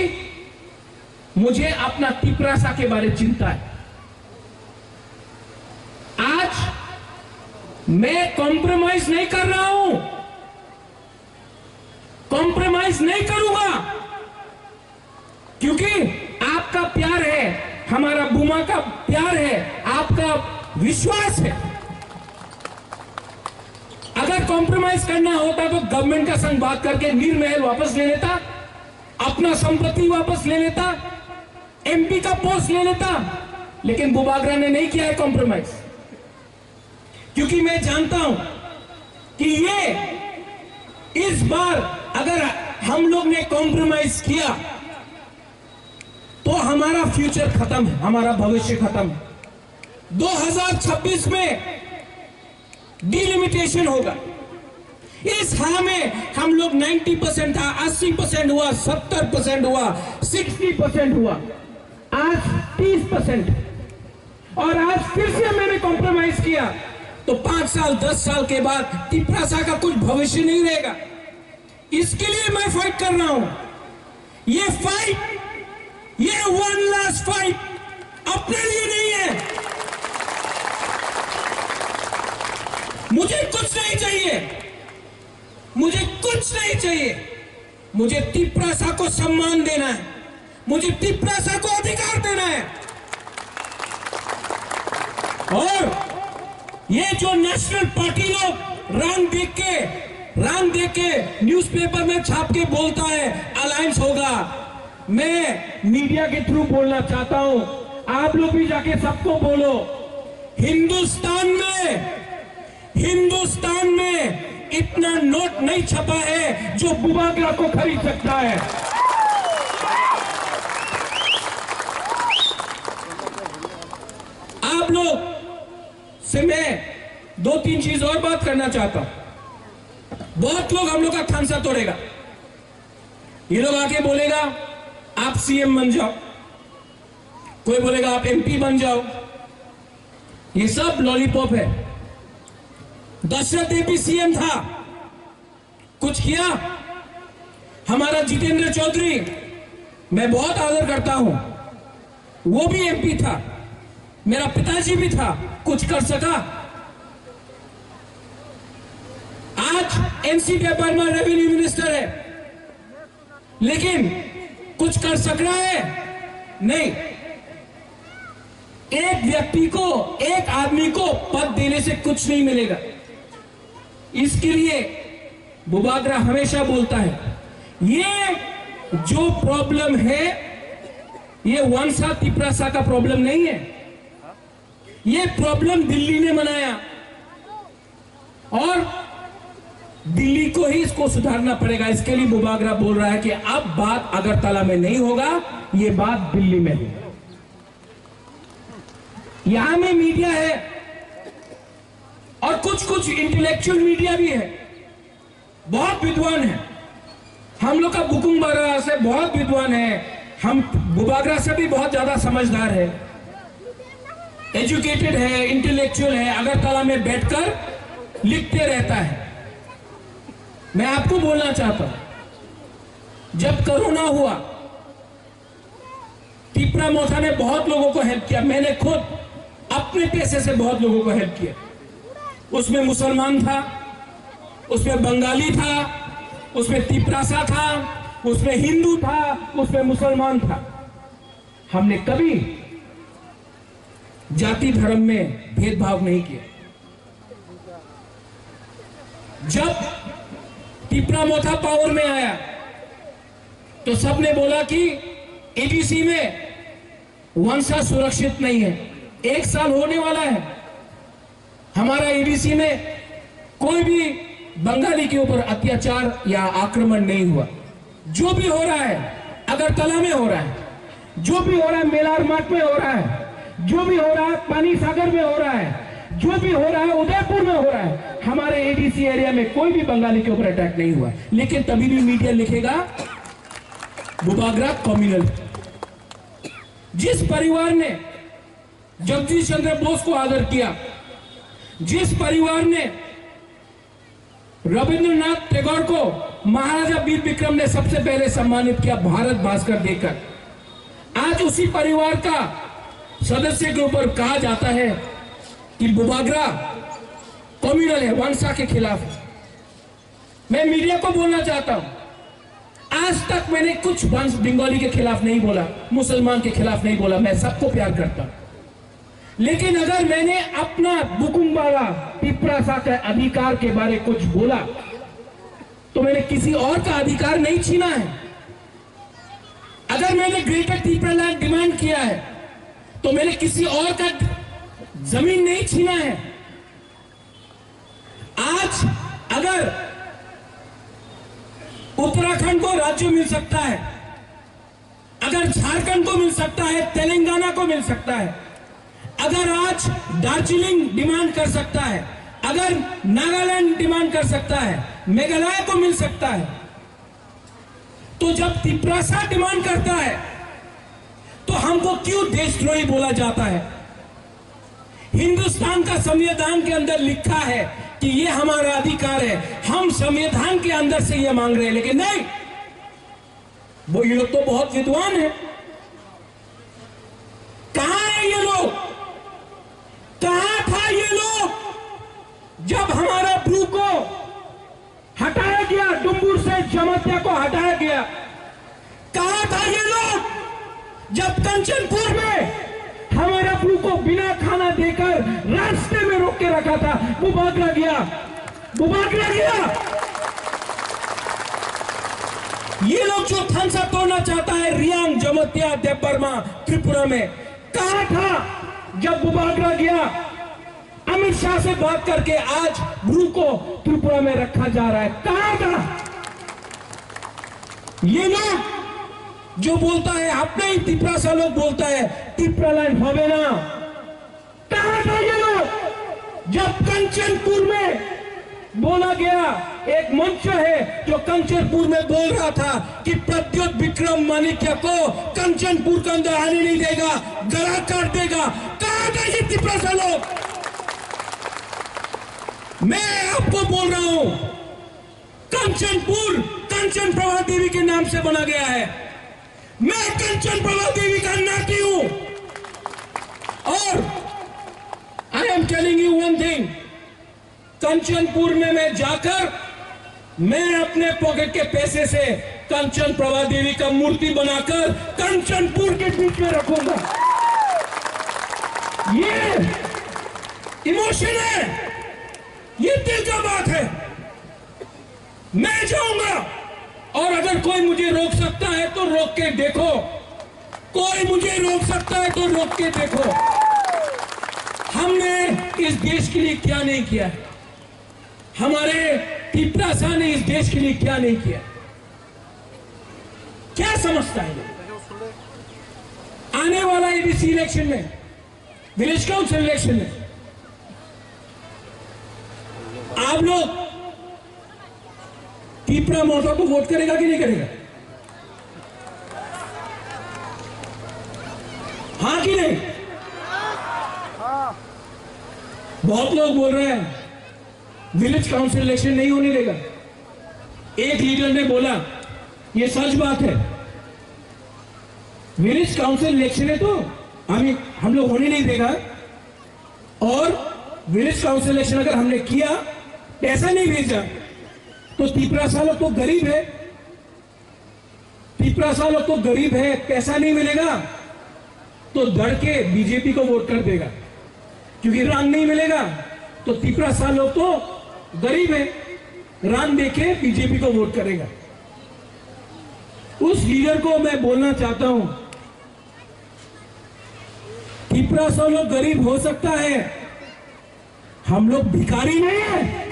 मुझे अपना तिपरासा के बारे चिंता है। आज मैं कॉम्प्रोमाइज नहीं कर रहा हूं, कॉम्प्रोमाइज नहीं करूंगा, क्योंकि आपका प्यार है, हमारा बुमा का प्यार है, आपका विश्वास है। अगर कॉम्प्रोमाइज करना होता तो गवर्नमेंट का संग बात करके नीर महल वापस ले लेता, अपना संपत्ति वापस ले लेता, एमपी का पोस्ट ले लेता, लेकिन बुबागरा ने नहीं किया है कॉम्प्रोमाइज। क्योंकि मैं जानता हूं कि ये इस बार अगर हम लोग ने कॉम्प्रोमाइज किया तो हमारा फ्यूचर खत्म है, हमारा भविष्य खत्म है। दो हज़ार छब्बीस में डिलिमिटेशन होगा। इस हा में हम लोग नाइंटी परसेंट था, अस्सी परसेंट हुआ, सत्तर परसेंट हुआ, सिक्सटी परसेंट हुआ, आज तीस परसेंट। और आज फिर से मैंने कॉम्प्रोमाइज किया, तो पांच साल, दस साल के बाद तिपरासा का कुछ भविष्य नहीं रहेगा। इसके लिए मैं फाइट कर रहा हूं। ये फाइट, ये वन लास्ट फाइट अपने लिए नहीं है। मुझे कुछ नहीं चाहिए, मुझे कुछ नहीं चाहिए। मुझे तिपरासा को सम्मान देना है, मुझे तिपरासा को अधिकार देना है। और ये जो नेशनल पार्टी लोग रंग देख के, रंग देख के न्यूज़पेपर में छाप के बोलता है अलायंस होगा, मैं मीडिया के थ्रू बोलना चाहता हूं, आप लोग भी जाके सबको बोलो, हिंदुस्तान में, हिंदुस्तान में इतना नोट नहीं छपा है जो बुबागरा को खरीद सकता है। आप लोग से मैं दो तीन चीज और बात करना चाहता हूं। बहुत लोग हम लोग का खांसा तोड़ेगा। ये लोग आके बोलेगा, "आप सीएम बन जाओ," कोई बोलेगा, "आप एमपी बन जाओ।" ये सब लॉलीपॉप है। दशरथ देव भी सीएम था, कुछ किया? हमारा जितेंद्र चौधरी, मैं बहुत आदर करता हूं, वो भी एमपी था, मेरा पिताजी भी था, कुछ कर सका? आज एनसी देव वर्मा रेवेन्यू मिनिस्टर है, लेकिन कुछ कर सक रहा है? नहीं। एक व्यक्ति को, एक आदमी को पद देने से कुछ नहीं मिलेगा। इसके लिए बुबागरा हमेशा बोलता है, ये जो प्रॉब्लम है, ये वंशा तिपरासा का प्रॉब्लम नहीं है, ये प्रॉब्लम दिल्ली ने बनाया। और दिल्ली को ही इसको सुधारना पड़ेगा। इसके लिए बुबागरा बोल रहा है कि अब बात अगरतला में नहीं होगा, ये बात दिल्ली में होगा। यहां में मीडिया है और कुछ कुछ इंटेलेक्चुअल मीडिया भी है, बहुत विद्वान है। हम लोग का बुकुंग बारा से बहुत विद्वान है, हम बुबागरा से भी बहुत ज्यादा समझदार है, एजुकेटेड है, इंटेलेक्चुअल है, अगरतला में बैठकर लिखते रहता है। मैं आपको बोलना चाहता हूं, जब कोरोना हुआ, तिपरा मोथा ने बहुत लोगों को हेल्प किया, मैंने खुद अपने पैसे से बहुत लोगों को हेल्प किया। उसमें मुसलमान था, उसमें बंगाली था, उसमें तिपरासा था, उसमें हिंदू था, उसमें मुसलमान था। हमने कभी जाति धर्म में भेदभाव नहीं किया। जब तिपरा मोथा पावर में आया तो सबने बोला कि एडीसी में वंशा सुरक्षित नहीं है। एक साल होने वाला है, हमारा एडीसी में कोई भी बंगाली के ऊपर अत्याचार या आक्रमण नहीं हुआ। जो भी हो रहा है, अगरतला में हो रहा है, जो भी हो रहा है, मेलार मठ में हो रहा है, जो भी हो रहा है, पानी सागर में हो रहा है, जो भी हो रहा है, उदयपुर में हो रहा है, हमारे एडीसी एरिया में कोई भी बंगाली के ऊपर अटैक नहीं हुआ। लेकिन तभी भी मीडिया लिखेगा, बुबागरा कम्युनल। जिस परिवार ने जगदीश चंद्र बोस को आदर किया, जिस परिवार ने रविंद्रनाथ टैगोर को महाराजा वीर विक्रम ने सबसे पहले सम्मानित किया भारत भास्कर देकर, आज उसी परिवार का सदस्य के ऊपर कहा जाता है कि बुबागरा कम्युनल है, वंशा के खिलाफ है। मैं मीडिया को बोलना चाहता हूं, आज तक मैंने कुछ वंश बंगाली के खिलाफ नहीं बोला, मुसलमान के खिलाफ नहीं बोला, मैं सबको प्यार करता हूं। लेकिन अगर मैंने अपना बुकुंबाला तिपरासा के अधिकार के बारे कुछ बोला, तो मैंने किसी और का अधिकार नहीं छीना है। अगर मैंने ग्रेटर तिपरालैंड डिमांड किया है, तो मैंने किसी और का जमीन नहीं छीना है। आज अगर उत्तराखंड को राज्य मिल सकता है, अगर झारखंड को मिल सकता है, तेलंगाना को मिल सकता है, अगर आज दार्जिलिंग डिमांड कर सकता है, अगर नागालैंड डिमांड कर सकता है, मेघालय को मिल सकता है, तो जब तिपरासा डिमांड करता है, तो हमको क्यों देशद्रोही बोला जाता है? हिंदुस्तान का संविधान के अंदर लिखा है कि ये हमारा अधिकार है, हम संविधान के अंदर से ये मांग रहे हैं, लेकिन नहीं, वो, ये लोग तो बहुत विद्वान है। कहाँ है ये लोग? कहाँ था ये लोग जब हमारा ब्रू को हटाया गया, डुम्बुर से जमातिया को हटाया गया? कहाँ था ये लोग जब कंचनपुर में हमारा ब्रू को बिना खाना देकर रास्ते में रोक के रखा था? बुबागरा गया, बुबागरा गया। ये लोग जो थानसा तोड़ना चाहता है, रियांग, जमतिया, देबबर्मा, त्रिपुरा में, कहाँ था जब बुबागरा गया? अमित शाह से बात करके आज ब्रू को त्रिपुरा में रखा जा रहा है। कहाँ था ये लोग जो बोलता है, अपने ही तिपरासा लोग बोलता है, तिपरालैंड होबे ना। कहाँ था ये लोग जब कंचनपुर में बोला गया, एक मंच है जो कंचनपुर में बोल रहा था कि प्रद्युत विक्रम माणिक्य को कंचनपुर के अंदर आने नहीं देगा, गला काट देगा। कहाँ था ये तिपरासा लोग? मैं आपको बोल रहा हूं, कंचनपुर कंचन प्रभा देवी के नाम से बना गया है। मैं कंचन प्रभा देवी का नाती हूं। और I am telling you one thing, Kanchanpur में मैं जाकर मैं अपने पॉकेट के पैसे से कंचन प्रभा देवी का मूर्ति बनाकर कंचनपुर के बीच में रखूंगा। ये इमोशन है, ये दिल का बात है। मैं जाऊंगा, और अगर कोई मुझे रोक सकता है तो रोक के देखो, कोई मुझे रोक सकता है तो रोक के देखो। हमने इस देश के लिए क्या नहीं किया है, हमारे तिपरासा ने इस देश के लिए क्या नहीं किया। क्या समझता है ये? आने वाला एडीसी इलेक्शन में, विलेज काउंसिल इलेक्शन में आप लोग तिपरा मोर्चा को वोट करेगा कि नहीं करेगा? हाँ कि नहीं? बहुत लोग बोल रहे हैं विलेज काउंसिल इलेक्शन नहीं होने देगा। एक लीडर ने बोला, ये सच बात है, विलेज काउंसिल इलेक्शन है तो हमें, हम लोग होने नहीं देगा। और विलेज काउंसिल इलेक्शन अगर हमने किया, पैसा नहीं भेजा, तो तिपरासा लोग तो गरीब है, तिपरासा लोग तो गरीब है, पैसा नहीं मिलेगा तो डर के बीजेपी को वोट कर देगा, क्योंकि रान नहीं मिलेगा। तो तिपरासा लोग तो गरीब है, रान देके बीजेपी को वोट करेगा। उस लीडर को मैं बोलना चाहता हूं, तिपरासा लोग गरीब हो सकता है, हम लोग भिखारी नहीं है।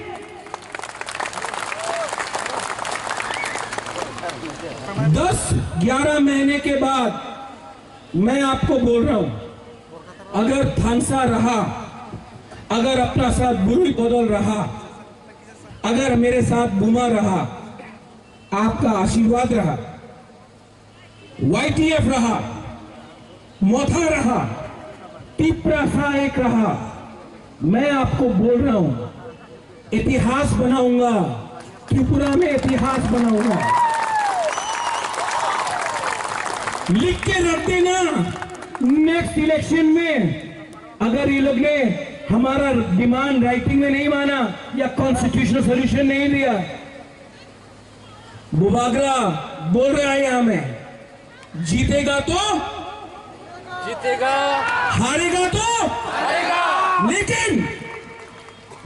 दस ग्यारह महीने के बाद मैं आपको बोल रहा हूं, अगर थानसा रहा, अगर अपना साथ बुरुई बदल रहा, अगर मेरे साथ बुमा रहा, आपका आशीर्वाद रहा, वाईटीएफ रहा, मोथा रहा, तिपरासा एक रहा, मैं आपको बोल रहा हूं, इतिहास बनाऊंगा, त्रिपुरा में इतिहास बनाऊंगा। लिख के रख देना, नेक्स्ट इलेक्शन में अगर ये लोग ने हमारा डिमांड राइटिंग में नहीं माना या कॉन्स्टिट्यूशनल सॉल्यूशन नहीं दिया, बुबागरा बोल रहा है यहां में, जीतेगा तो जीतेगा। हारेगा तो हारेगा। लेकिन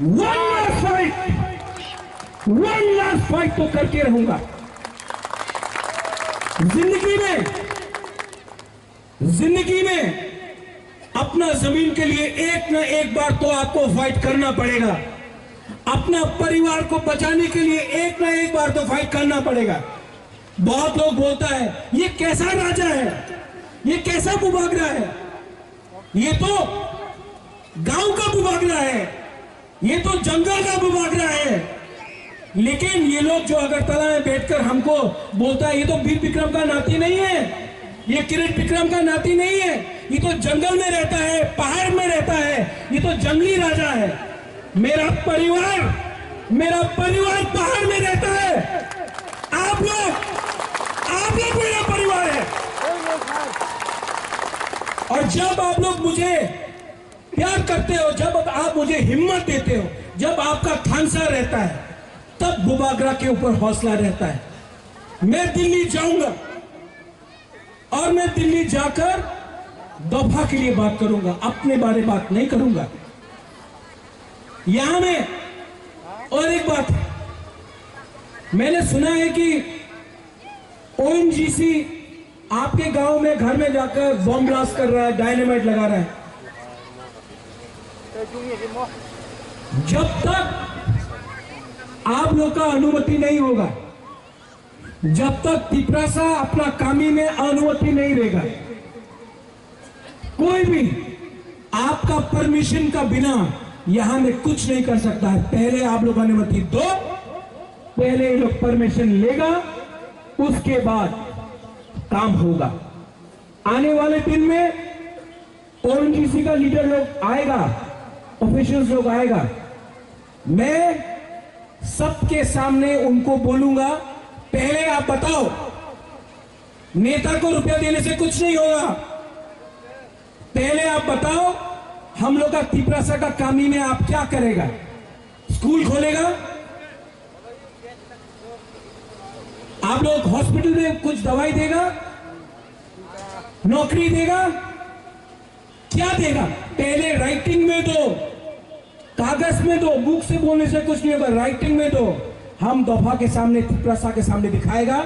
one last fight, one last fight तो करके रहूंगा। जिंदगी में, जिंदगी में अपना जमीन के लिए एक ना एक बार तो आपको फाइट करना पड़ेगा। अपना परिवार को बचाने के लिए एक ना एक बार तो फाइट करना पड़ेगा। बहुत लोग बोलता है, "ये कैसा राजा है, ये कैसा बुबागरा है, ये तो गांव का बुबागरा है।" ये तो जंगल का बुबागरा है। लेकिन ये लोग जो अगरतला में बैठकर हमको बोलता है, ये तो वीर विक्रम का नाती नहीं है, ये किरण विक्रम का नाती नहीं है, ये तो जंगल में रहता है, पहाड़ में रहता है, ये तो जंगली राजा है। मेरा परिवार, मेरा परिवार पहाड़ में रहता है। आप लोग, आप लोग मेरा परिवार है। और जब आप लोग मुझे प्यार करते हो, जब आप मुझे हिम्मत देते हो, जब आपका थानसा रहता है, तब बुबागरा के ऊपर हौसला रहता है। मैं दिल्ली जाऊंगा और मैं दिल्ली जाकर दफा के लिए बात करूंगा, अपने बारे बात नहीं करूंगा। यहां में और एक बात, मैंने सुना है कि ओएनजीसी आपके गांव में, घर में जाकर बम ब्लास्ट कर रहा है, डायनामाइट लगा रहा है। जब तक आप लोग का अनुमति नहीं होगा, जब तक तिपरासा अपना कामी में अनुमति नहीं देगा, कोई भी आपका परमिशन का बिना यहां में कुछ नहीं कर सकता है। पहले आप लोग अनुमति दो, पहले ये लोग परमिशन लेगा, उसके बाद काम होगा। आने वाले दिन में ओएनजीसी का लीडर लोग आएगा, ऑफिशियल्स लोग आएगा, मैं सबके सामने उनको बोलूंगा, पहले आप बताओ, नेता को रुपया देने से कुछ नहीं होगा। पहले आप बताओ, हम लोग का तिपरासा का कामी में आप क्या करेगा? स्कूल खोलेगा? आप लोग हॉस्पिटल में कुछ दवाई देगा? नौकरी देगा? क्या देगा? पहले राइटिंग में दो, कागज में दो, मुख से बोलने से कुछ नहीं होगा, राइटिंग में दो। हम दफा के सामने, तिपरासा के सामने दिखाएगा।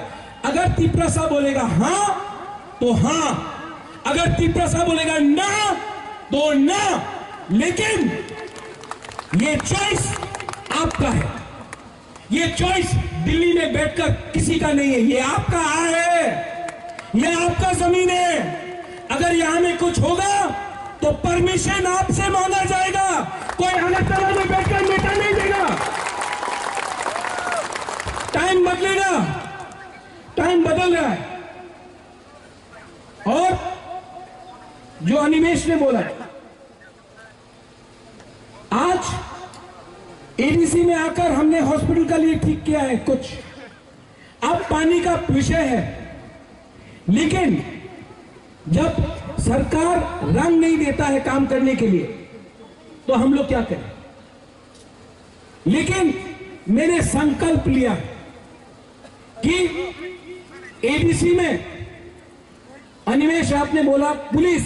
अगर तिपरासा बोलेगा हाँ, तो हाँ, अगर तिपरासा बोलेगा ना, तो ना। लेकिन ये चॉइस आपका है। ये चॉइस दिल्ली में बैठकर किसी का नहीं है, ये आपका है, ये आपका जमीन है। अगर यहाँ में कुछ होगा तो परमिशन आपसे मांगा जाएगा, कोई अलग तरह में बैठकर नेता नहीं देगा। टाइम बदलेगा, टाइम बदल रहा है। और जो अनिमेश ने बोला, आज एडीसी में आकर हमने हॉस्पिटल का लिए ठीक किया है कुछ, अब पानी का विषय है, लेकिन जब सरकार रंग नहीं देता है काम करने के लिए, तो हम लोग क्या करें? लेकिन मैंने संकल्प लिया कि एडीसी में, अनिमेश, आपने बोला पुलिस,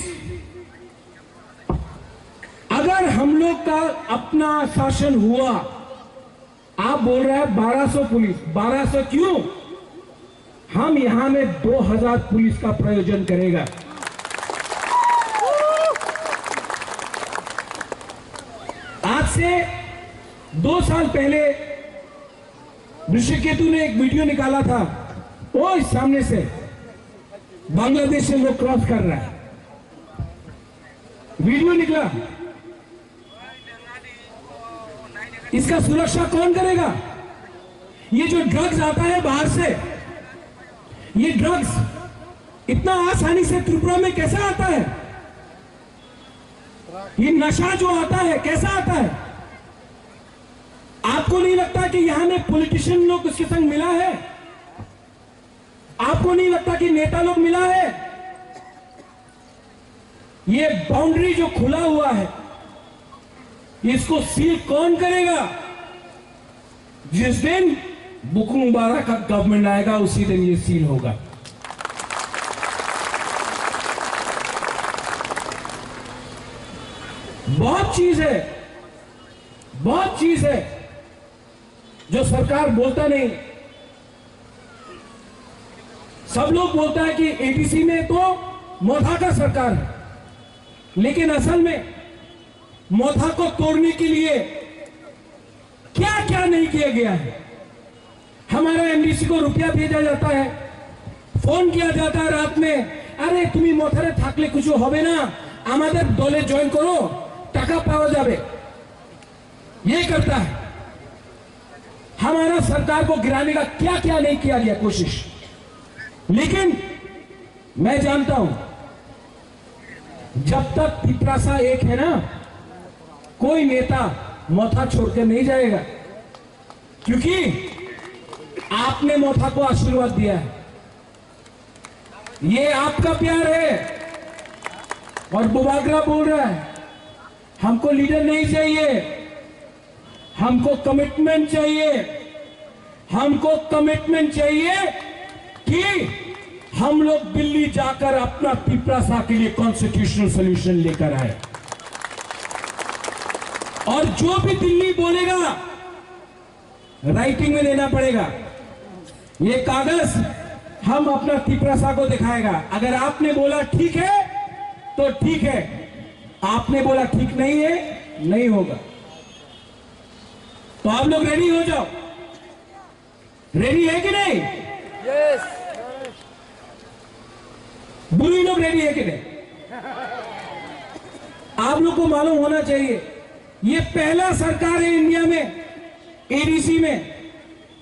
अगर हम लोग का अपना शासन हुआ, आप बोल रहे हैं बारह सौ पुलिस, बारह सौ क्यों? हम यहाँ में दो हज़ार पुलिस का प्रयोजन करेगा। आज से दो साल पहले ऋषिकेतु ने एक वीडियो निकाला था, वो इस सामने से बांग्लादेश से लोग क्रॉस कर रहा है, वीडियो निकला। इसका सुरक्षा कौन करेगा? ये जो ड्रग्स आता है बाहर से, ये ड्रग्स इतना आसानी से त्रिपुरा में कैसे आता है? ये नशा जो आता है, कैसा आता है? आपको नहीं लगता कि यहाँ में पॉलिटिशियन लोग उसके संग मिला है? आपको नहीं लगता कि नेता लोग मिला है? ये बाउंड्री जो खुला हुआ है, इसको सील कौन करेगा? जिस दिन बुकुंग बारा का गवर्नमेंट आएगा, उसी दिन ये सील होगा। बहुत चीज है, बहुत चीज है जो सरकार बोलता नहीं। सब लोग बोलता है कि एडीसी में तो मोथा का सरकार है, लेकिन असल में मोथा को तोड़ने के लिए क्या क्या नहीं किया गया है। हमारा एमडीसी को रुपया भेजा जाता है, फोन किया जाता है रात में, "अरे, তুমি মথারে থাকলে কিছু হবে না, আমাদের দলে জয়েন করো, টাকা পাওয়া যাবে।" ये करता है। हमारा सरकार को गिराने का क्या क्या नहीं किया गया कोशिश, लेकिन मैं जानता हूं, जब तक तिपरासा एक है ना, कोई नेता मोथा छोड़ के नहीं जाएगा, क्योंकि आपने मोथा को आशीर्वाद दिया है। ये आपका प्यार है। और बुबागरा बोल रहा है, "हमको लीडर नहीं चाहिए, हमको कमिटमेंट चाहिए, हमको कमिटमेंट चाहिए कि हम लोग दिल्ली जाकर अपना तिपरासा के लिए कॉन्स्टिट्यूशनल सॉल्यूशन लेकर आए।" और जो भी दिल्ली बोलेगा, राइटिंग में देना पड़ेगा। ये कागज हम अपना तिपरासा को दिखाएगा। अगर आपने बोला ठीक है, तो ठीक है, आपने बोला ठीक नहीं है, नहीं होगा। तो आप लोग रेडी हो जाओ। रेडी है कि नहीं? यस। बुरी लोग रेडी है कि नहीं? आप लोग को मालूम होना चाहिए, ये पहला सरकार है इंडिया में, एडीसी में,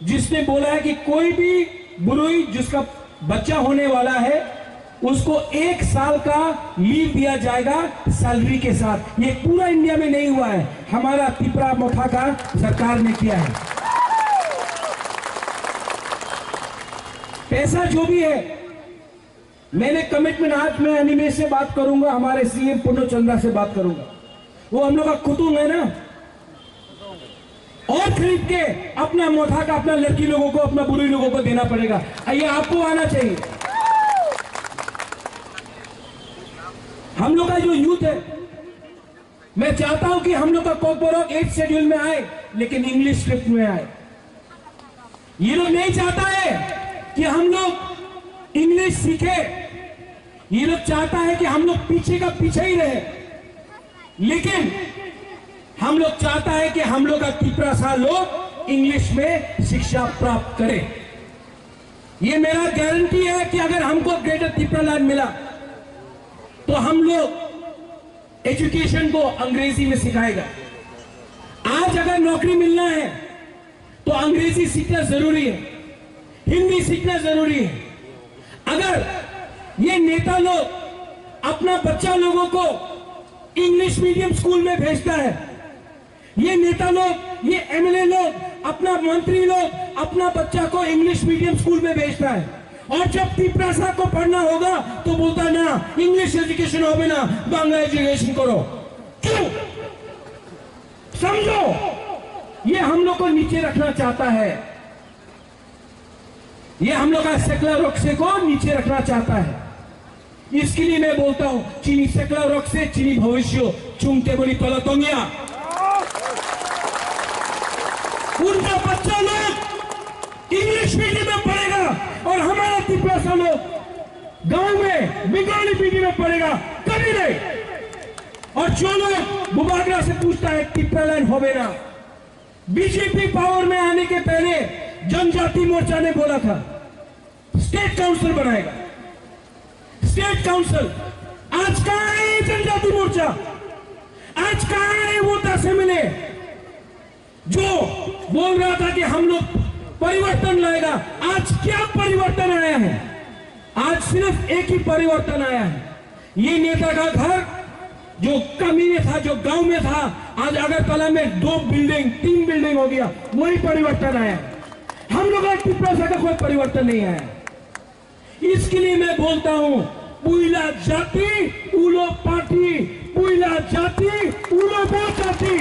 जिसने बोला है कि कोई भी बुरुई जिसका बच्चा होने वाला है, उसको एक साल का लीव दिया जाएगा सैलरी के साथ। ये पूरा इंडिया में नहीं हुआ है, हमारा तिपरा मोथा का सरकार ने किया है। पैसा जो भी है, मैंने कमिटमेंट, आज मैं अनिमेश से बात करूंगा, हमारे सीएम पूर्णचंद्रा से बात करूंगा, वो हम लोग का कुतुंग है ना, और खरीद के अपना मोथा का, अपना लड़की लोगों को, अपना बुरी लोगों को देना पड़ेगा। ये आपको आना चाहिए। हम लोग का जो यूथ है, मैं चाहता हूं कि हम लोग का कोकबोरोक एट शेड्यूल में आए, लेकिन इंग्लिश स्क्रिप्ट में आए। ये लोग नहीं चाहता है कि हम लोग इंग्लिश सीखे, ये लोग चाहता है कि हम लोग पीछे का पीछे ही रहे, लेकिन हम लोग चाहता है कि हम लोग का तिपरासा लोग इंग्लिश में शिक्षा प्राप्त करें। ये मेरा गारंटी है कि अगर हमको ग्रेटर तिपरालैंड मिला, तो हम लोग एजुकेशन को अंग्रेजी में सिखाएगा। आज अगर नौकरी मिलना है, तो अंग्रेजी सीखना जरूरी है, हिंदी सीखना जरूरी है। अगर ये नेता लोग अपना बच्चा लोगों को इंग्लिश मीडियम स्कूल में भेजता है, ये नेता लोग, ये एमएलए लोग, अपना मंत्री लोग अपना बच्चा को इंग्लिश मीडियम स्कूल में भेजता है, और जब तिपरासा को पढ़ना होगा तो बोलता है, "ना, इंग्लिश एजुकेशन होबे ना, बांग्ला एजुकेशन करो।" क्यों? समझो, ये हम लोग को नीचे रखना चाहता है, ये हम लोग का सेकला रोक्से को नीचे रखना चाहता है। इसके लिए मैं बोलता हूँ, chini sekla rokse chini bhobisyo chungte boni tola tongya। उनका बच्चा लोग इंग्लिश मीडियम में पढ़ेगा और हमारा तिपरासा लोग गांव में बंगाली मीडियम में पढ़ेगा, कभी नहीं। और जो लोग बुबागरा से पूछता है, तिपरालैंड होबे ना, बीजेपी पावर में आने के पहले जनजाति मोर्चा ने बोला था स्टेट काउंसिल बनाएगा। स्टेट काउंसिल, आज कहाँ है जनजाति मोर्चा? आज कहाँ है वो दस एमएलए जो बोल रहा था कि हम लोग परिवर्तन लाएगा? आज क्या परिवर्तन आया है? आज सिर्फ एक ही परिवर्तन आया है। ये नेता का घर जो कमी में था, जो गांव में था, आज अगरतला में दो बिल्डिंग, तीन बिल्डिंग हो गया, वही परिवर्तन आया। हम लोग का तिपरासा का कोई परिवर्तन नहीं आया। इसके लिए मैं बोलता हूं, पुइला जाति उलो पार्टी, पुइला जाति उलो बो जाति।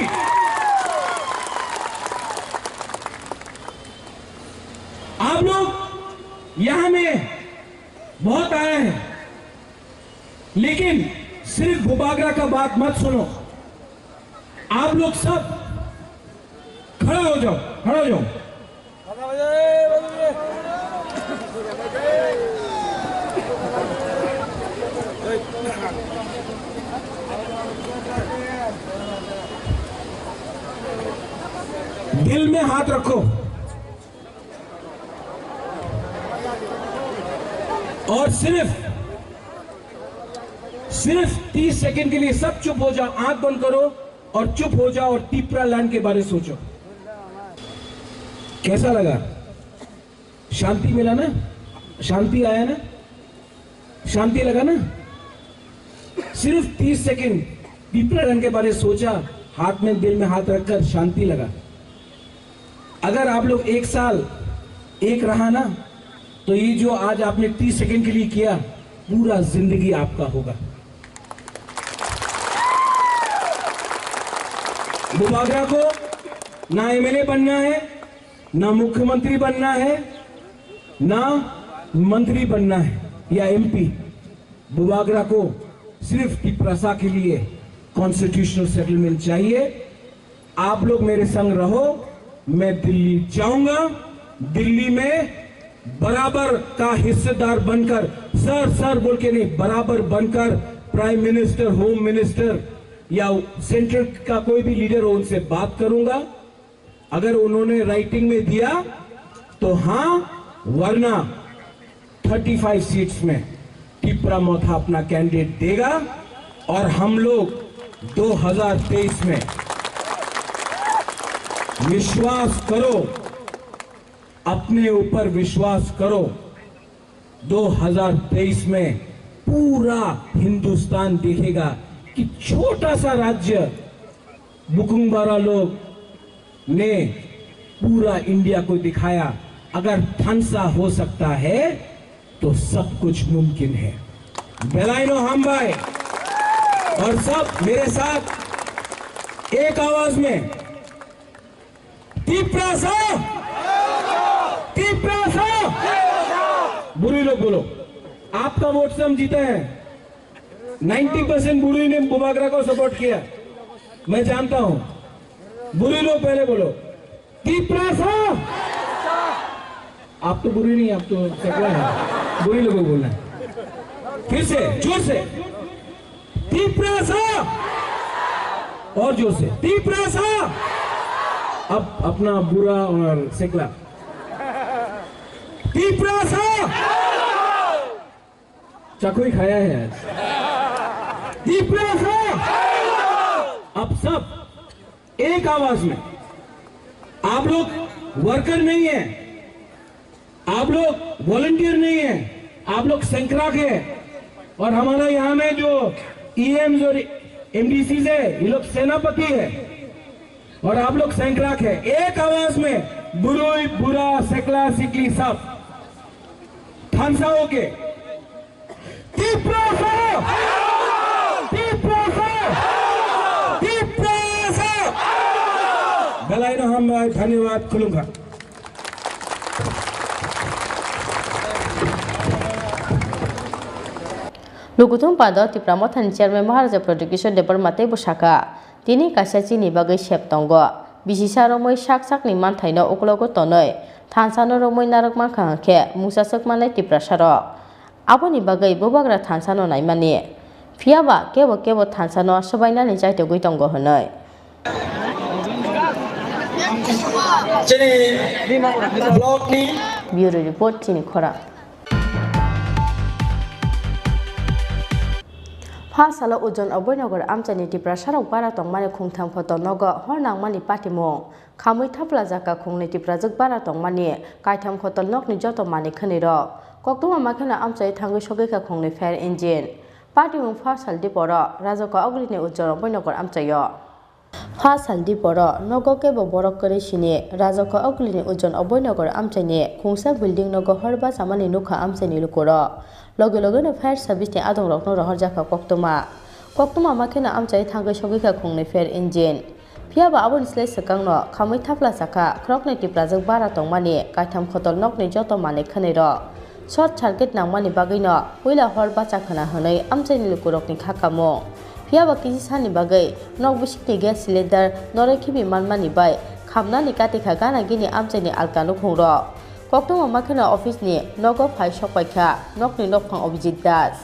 आप लोग यहां में बहुत आए हैं, लेकिन सिर्फ बुबागरा का बात मत सुनो। आप लोग सब खड़ा हो जाओ, खड़ा हो जाओ। दिल में हाथ रखो। और सिर्फ, सिर्फ तीस सेकंड के लिए सब चुप हो जाओ, आंख बंद करो और चुप हो जाओ और तिपरा लैंड के बारे सोचो। कैसा लगा? शांति मिला ना? शांति आया ना? शांति लगा ना? सिर्फ तीस सेकंड तिपरा लैंड के बारे सोचा, हाथ में, दिल में हाथ रखकर शांति लगा। अगर आप लोग एक साल एक रहा ना, तो ये जो आज आपने तीस सेकंड के लिए किया, पूरा जिंदगी आपका होगा। बुबागरा को ना एमएलए बनना है, ना मुख्यमंत्री बनना है, ना मंत्री बनना है या एमपी। बुबागरा को सिर्फ तिपरासा के लिए कॉन्स्टिट्यूशनल सेटलमेंट चाहिए। आप लोग मेरे संग रहो, मैं दिल्ली जाऊंगा, दिल्ली में बराबर का हिस्सेदार बनकर, सर सर बोल के नहीं, बराबर बनकर प्राइम मिनिस्टर, होम मिनिस्टर या सेंट्रल का कोई भी लीडर हो, उनसे बात करूंगा। अगर उन्होंने राइटिंग में दिया तो हाँ, वरना थर्टी फ़ाइव सीट्स में तिपरा मोथा अपना कैंडिडेट देगा और हम लोग दो हज़ार तेईस में, विश्वास करो, अपने ऊपर विश्वास करो, दो हज़ार तेईस में पूरा हिंदुस्तान देखेगा कि छोटा सा राज्य बुकुंगबारा लोग ने पूरा इंडिया को दिखाया, अगर थानसा हो सकता है तो सब कुछ मुमकिन है। Belaino hambai। और सब मेरे साथ एक आवाज में, तिपरासा, तिपरासा। बुरी लोग बोलो, आपका वोट से हम जीते हैं। नाइंटी परसेंट बुरी ने बुबागरा को सपोर्ट किया, मैं जानता हूं। बुरी लोग पहले बोलो, तिपरासा। आप तो बुरी नहीं, आप तो सकला है, बुरी लोगों को बोलना है। फिर से जोर से, तिपरासा। और जोर से, तिपरासा। अब अपना बुरा और सेकला, तिपरासा। चाकू ही खाया है आज। तिपरासा। अब सब एक आवाज में, आप लोग वर्कर नहीं है, आप लोग वॉलंटियर नहीं है, आप लोग सेंक्राक है। और हमारा यहाँ में जो ईएम्स और एमडीसी है, ये लोग सेनापति है और आप लोग सेंक्राक है। एक आवाज में बुरुई, बुरा, सेकला, सिकली सब। Thansa oke. Tiprasa! Tiprasa! Tiprasa! Belaino hambai, dhanyawad, khulumkha. Lukuthum Pado Tipra Mothani Chairman Maharaja Pradyot Kishore Debbarma teibo sakha, tini kaisa chini bagwi sep tongo. Bisisa romwi sak sakni manthaino uklogo tonwi thansano romwi narwk mankha hwnkhe mungsa swk manai Tiprasarok. Aboni bagwi bubagra thansano naimani. Phiyaba kebo kebo thansano swbainani chaitogwi tongo hwnwi. Chini block ni Bureau Report, Chini Khorang. Pha salo Ujon Oboinogar amchaini Tiprasarok bara tongmani khungtham khotol nogo hor nangmani patimung. Khamwi thaplajak kha khungnwi Tiprajwk bara tongmani kaitham khotol nokni joto manwi khwnwirok. Koktwma ma kheno amchai thangwi sogwi kha khungnwi fire engine. Patimung pha sal diporo Rajokha Ogulini Ujon Oboinogar amchaio. Pha sal diporo nogo kebo borok kwrwi sini Rajokha Ogulini Ujon Oboinogar amchaini khungsa building nogo hor bachamani nukha amchaini lukurok. Loge logeno fire service ni adongrokno rohorjakha koktwma. Koktwma ma kheno amchai thangwi sogwi kha khungnwi fire engine. Phiyaba aboni slai swkangno khamwi thaplajak kha khoroknwi Tiprajwk bara tongmani kaitham khotol nokni joto manwi khwnwirok. Short circuit nangmani bagwino puila hor bacha khna hwnwi amchaini lukurokni kha kamung. Phiyaba kisi sani bagwi nok bisingni gas cylinder noroi khibi manmani bai khamnani katikha gana gini amchaini alka nukhungrok. Koktwma ma kheno office ni nogo phai sokpaikha nokni nokphang Abhijit Das.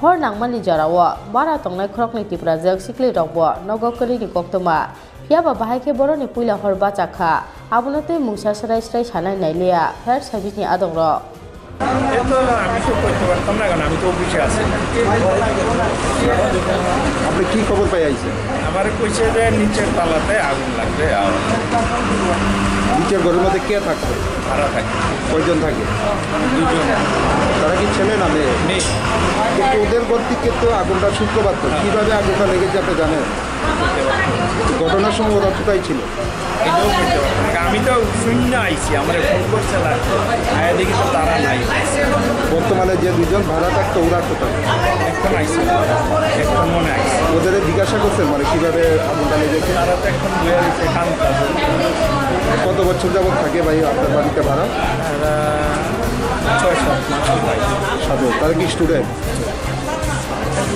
Hor nangmani jorao bara tongnai khoroknwi Tiprajwk siklirokbo nogo kwrwini koktwma. Phiyaba bahai khe borokni puila hor bachakha. Abono tei mungsa srai srai sanai nailiya fire service ni adongrok. এ তো আমি তো করতে পারতাম না, কারণ আমি তো অফিসে আছি। আপনি কি খবর পাই আইছেন? আমারে কইছে যে নিচের তালাতে আগুন লাগবে, আর নিচের ঘরের মধ্যে কে থাকতো? ভাড়া থাকে। কয়জন থাকে? দুজন। তারা কি ছেলে না মেয়ে? মেয়ে। কিন্তু ওদের ঘর থেকে তো আগুনটা সূত্রপাত করে। হ্যাঁ। কিভাবে আগুনটা লেগেছে আপনি জানেন? ঘটনার সময় ওরা কোথায় ছিল? এটাও বলতে পারবো না। আমি তো শূন্য আইছি, আমার ফোন করছে না। আয়া দেখি তো তারা নাই। বর্তমানে যে দুজন ভাড়া থাকতো, ওরা কোথায়? এখন আইছে, এখন মনে আইছে। ওদের জিজ্ঞাসা করছেন, মানে, কিভাবে আগুনটা লেগেছে? তারা তো এখন বইয়া রয়েছে, কাম কাজ। কত বছর যাবত থাকে ভাই আপনার বাড়িতে ভাড়া? তারা ছয় সাত মাস হয়। সাত বছর। তারা কি স্টুডেন্ট?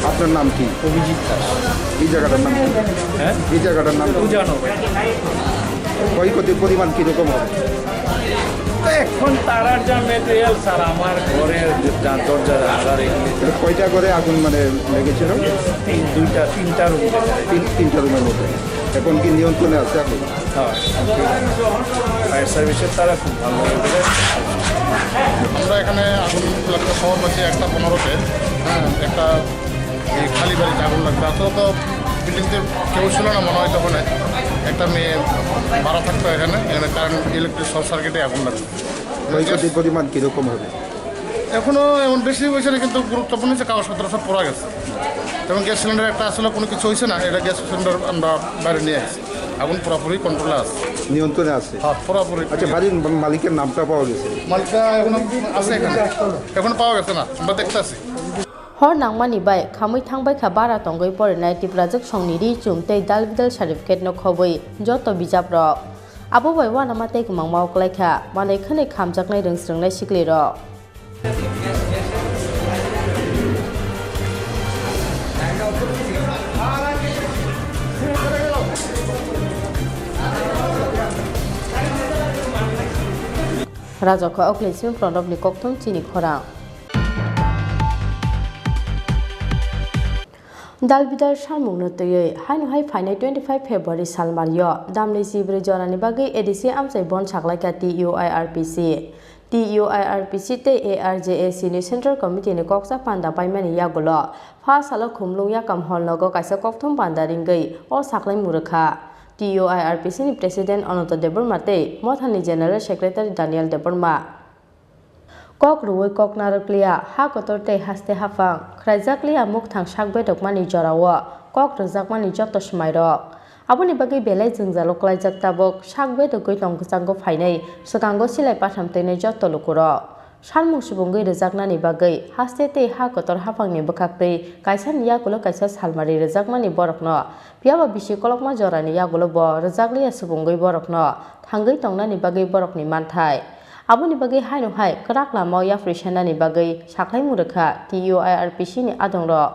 আপনার নাম কি? অভিজিৎ দাস। এই জায়গাটার নাম কি? হ্যাঁ? এই জায়গাটার নাম কি? উজানো। ক্ষয়ক্ষতির পরিমাণ কিরকম হবে? তো এখন তারার যা মেটেরিয়াল, স্যার, আমার ঘরের যা দরজা, জানালার এগুলি। এটা কয়টা ঘরে আগুন, মানে, লেগেছিল? তিন, দুইটা, তিনটা রুম। তিন, তিনটা রুমের মধ্যে। এখন কি নিয়ন্ত্রণে আছে আগুন? হ্যাঁ, ফায়ার সার্ভিসের তারা খুব ভালো করে। আমরা এখানে আগুন লাগতে খবর পাচ্ছি একটা পনেরোতে, হ্যাঁ, একটা এই খালি বাড়িতে আগুন লাগতো। আসলে তো বিল্ডিংতে কেউ ছিল না মনে হয় তখন, একটা মেয়ে মারা থাকতো এখানে, এখানে কারেন্ট ইলেকট্রিক শর্ট সার্কিটে আগুন লাগতো। ক্ষয়ক্ষতির পরিমাণ কীরকম হবে? এখনো এমন বেশি হয়েছে না, কিন্তু গুরুত্বপূর্ণ যে কাগজপত্র সব পড়া গেছে। যেমন গ্যাস সিলিন্ডার একটা আসলে কোনো কিছু হয়েছে না, এটা গ্যাস সিলিন্ডার আমরা বাইরে নিয়ে আসছি। আগুন পুরোপুরি কন্ট্রোলে আছে। নিয়ন্ত্রণে আছে? হ্যাঁ, পুরোপুরি। আচ্ছা, বাড়ির মা-, মালিকের নামটা পাওয়া গেছে? মালিকটা এখনো আছে এখানে, এখনো পাওয়া গেছে না, আমরা দেখতে আছি। Hor nangmani bai khamwi thangbai kha bara tongwi porinai Tiprajwk songni ri chum tei dal bidal certificate no khobwi joto bijap rok. Abo bai uanama tei kwmangma o kwlai kha manwi khwnwi khamjaknai rwng swrwngnai sikli rok. Rajokha Oklin simi Pranobni kokthum chini khorang. Dalbidal samungno twiwi haino hai phainai twenty five February salmario damni chibrwi jorani bagwi A D C amchai bon saklaikha T U I R P C. T U I R P C tei A R J A C ni Central Committee ni koksa panda paimani yagulo pha salo Khumlung Yakam Hall nogo kaisa kokthum panda ringwi o saklaimung rwkha. T U I R P C ni President Ananto Debbarma tei Mothani General Secretary Daniel Debbarma. Kok rwui kok narwkliya, ha kotor tei haste haphang khwraijakliya mukthang sak bedokmani jorao kok rwjakmani joto swmairok. Aboni bagwi belai jwngjalo klaijak tabuk sak bedogwi tong kwchango phainai swkango silai patham twinai joto lukurok. Sanmung subungwi rwjaknani bagwi haste tei ha kotor haphangni bwkhaktwi kaisani yagulo kaisa salmari rwjakmani borokno, phiyaba bisi kolokma jorani yagulo bo rwjakliya subungwi borokno thangwi tongnani bagwi borokni manthai. Aboni bagwi haino hai kwrak lamao yapri sanani bagwi saklaimung rwkha T U I R P C ni adongrok.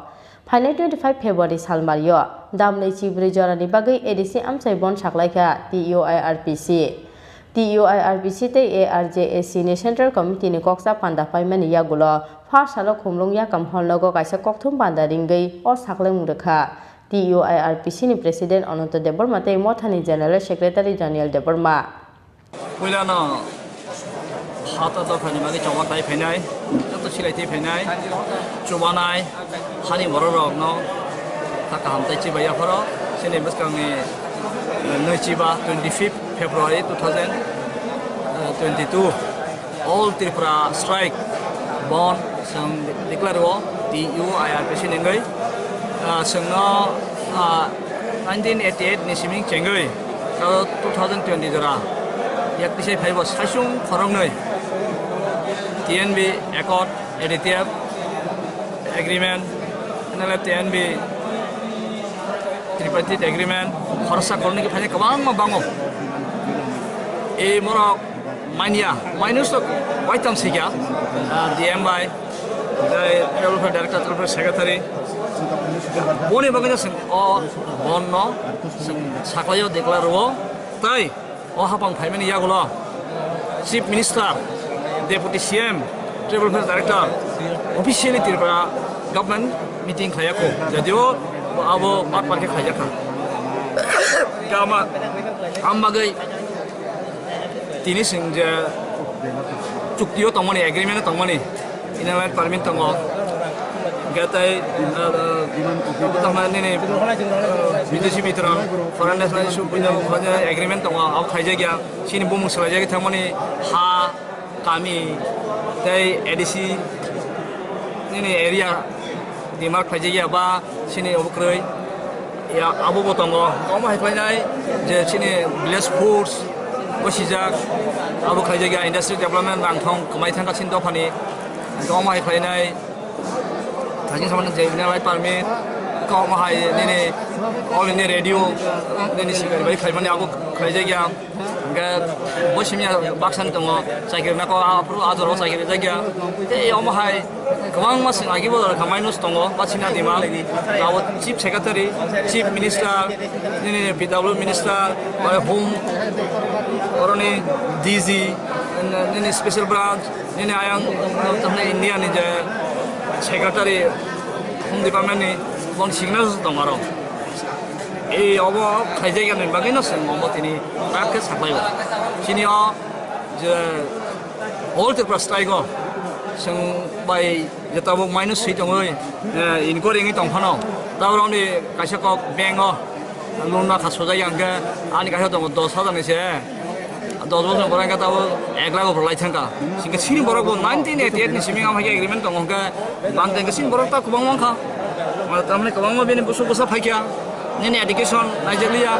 Phainai twenty five February salmario damlwi chibrwi jorani bagwi A D C amchai bon saklaikha T U I R P C. T U I R P C tei A R J A C ni Central Committee ni koksa panda paimani yagulo phar salo Khumlung Yakam Hall nogo kaisa kokthum panda ringwi o saklaimung rwkha T U I R P C ni President Ananto Debbarma tei Mothani General Secretary Daniel Debbarma. Puilano hata dophani bagwi chongma khlai phainai, joto silai twi phainai, chubanai, hani bororokno kha kaham tei chibai yapharo, chini bwskangni, eh, nwi chiba twenty fifth February two thousand twenty-two, All Tripura Strike bon chwng declare o T U I R P C ni wngwi, ah, chwngno, ah, nineteen eighty-eight ni simi chengwi, aro two thousand twenty jora yak tisai phaibo saisung khoroknwi T N B Accord, A D T F Agreement, N L F T N B Tripartite Agreement, khoroksa khoroknwi khe phainai kwbangma bango. E morok manya, minus to waitham sikya, ah, D M bai, tei Tribal Welfare Director, Tribal Welfare Secretary. Boni bagwi no chwng o bon no chwng saklaio declare rwo, tei o hapang phaimani yagulo Chief Minister, Deputy C M, Tribal Welfare Director, officially Tripura government meeting khlaiyakho. Jodio abo part part khe khlaijakha. Kama, am bagwi tini chwng je chuktio tongmani, agreement tongmani, Inner Line Permit tongo. Hwnkhe tei, ah, ah, tongmani nini, ah, bideshi mitro, foreign national issue puino, puino agreement tongo, abo khlaijakya. Chini bumung swlaijagwi thangmani ha, kami, tei A D C nini area demark khlaijakya ba chini obo kwrwi. Ya, abo bo tongo. Omo hai khlainai je chini village force bo sijak, abo khlaijakya industry development rang thong kwmai thangkha chini dophani. Omo hai khlainai thajin samani je Inner Line Permit, omo hai nini All India Radio nini sikari bai khlaimani abo khlaijakya. Hwnkhe bo simi baksa ni tongo, chakiri nako, aphuru a jora o chakiri jakya. Tei omo hai kwbangma chwng agi bo jora kha minus tongo, ba chini dima. Abo Chief Secretary, Chief Minister, nini P W Minister, bai Home, oroni D G, nini Special Branch, nini ayang, tamni India ni je Secretary, Home Department ni, bon signal tong aro. Ei obo khaijak ya ni bagwi no chwng omo tini tak khe saklai o. Chini o je All Tripura Strike o chwng bai je tabuk minus swi tongwi, eh, inquiry wngwi tong phano. Tabuk ni kaisa kok bank o loan ma kha sojak ya hwnkhe ani kaisa tongo dos hajar ni se. Dos bosor pore hwnkhe tabuk ek lakh upor lai thangkha. Hwnkhe chini borok bo nineteen eighty-eight ni simi ang hai khe agreement tongo hwnkhe bang tengkhe chini borok ta kwbangma wngkha. Tamni kwbangma bini bwswk bwsa phaikha. Nini education naijakliya,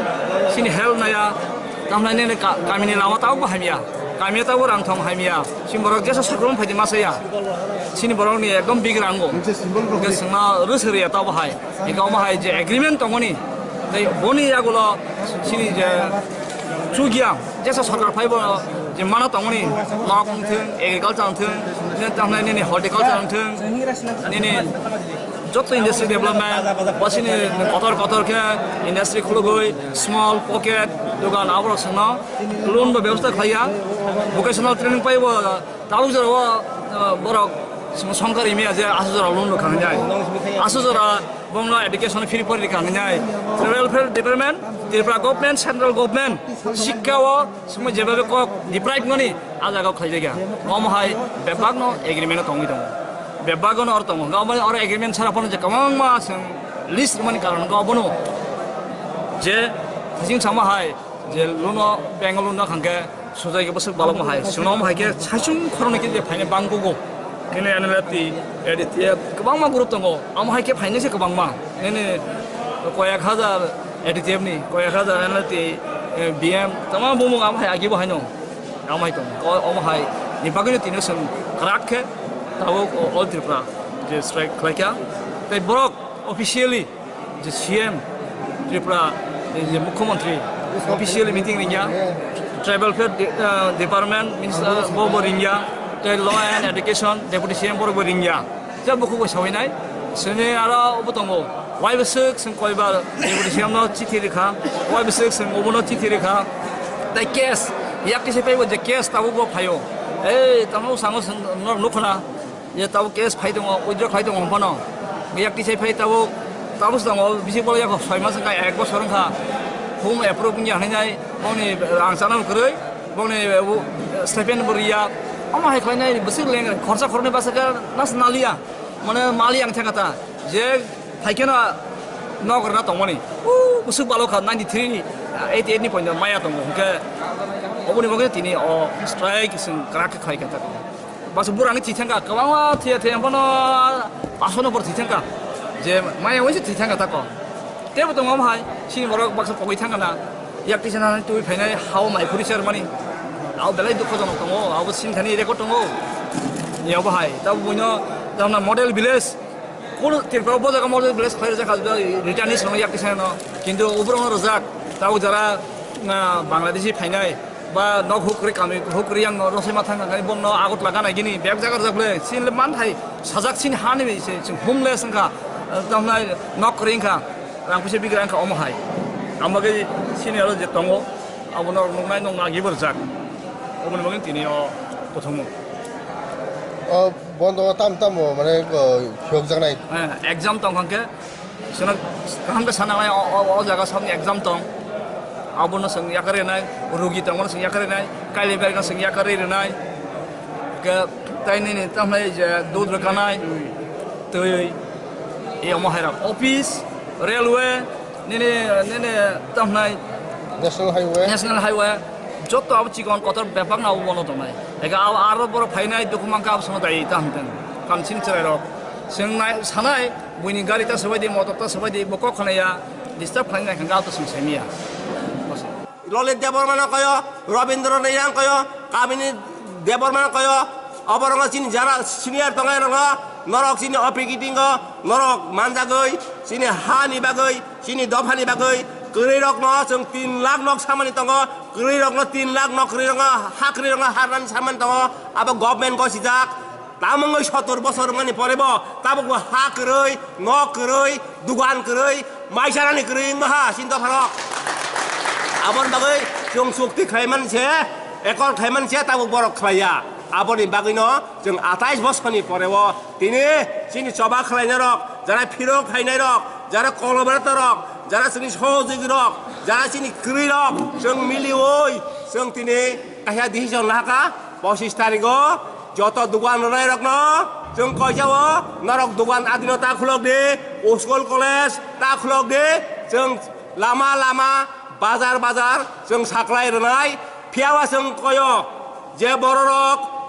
chini health naya. Tamni nini ka-, kamini lama tabuk bo hamya. Kamia tabuk rang thong hamya. Chini borok jesa sorkar phaidi masaya. Chini borok ni ekdom big rango. Hwnkhe chwngno rwswk rwya tabuk hai. Eka omo hai je agreement tongmani, tei boni yagulo chini je chukya, jesa sorkar phaibo je mana tongmani, nok wngthwng, agriculture wngthwng, nini tamhnai nini horticulture wngthwng, nini joto industry development, bo chini kotor kotor khe industry khulugwi, small pocket dogan aborok chwngno loan bo bebosta khlaiya, vocational training paibo. Tabuk jora o, uh, borok song-, songkar imi aje aswk jora loan rwkha hinjai. Aswk jora bongno education free pori rwkha hinjai. Tribal Welfare Department, Tripura Government, Central Government, sikka o sumui jebabe kok deprive mani a jaga o khlaijakya. Omo hai bebak no agreement o tongwi tongo. Bebak no or tongo. Omo or agreement sara phano je kwbangma chwng list mani karon obono je sing sama hai je loan o bank o loan no khangkhe Sujai khe bwswk balokma hai. Chwngno omo hai khe saichung khoroknwi khe je phainai bangkugo. Nini N L F T, A D T F, kwbangma group tongo. Omo hai khe phainai se kwbangma. Nini koyak hajar A D T F ni, koyak hajar N L F T, eh, B M, tama bumung omo hai agi bo haino. Omo hai tongo. O-, omo hai Ni bagwino tini chwng kwrak khe tabuk All Tripura je strike khlaikha. Tei borok officially je C M Tripura, je Mukhyamantri officially meeting ringya, Tribal Affairs de-, ah, Department Minister bo bo ringya, tei Law and Education Deputy C M borok bo ringya. Je bukhuk bai sawi nai, sini aro obo tongo. Wai bwswk chwng koibar Deputy C M no chithi rikha, wai bwswk chwng obono chithi rikha. Tei case, yak kisa paibo je case tabuk bo phaio. Ei, tamo sango chwng norok nukhuna, je tabuk case phai tongo, withdraw khlai tongo phano. Yak kisa phai tabuk, tabuk tongo, bisi bolo yak soi mas wngkha, ek bosor wngkha. Hum approve wngya hinwi nai, bongni rang chana kwrwi, bongni, uh, stipend bo riya. Omo hai khlainai bwswk leng khorsa khoroknwi bwswk nas naliya. Mane mali ang thangkha ta, je phaikhe no nok rwna tongmani. O bwswk balo kha ninety three ni, eighty eight ni point maya tongo. Hwnkhe oboni bagwi tini o strike chwng kwrak khe khlai kha ta. Baksa burani thwi thangkha, kwbangma thwiya thwiya phano paso no bor thwi thangkha. Je maya waisa thwi thangkha ta ko. Tebo tongo omo hai, chini borok baksa pogwi thangkha na. Yak tisa nani twi phainai hao mai phuri ser mani. Hao belai dukho jonok tongo, hao bo sini thani record tongo. Ni obo hai, ta buino, ta na model village. Kunu Tripura bo jaga model village khlai rwjak kha, returnees rok yak kisa no. Kintu ubrok no rwjak, tabuk jara, ah, Bangladeshi phainai, ba nok huk kwrwi kami huk kwrwi yang no rosai ma thang kani bong no Agartala gana gini bek jaga rwjak le, sin le man thai sajak sin ha ni se, sin homeless wngkha, ah, tamnai nok kwrwi wngkha, rang puisa bigra wngkha omo hai. Amo ke sini aro je tongo, abo no nuknai nung agi bo rwjak. Obo ni bagwi tini o kothomung. O bondo tam tam bo mane, o, phiyokjaknai. Eh, exam tong kha khe, sino kaham khe sana nai, o, o, o jaga sabni exam tong. Abono chwng yakarwi rwnai, rugi tongmano chwng yakarwi rwnai, kailai bergano chwng yakarwi rwnai. Ke tai nini tamhlai je dud rwkanai, twi, e omo hai rok. Office, railway, nini, nini tamhlai National Highway. National Highway, joto abo chikon kotor bebak na abo bono tongnai. Ega abo aro borok phainai dukhu mankha abo sono dai ta hwn tong. Kamchini chwrai rok. Chwng nai sanai, buini gari ta swbai di, motor ta swbai di, bo kok khanaya, disturb khlainai kha, gao to chwng saimaya. Lalit Debbarma no koyo, Rabindra Reang koyo, Kamini Debbarma no koyo, oborok no chini jara senior tongnai rok no, norok chini opikitingo, norok manjagwi, chini ha ni bagwi, chini dopha ni bagwi, kwrwi rok no chwng tin lakh nok samani tongo, kwrwi rok no tin lakh nok kwrwi rok no ha kwrwi rok no harnani samani tongo, abo government gosijak. Tamungwi sotor bosor wngmani pore bo tabuk bo ha kwrwi, nok kwrwi, dugan kwrwi, maisarani kwrwi wngma ha chini dopharok. Aboni bagwi chwng chukti khlaiman se, ekor khlaiman se tabuk borok khlaiya. Aboni bagwino chwng atais bosorni pore o tini chini choba khlainairok, jara phirok khainairok, jara collaborator rok, jara chini sohojogirok, jara chini kwrwirok, chwng miliwi chwng tini kaisa decision lahaka. Pochis tarigo joto dugan rwnairokno chwng koijao, norok dugan adino ta khulok di, school college ta khulok di, chwng lama lama, bazar bazar chwng saklai rwnai. Phiyawa chwng koyo je bororok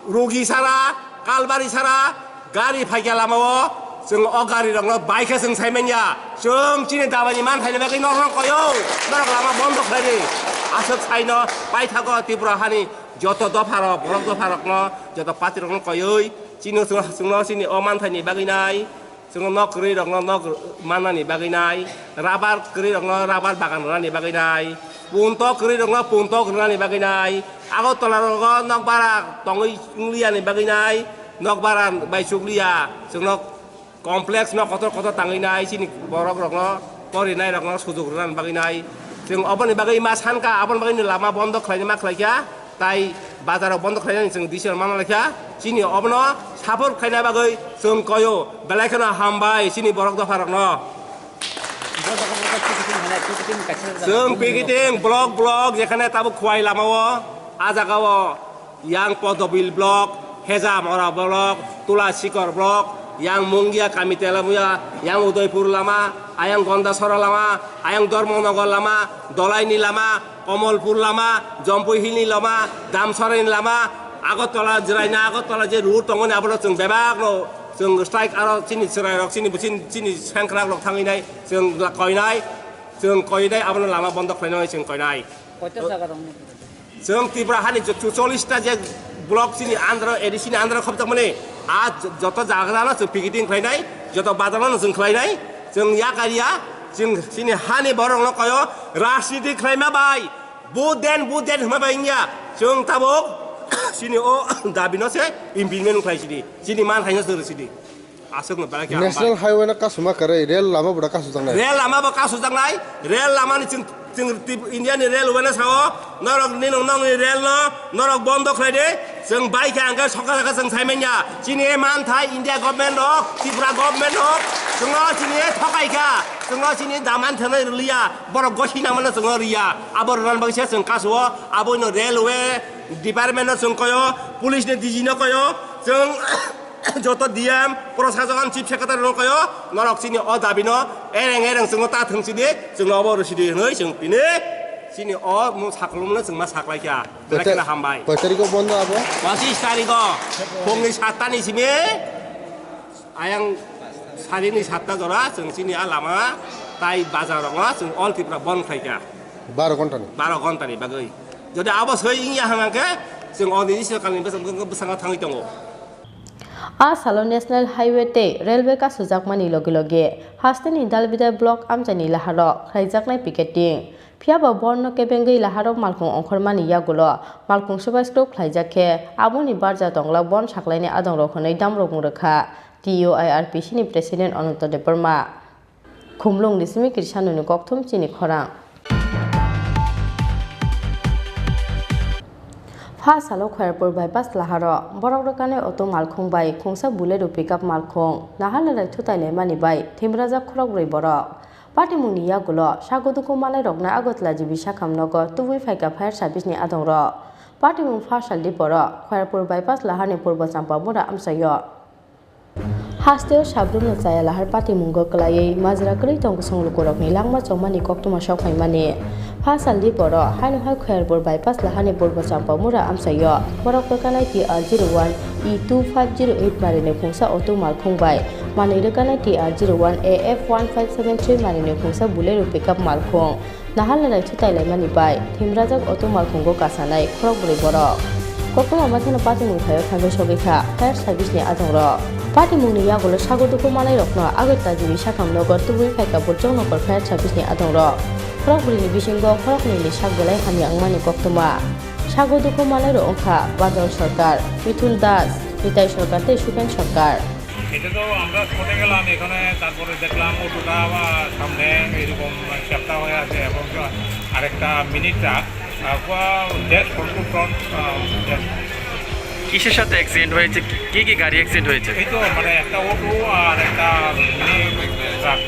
rugi sara, kalbari sara, gari phaikya lamao, chwng o gari rokno bai khe chwng sai manya. Chwng chini dabai ni manthaini bagwi norok koyo, norok lama bondo khlaidi. Aswk saino paithago Tripura hani joto dopharok, borok dopharokno, joto party rokno koyoi, chini chwngno chini o manthaini bagwi nai, chwngno nok kwrwi rokno nok mannani bagwi nai, rabar kwrwi rokno rabar bagan rwnani bagwi nai, punto kwrwi rokno punto rwnani bagwi nai, Agartala rogo nok bara tongwi wngliyani bagwi nai, nok bara bai chukliya, chwngno complex no kotor kotor tangwi nai, chini borok rokno, porinai rokno sujuk rwna bagwi nai. Chwng oboni bagwi ma sankha, aboni bagwi lama bondo khlainai ma khlaikha, tai bazar rok bondo khlainani chwng decision ma nalaikha. Chini obono support khlaina bagwi chwng koyo, belai kheno hambai chini borok dopha rokno. Chwng picketing block block jekhane tabuk Khowai lamao, a jagao Yang Podobil block, Hejamora block, Tulasikor block, yang Mungia Kamitelabia, yang Udaipur lama, ayang Gondasora lama, ayang Dharmanagar lama, Dolaini lama, Komolpur lama, Jampui Hill ni lama, Damsaraini lama, Agartala Jiraina, Agartala je route tongoni abono chwng bebak no chwng strike aro chini chwrai rok chini chini chini sengkrak rok thangwi nai chwng koinai, chwng koinai abono lama bondo khlainai chwng koinai. Koita jaga rok ni? Chwng Tripura hani je chuchollis ta je Block chini under, A D C ni under khopjakmani, a j-, joto jaga no chwng picketing khlainai, joto bazar no chwng khlainai, chwng yakariya, chwng chini hani borok no koyo rajniti khlaima bai, vote den, vote den hwnma bai wngya, chwng tabuk chini o dabi no se implement khlai sidi, chini man hai no chwng rw sidi. Aswkno belai khe hambai. National Highway no kasuma kwrwi, rail lama bo da kasujaknai. Rail lama bo kasujaknai, rail lama ni chwng, chwng Tip-, India ni railway no sao, norok ni nong nong ni rail no, norok bondo khlai de, chwng bai khe ang khe sokha sokha chwng sai manya. Chini manthai India government rok, Tripura government rok, chwng no chini thokai kha, chwng no chini daman thwnai rwliya, borok gosi nang mano chwng no riya, abo rwna bagwi se chwng kasuo, abo no railway department no chwng koyo, police ni D G no koyo, chwng Joto D M, Prosason, Chief Secretary rok kayo, norok chini o dabi no ereng ereng chwngno ta thwng sidi, chwngno obo rw sidi hwnwi chwng tini chini o mung saklumno chwng ma saklai kha. Belai kheno hambai. Koi tarikh o bondo abo? Pochis tarikh o phungni satta ni simi ayang sarini satta jora chwng chini a lama tai bazar rok no chwng all Tripura bon khlai kha. Baro ghonta ni? Baro ghonta ni bagwi. Jodi abo soi wngya hwnga khe chwng o nini soi kalni bwskango thangwi tongo. A salo National Highway tei Railway kasujakmani loge loge hasteni Dalbidar Block amchaini laharo khlaijaknai picketing. Phiyaba borno kebengwi laharo malkhung ongkhormani yagulo malkhung swbai stroke khlaijak khe aboni barja tongla bon saklaini adongrok hwnwi damrokmung rwkha T U I R P C ni President Ananto Debbarma. Khumlwng ni simi Krishanoni kokthum chini khorang. Pha salo Khairpur bypass laharo borok rwkani auto malkhung bai khungsa Bolero pickup malkhung naharlarai thutai laimani bai thimrajak khorokbrwi borok. Patimungni yagulo sago duku malairokno Agartala G B sakham nogo tubui phaikha fire service ni adongrok. Patimung pha salni borok Khairpur bypass laharni Purbo Champamura amchaio. Hasteo sabrumno chaya lahar patimungo kwlaiwi majra kwrwi tong kwsong lukurokni langma chongmani koktwma sok phaimani. Pha salni borok haino hai Khairpur bypass laharni Purbo Champamura amchaio borok rwkanai T R zero one E two five zero eight marini khungsa auto malkhung bai manwi rwkanai T R zero one A F one five seven three marini khungsa Bolero pickup malkhung. Naharlarai thutai laimani bai thimrajak auto malkhungo kasanai khorokbrwi borok. Koktwma mathano patimung thaio thangwi sogwi kha fire service ni adongrok. Patimungni yagulo sago duku malairokno Agartala G B sakham nogo tubui phaikha Burchok Nokor fire service ni adongrok. Khorokbrwini bisingo khoroknwini sak belai hamya wngmani koktwma. Sago duku malairok wngkha Bajol Sarkar, Mithul Das, Nitai Sarkar tei Suken Sarkar. এটা তো আমরা স্পটে গেলাম, এখানে তারপরে দেখলাম অটোটা আবার সামনে এরকম চ্যাপ্টা হয়ে আছে এবং আরেকটা মিনি ট্রাক, আহ, পুরা ড্যাশ ফ্রন্ট টু ফ্রন্ট, আহ, ড্যাশ। কিসের সাথে অ্যাক্সিডেন্ট হয়েছে? কি, কি, কি গাড়ি অ্যাক্সিডেন্ট হয়েছে? এই তো মানে একটা অটো আর একটা মিনি ট্রাক।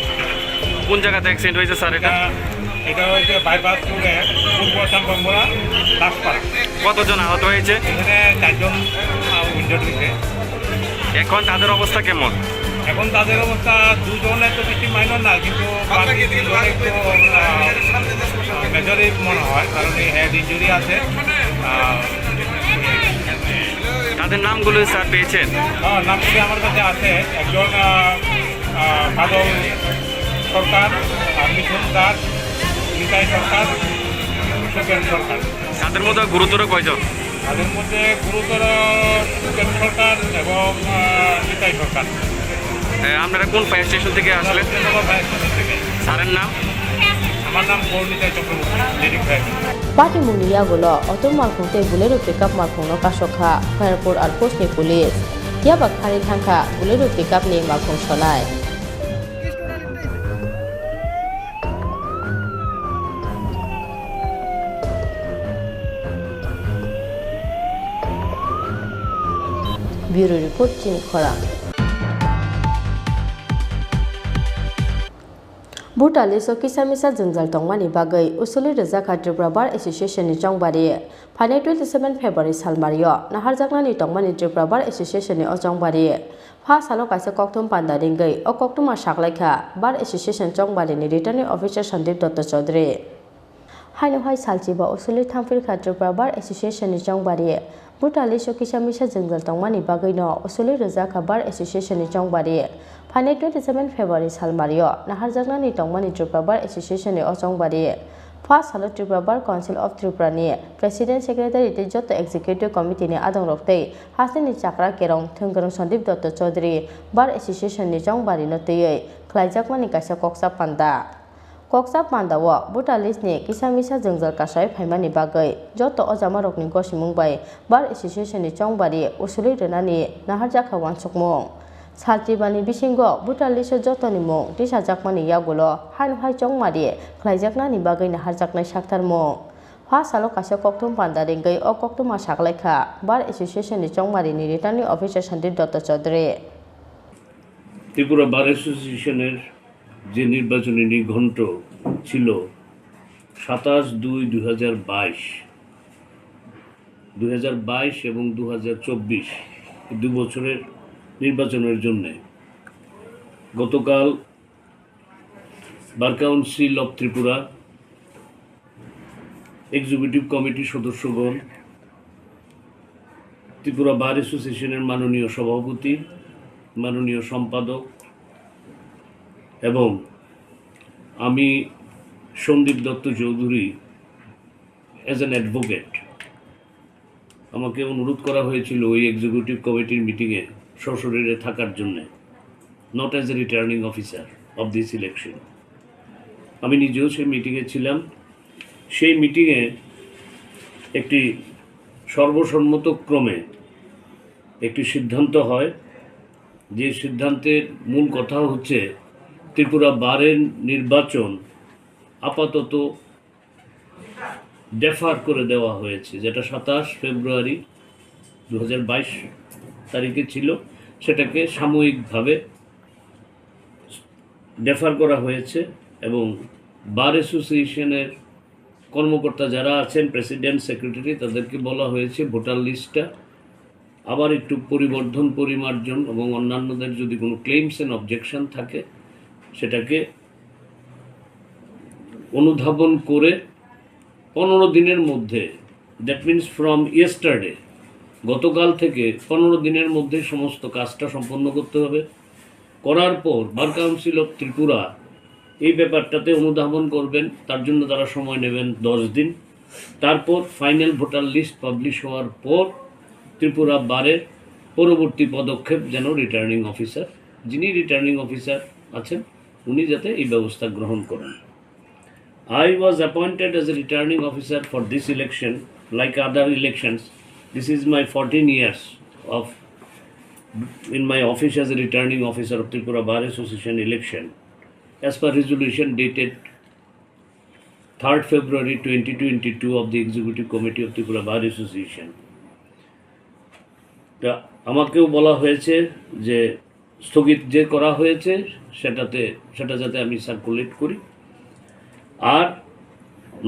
কোন জায়গাতে অ্যাক্সিডেন্ট হয়েছে, স্যার, এটা? এটা, এটা হয়েছে বাইপাস রোডে পূর্ব শ্যামবঙ্গরা দাসপাড়া। কতজন আহত হয়েছে? এখানে চারজন, আহ, ইনজুর্ড হয়েছে। এখন তাদের অবস্থা কেমন? এখন তাদের অবস্থা দুজনে তো বেশি মাইনর না, কিন্তু বাকি তিনজন একটু, আহ, মেজরই মনে হয়, কারণ এই হেড ইনজুরি আছে। আহ, তাদের নামগুলো স্যার পেয়েছেন? হ্যাঁ, নামগুলি আমার কাছে আছে। একজন, আহ, আহ, বাদল সরকার, আহ, মিঠুন দাস, নিতাই সরকার, সুখেন সরকার। তাদের মধ্যে গুরুতর কয়জন? তাদের মধ্যে গুরুতর সুখেন সরকার এবং, আহ, নিতাই সরকার। এ, আপনারা কোন ফায়ার স্টেশন থেকে আসলেন? চন্দ্রনগর ফায়ার স্টেশন থেকে। স্যারের নাম? আমার নাম Gour Nitai Chakraborty, lady fire. Patimungni yagulo auto malkhung tei Bolero pickup malkhungno kasokha Khairpur Outpost ni police. Yaba kharwi thangkha Bolero pickup ni malkhung sonai. Bureau Report, Chini Khorang. Bhuta list o kisa misa jwngjal tongmani bagwi usuli rwjakha Tripura Bar Association ni chongbari. Phainai twenty seven February salmario naharjaknani tongmani Tripura Bar Association ni o chongbari. Pha salo kaisa kokthum panda ringwi o koktwma saklaikha Bar Association chongbarini Returning Officer Sandeep Dutta Chaudhary. Haino hai salchiba usuli thangphirkha Tripura Bar Association ni chongbari. Bhuta list o kisa misa jwngjal tongmani bagwino usuli rwjakha Bar Association ni chongbari. Phainai twenty seven February salmario naharjaknani tongmani Tripura Bar Association ni o chongbari. First salo Tripura Bar Council of Tripura ni President, Secretary tei joto Executive Committee ni adongrok tei hasteni chakra kerong thwngkwrwng Sandip Dotto Chaudhary Bar Association ni chongbari no twiwi khlaijakmani kaisa koksa panda. Koksa panda o voter list ni kisa misa jwngjal kasai phaimani bagwi joto ojamarokni gosimung bai Bar Association ni chongbari usuli rwnani naharjakha uansukmung. Sal tribani bisingo voter list o jotoni mung tisajakmani yagulo haino hai chongmari khlaijaknani bagwi naharjaknai saktarmung. First salo kaisa kokthum panda ringwi o koktwma saklaikha Bar Association ni chongmari ni Returning Officer Sandip Dotto Chaudhary. Tripura bar অ্যাসোসিয়েশনের যে নির্বাচনী নির্ঘণ্ট ছিল সাতাশ দুই দুই হাজার বাইশ, দুই হাজার বাইশ এবং দু হাজার চব্বিশ, এই দু বছরের নির্বাচনের জন্যে গতকাল বার কাউন্সিল অফ ত্রিপুরা এক্সিকিউটিভ কমিটির সদস্যগণ, ত্রিপুরা বার অ্যাসোসিয়েশনের মাননীয় সভাপতি, মাননীয় সম্পাদক এবং আমি সন্দীপ দত্ত চৌধুরী, as an advocate, আমাকে অনুরোধ করা হয়েছিল ওই এক্সিকিউটিভ কমিটির মিটিংয়ে সশরীরে থাকার জন্যে, not as a returning officer of this election. আমি নিজেও সেই মিটিংয়ে ছিলাম। সেই মিটিংয়ে একটি সর্বসম্মতক্রমে একটি সিদ্ধান্ত হয়, যে সিদ্ধান্তের মূল কথা হচ্ছে ত্রিপুরা বারের নির্বাচন আপাতত ডেফার করে দেওয়া হয়েছে, যেটা সাতাশ ফেব্রুয়ারি দু হাজার বাইশ তারিখে ছিল, সেটাকে সাময়িকভাবে ডেফার করা হয়েছে এবং বার অ্যাসোসিয়েশনের কর্মকর্তা যারা আছেন, প্রেসিডেন্ট, সেক্রেটারি, তাদেরকে বলা হয়েছে ভোটার লিস্টটা আবার একটু পরিবর্ধন, পরিমার্জন এবং অন্যান্যদের যদি কোনো ক্লেইমস অ্যান্ড অবজেকশন থাকে, সেটাকে অনুধাবন করে পনেরো দিনের মধ্যে, that means from yesterday, গতকাল থেকে পনেরো দিনের মধ্যে সমস্ত কাজটা সম্পন্ন করতে হবে। করার পর বার কাউন্সিল অফ ত্রিপুরা এই ব্যাপারটাতে অনুধাবন করবেন, তার জন্য তারা সময় নেবেন দশ দিন। তারপর ফাইনাল ভোটার লিস্ট পাবলিশ হওয়ার পর ত্রিপুরা বারের পরবর্তী পদক্ষেপ যেন রিটার্নিং অফিসার, যিনি রিটার্নিং অফিসার আছেন, উনি যাতে এই ব্যবস্থা গ্রহণ করেন। I was appointed as a returning officer for this election. Like other elections, this is my fourteen years of in my office as a returning officer of Tripura Bar Association election, as per resolution dated third February twenty twenty-two of the Executive Committee of Tripura Bar Association. তা আমাকেও বলা হয়েছে যে স্থগিত যে করা হয়েছে, সেটাতে, সেটা যাতে আমি সার্কুলেট করি। আর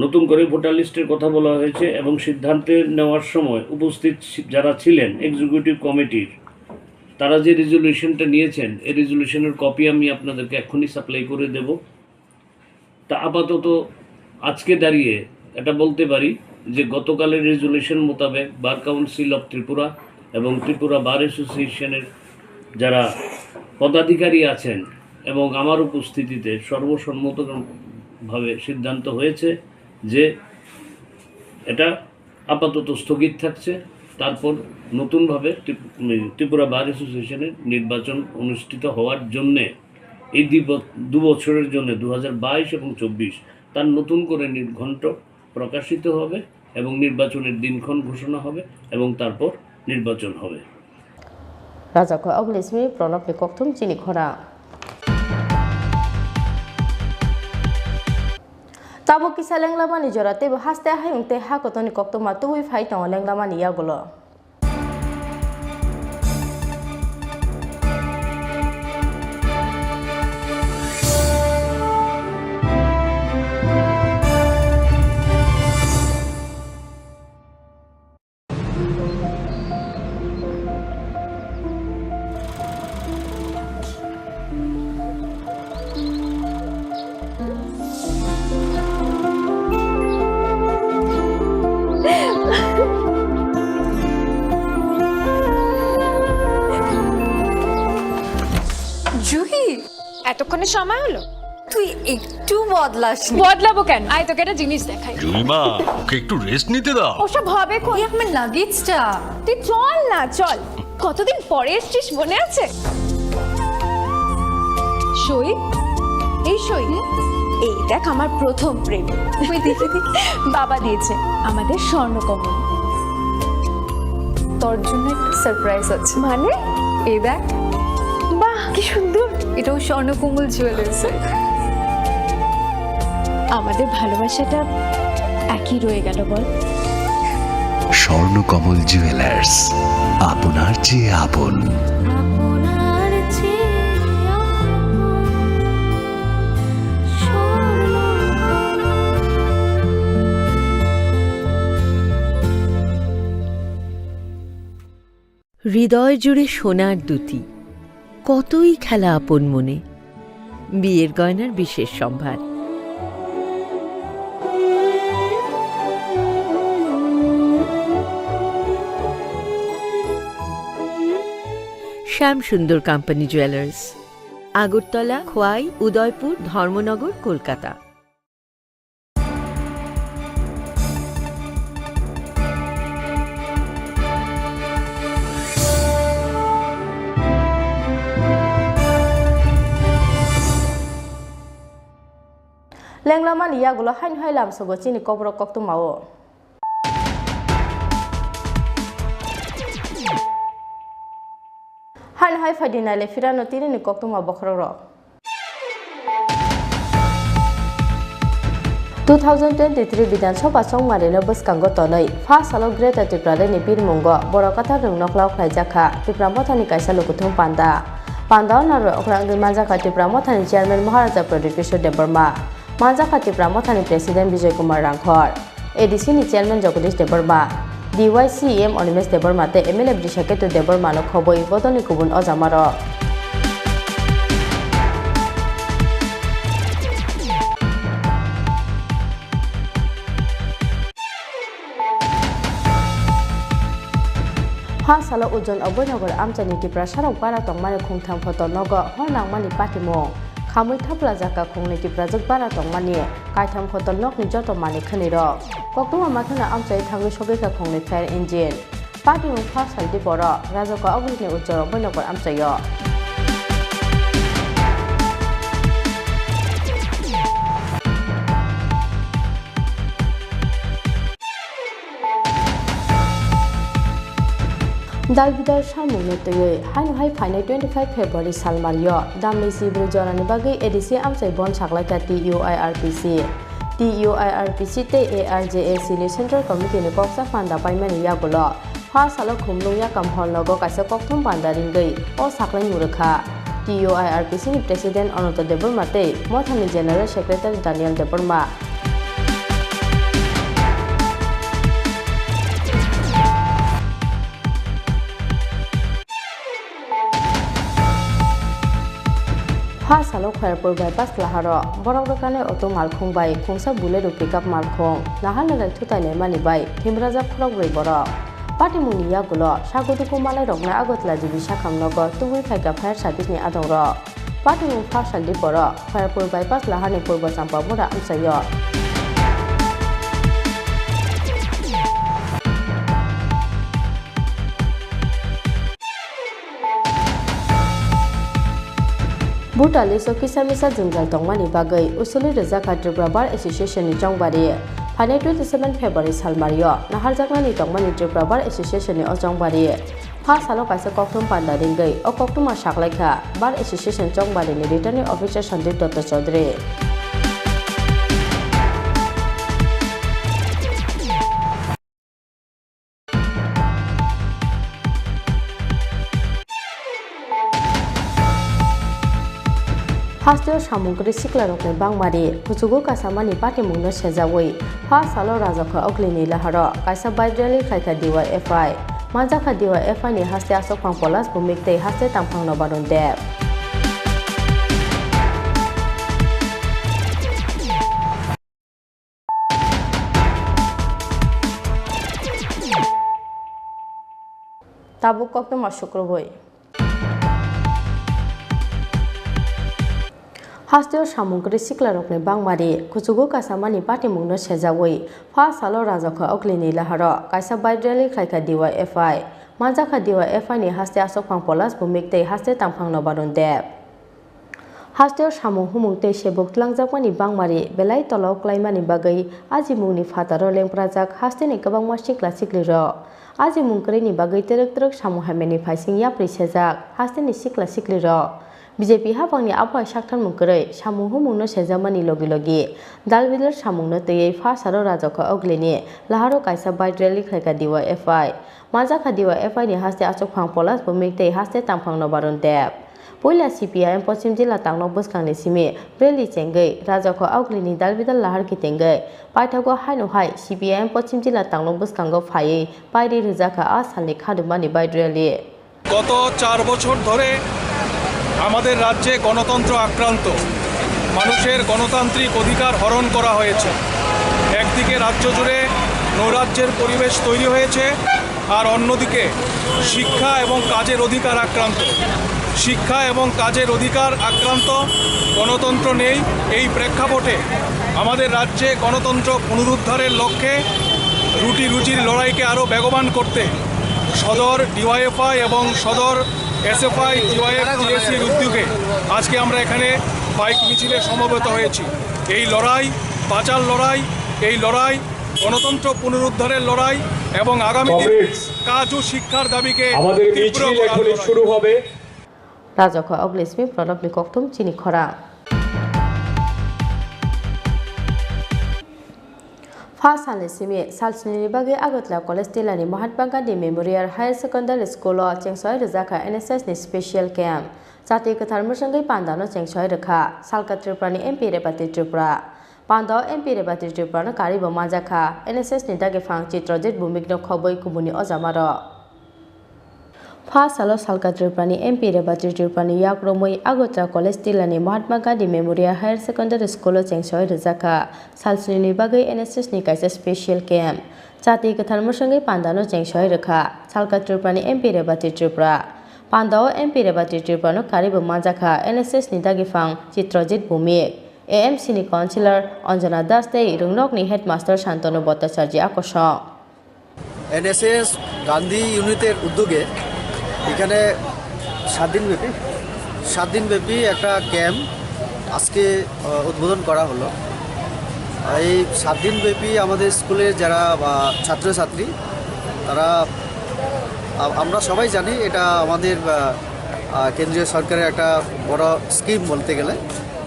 নতুন করে ভোটার লিস্টের কথা বলা হয়েছে এবং সিদ্ধান্তে নেওয়ার সময় উপস্থিত ছি-, যারা ছিলেন এক্সিকিউটিভ কমিটির, তারা যে রেজুলিউশনটা নিয়েছেন, এই রেজুলিউশনের কপি আমি আপনাদেরকে এক্ষুনি সাপ্লাই করে দেব। তা আপাতত আজকে দাঁড়িয়ে এটা বলতে পারি যে গতকালের রেজুলিউশন মোতাবেক বার কাউন্সিল অফ ত্রিপুরা এবং ত্রিপুরা বার অ্যাসোসিয়েশনের যারা পদাধিকারী আছেন এবং আমার উপস্থিতিতে সর্বসম্মতভাবে সিদ্ধান্ত হয়েছে যে এটা আপাতত স্থগিত থাকছে। তারপর নতুনভাবে ত্রিপ-, উম, ত্রিপুরা বার অ্যাসোসিয়েশনের নির্বাচন অনুষ্ঠিত হওয়ার জন্যে এই দ্বি-, দু বছরের জন্য, দু হাজার বাইশ এবং চব্বিশ, তার নতুন করে নির্ঘণ্ট প্রকাশিত হবে এবং নির্বাচনের দিনক্ষণ ঘোষণা হবে এবং তারপর নির্বাচন হবে। Rajakho Oglismi Pranabni kokthum chini khorang. Tabuk kisa lenglamani jora teibo haste hayung tei ha kotorni koktwma tubui phai tongo lenglamani yagulo. Juhi, এতক্ষণে সময় হলো? তুই একটু বদলাসনি। বদলাবো কেন? আয়, তোকে একটা জিনিস দেখাই। জুলিমা, ওকে একটু রেস্ট নিতে দাও। ওসব হবে কোন? এই আমার লাগেজটা। তুই চল না, চল। কতদিন পরে এসছিস, মনে আছে? সই, এই সই। এই দেখ, আমার প্রথম প্রেম। ওই দেখে দি। বাবা দিয়েছে, আমাদের স্বর্ণকমল। তোর জন্য একটা সারপ্রাইজ আছে। মানে? এই দেখ। বাহ, কি সুন্দর। এটাও স্বর্ণকমল জুয়েলার্স। আমাদের ভালোবাসাটা একই রয়ে গেল, বল? স্বর্ণকমল জুয়েলার্স, আপনার চেয়ে আপন। আপনার চেয়ে আপন স্বর্ণকমল। হৃদয় জুড়ে সোনার দুতি, কতই খেলা আপন মনে। বিয়ের গয়নার বিশেষ সম্ভার। শ্যাম সুন্দর কোম্পানি জুয়েলার্স, আগরতলা, খোয়াই, উদয়পুর, ধর্মনগর, Kolkata. Lenglamani yagulo haino hai lamsogo chini Kokborok koktwmao. Haino hai phaidi naile phirano tinini koktwma bokhorokrok. Two thousand twenty-three Bidhan Sabha chongmarino bwskango tonwi, first salo Greater Tipralandni birmungo borok kwthar rwng nokhlao khlaijak kha Tipra Mothani kaisa lukuthum panda. Pandao narwk okra wngwi manjak kha Tipra Mothani Chairman Maharaja Pradyot Kishore Debbarma, manjak kha Tipra Mothani President Bijoy Kumar Rangkhor, A D C ni Chairman Jagadish Debbarma, D Y C M Animesh Debbarma tei M L A Brishaketu Debbarma no khobwi bodolni kubun ojamarok. Ha salo Ojon Abhoynagar amchaini Tiprasarok bara tongmani khungtham photo nogo hor nangmani patimung. Khamwi thaplajak kha khungnwi Tiprajwk bara tongmani kaitham khotol nokni joto manwi khwnwirok. Koktwma mathano amchai thangwi sogwi kha khungnwi fire engine. Patimung first saldi borok Rajaka Ogrini Ujjor Abhoynagar amchaio. Dalbidal samungno twiwi haino hai phainai twenty-five February salmario damni sibri jorani bagwi A D C amchai bon saklaikha T U I R P C. T U I R P C tei A R J A C ni Central Committee ni koksa panda paimani yagulo pha salo khumlung yakam hor nogo kaisa kokthum panda ringwi o saklaimung rwkha. T U I R P C ni President Ananta Debbarma tei Mothani General Secretary Daniel Debbarma. Ha salo Khairpur bypass laharo borok rwkani auto malkhung bai khungsa Bolero pickup malkhung nahar narai thutai laimani bai thimrajak khorokbrwi borok. Patimungni yagulo sago duku malairokno Agartala G B sakham nogo tubui phaikha fire service ni adongrok. Patimung pha saldi borok Khairpur bypass laharni Purbo Champamura amchaio. Voter list o kisa misa jwngjal tongmani bagwi usuli rwjak kha Tripura Bar Association ni chongbari. Phainai twenty seven February salmario naharjaknani tongmani Tripura Bar Association ni o chongbari. Pha salo kaisa kokthum panda ringwi o koktwma saklaikha Bar Association chongbari ni Returning Officer Sandeep Dutta Chaudhary. Hasteo samung kwrwi siklarokni bangmari kuchugo kasamani patimungno sejaui pha salo Rajakha Oglini laharo kaisa bike rally khlaikha D Y F I. Manjakha D Y F I ni haste aswkphang Polas Bhumik tei haste tangphang Nobarun Deb. Tabuk koktwma sukrubui. Hasteo samung kwrwi siklarokni bangmari, kuchugo kasamani patimungno sejawi, pha salo Rajakha Oglini laharo kaisa bike rally khlaikha D Y F I. Manjakha D Y F I ni haste Asokphang Polas Bhumik tei haste Tangphang Nobarun Deb. Hasteo samung humung tei sebuk tlangjakmani bangmari belai tolao klaimani bagwi ajimungni phataro lengprajak hasteni kwbangma sikla siklirok. Ajimung kwrwini bagwi twrwk twrwk samung hamyani phaising yapri sejak hasteni sikla siklirok. B J P haphangni abohai saktharmung kwrwi samung humungno sejakmani logi logi dalbidal samungno twiwi pha salo Rajakha Oglini laharo kaisa bike rally khlaikha D Y F I. Manjakha D Y F I ni haste Asokphang Polas Bhumik tei haste Tangphang Nobarun Deb. Puila C P I M Pochim Jila Tangnok bwskangni simi rally chengwi Rajakha Oglini dalbidal lahar kitengwi paithago haino hai C P I M Pochim Jila Tangnok bwskango phaiwi pairi rwjakha a salni khadumani bike rally. গত চার বছর ধরে আমাদের রাজ্যে গণতন্ত্র আক্রান্ত, মানুষের গণতান্ত্রিক অধিকার হরণ করা হয়েছে। একদিকে রাজ্য জুড়ে নৈরাজ্যের পরিবেশ তৈরি হয়েছে, আর অন্যদিকে শিক্ষা এবং কাজের অধিকার আক্রান্ত। শিক্ষা এবং কাজের অধিকার আক্রান্ত, গণতন্ত্র নেই। এই প্রেক্ষাপটে আমাদের রাজ্যে গণতন্ত্র পুনরুদ্ধারের লক্ষ্যে রুটি রুজির লড়াইকে আরও বেগবান করতে সদর ডিওয়াইএফআই এবং সদর এসএফআই, ডিওয়াইএফ, টিএসসির উদ্যোগে আজকে আমরা এখানে বাইক মিছিলে সমবেত হয়েছি। এই লড়াই বাঁচার লড়াই, এই লড়াই গণতন্ত্র পুনরুদ্ধারের লড়াই এবং আগামী দিনে কমরেডস, কাজ ও শিক্ষার দাবিকে আমাদের তীব্র মিছিল করার এখনই লড়াই। শুরু হবে। Rajakha Oglismi Pranabni kokthum chini khorang. Pha salni simi sal snini bagwi Agartala College Tilani Mahatma Gandhi Memorial Higher Secondary School o chengsoi rwjakha N S S ni special camp. Chati kwthar mwswngwi pandano chengsoi rwkha Salka Tripurani M P Rebati Tripura. Pandao M P Rebati Tripurano karwibo manjakha N S S ni dagiphang Chitrajit Bhumikno khobwi kubuni ojamarok. Pha salo Salka Tripurani M P Rebati Tripurani yak romwi Agartala College Tilani Mahatma Gandhi Memorial Higher Secondary School o chengsoi rwjakha sal snini bagwi N S S ni kaisa special camp. Chati kwthar mwswngwi pandano chengsoi rwkha Salka Tripurani M P Rebati Tripura. Pandao M P Rebati Tripurano karwibo manjakha N S S ni dagiphang Chitrajit Bhumik, A M C ni councillor Anjana Das tei Rungnokni headmaster Santanu Bhattacharjee akosong. NSS Gandhi ইউনিটের উদ্যোগে এখানে সাত দিনব্যাপী, সাত দিনব্যাপী একটা ক্যাম্প আজকে, আহ, উদ্বোধন করা হলো। এই সাত দিনব্যাপী আমাদের স্কুলের যারা, আহ, ছাত্রছাত্রী, তারা, আ-, আমরা সবাই জানি এটা আমাদের, আহ, আহ, কেন্দ্রীয় সরকারের একটা বড় স্কিম বলতে গেলে।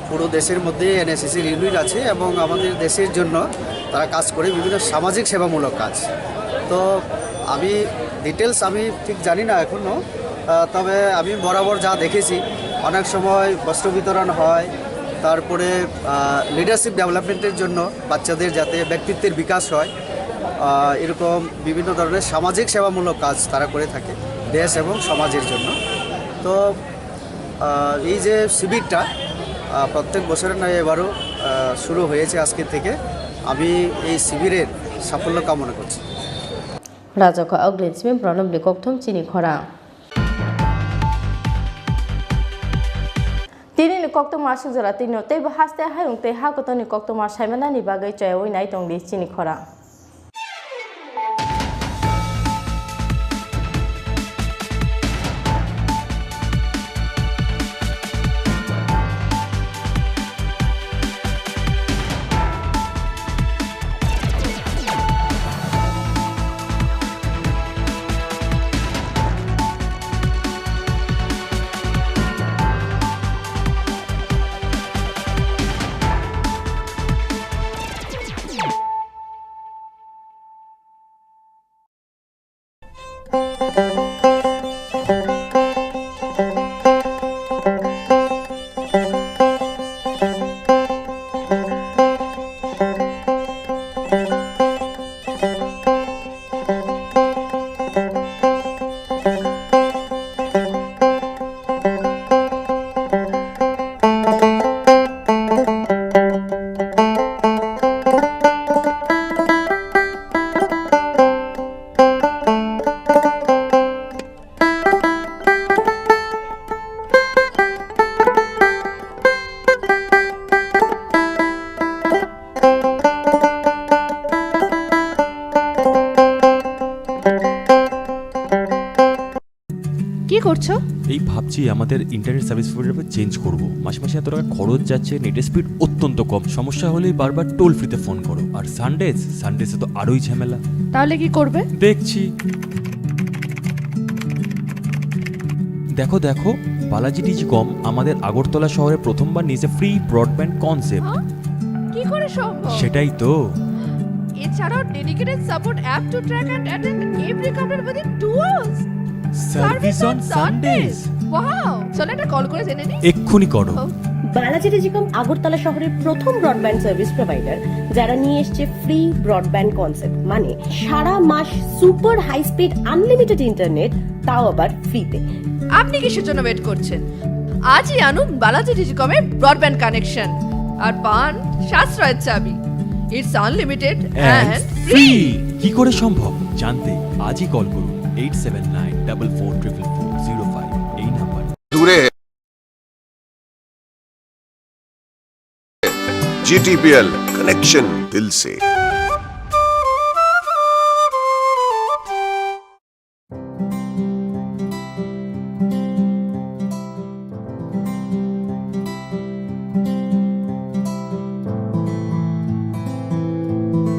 পুরো দেশের মধ্যে এনএসএসের ইউনিট আছে এবং আমাদের দেশের জন্য তারা কাজ করে বিভিন্ন সামাজিক সেবামূলক কাজ। তো আমি ডিটেলস আমি ঠিক জানি না এখনও, আহ, তবে আমি বরাবর যা দেখেছি, অনেক সময় বস্ত্র বিতরণ হয়, তারপরে, আহ, লিডারশিপ ডেভেলপমেন্টের জন্য বাচ্চাদের যাতে ব্যক্তিত্বের বিকাশ হয়, আহ, এরকম বিভিন্ন ধরনের সামাজিক সেবামূলক কাজ তারা করে থাকে দেশ এবং সমাজের জন্য। তো আহ, এই যে শিবিরটা, আহ, প্রত্যেক বছরের ন্যায় এবারও, আহ, শুরু হয়েছে আজকে থেকে। আমি এই শিবিরের সাফল্য কামনা করছি। Rajakha Oglismi Pranabni kokthum chini khorang. Tini ni koktwma aswk jora tino teibo haste hayung tei ha kotorni koktwma saimanani bagwi choyawi nai tongdi chini khorang. করছো? এই ভাবছি আমাদের ইন্টারনেট সার্ভিস প্রোভাইডার চেঞ্জ করব। মাসে মাসে এত টাকা খরচ যাচ্ছে, নেটের স্পিড অত্যন্ত কম। সমস্যা হলেই বারবার টোল ফ্রিতে ফোন করো। আর সানডেজ, সানডেজে তো আরোই ঝামেলা। তাহলে কি করবে? দেখছি। দেখো, দেখো, বালাজি টেলিকম আমাদের আগরতলা শহরে প্রথমবার নিয়েছে ফ্রি ব্রডব্যান্ড কনসেপ্ট। হ্যাঁ? কি করে সম্ভব? সেটাই তো। এছাড়াও dedicated support app to track and attend every complaint within two hours. Service on Sundays. Wow, চলো একটা কল করে জেনে নিই। এক্ষুনি করো। ও। বালাজি টেলিকম আগরতলা শহরের প্রথম ব্রডব্যান্ড সার্ভিস প্রোভাইডার, যারা নিয়ে এসছে ফ্রি ব্রডব্যান্ড কনসেপ্ট, মানে সারা মাস super high speed unlimited internet, তাও আবার ফ্রিতে। আপনি কিসের জন্য ওয়েট করছেন? আজই আনুন বালাজি টেলিকমের ব্রডব্যান্ড কানেকশন আর পান সাশ্রয়ের চাবি। It's unlimited and and free. Free. কি করে সম্ভব জানতে আজই কল করুন eight seven nine double four triple four zero five এই নাম্বার। दूर है। जीटीपीएल, कनेक्शन दिल से।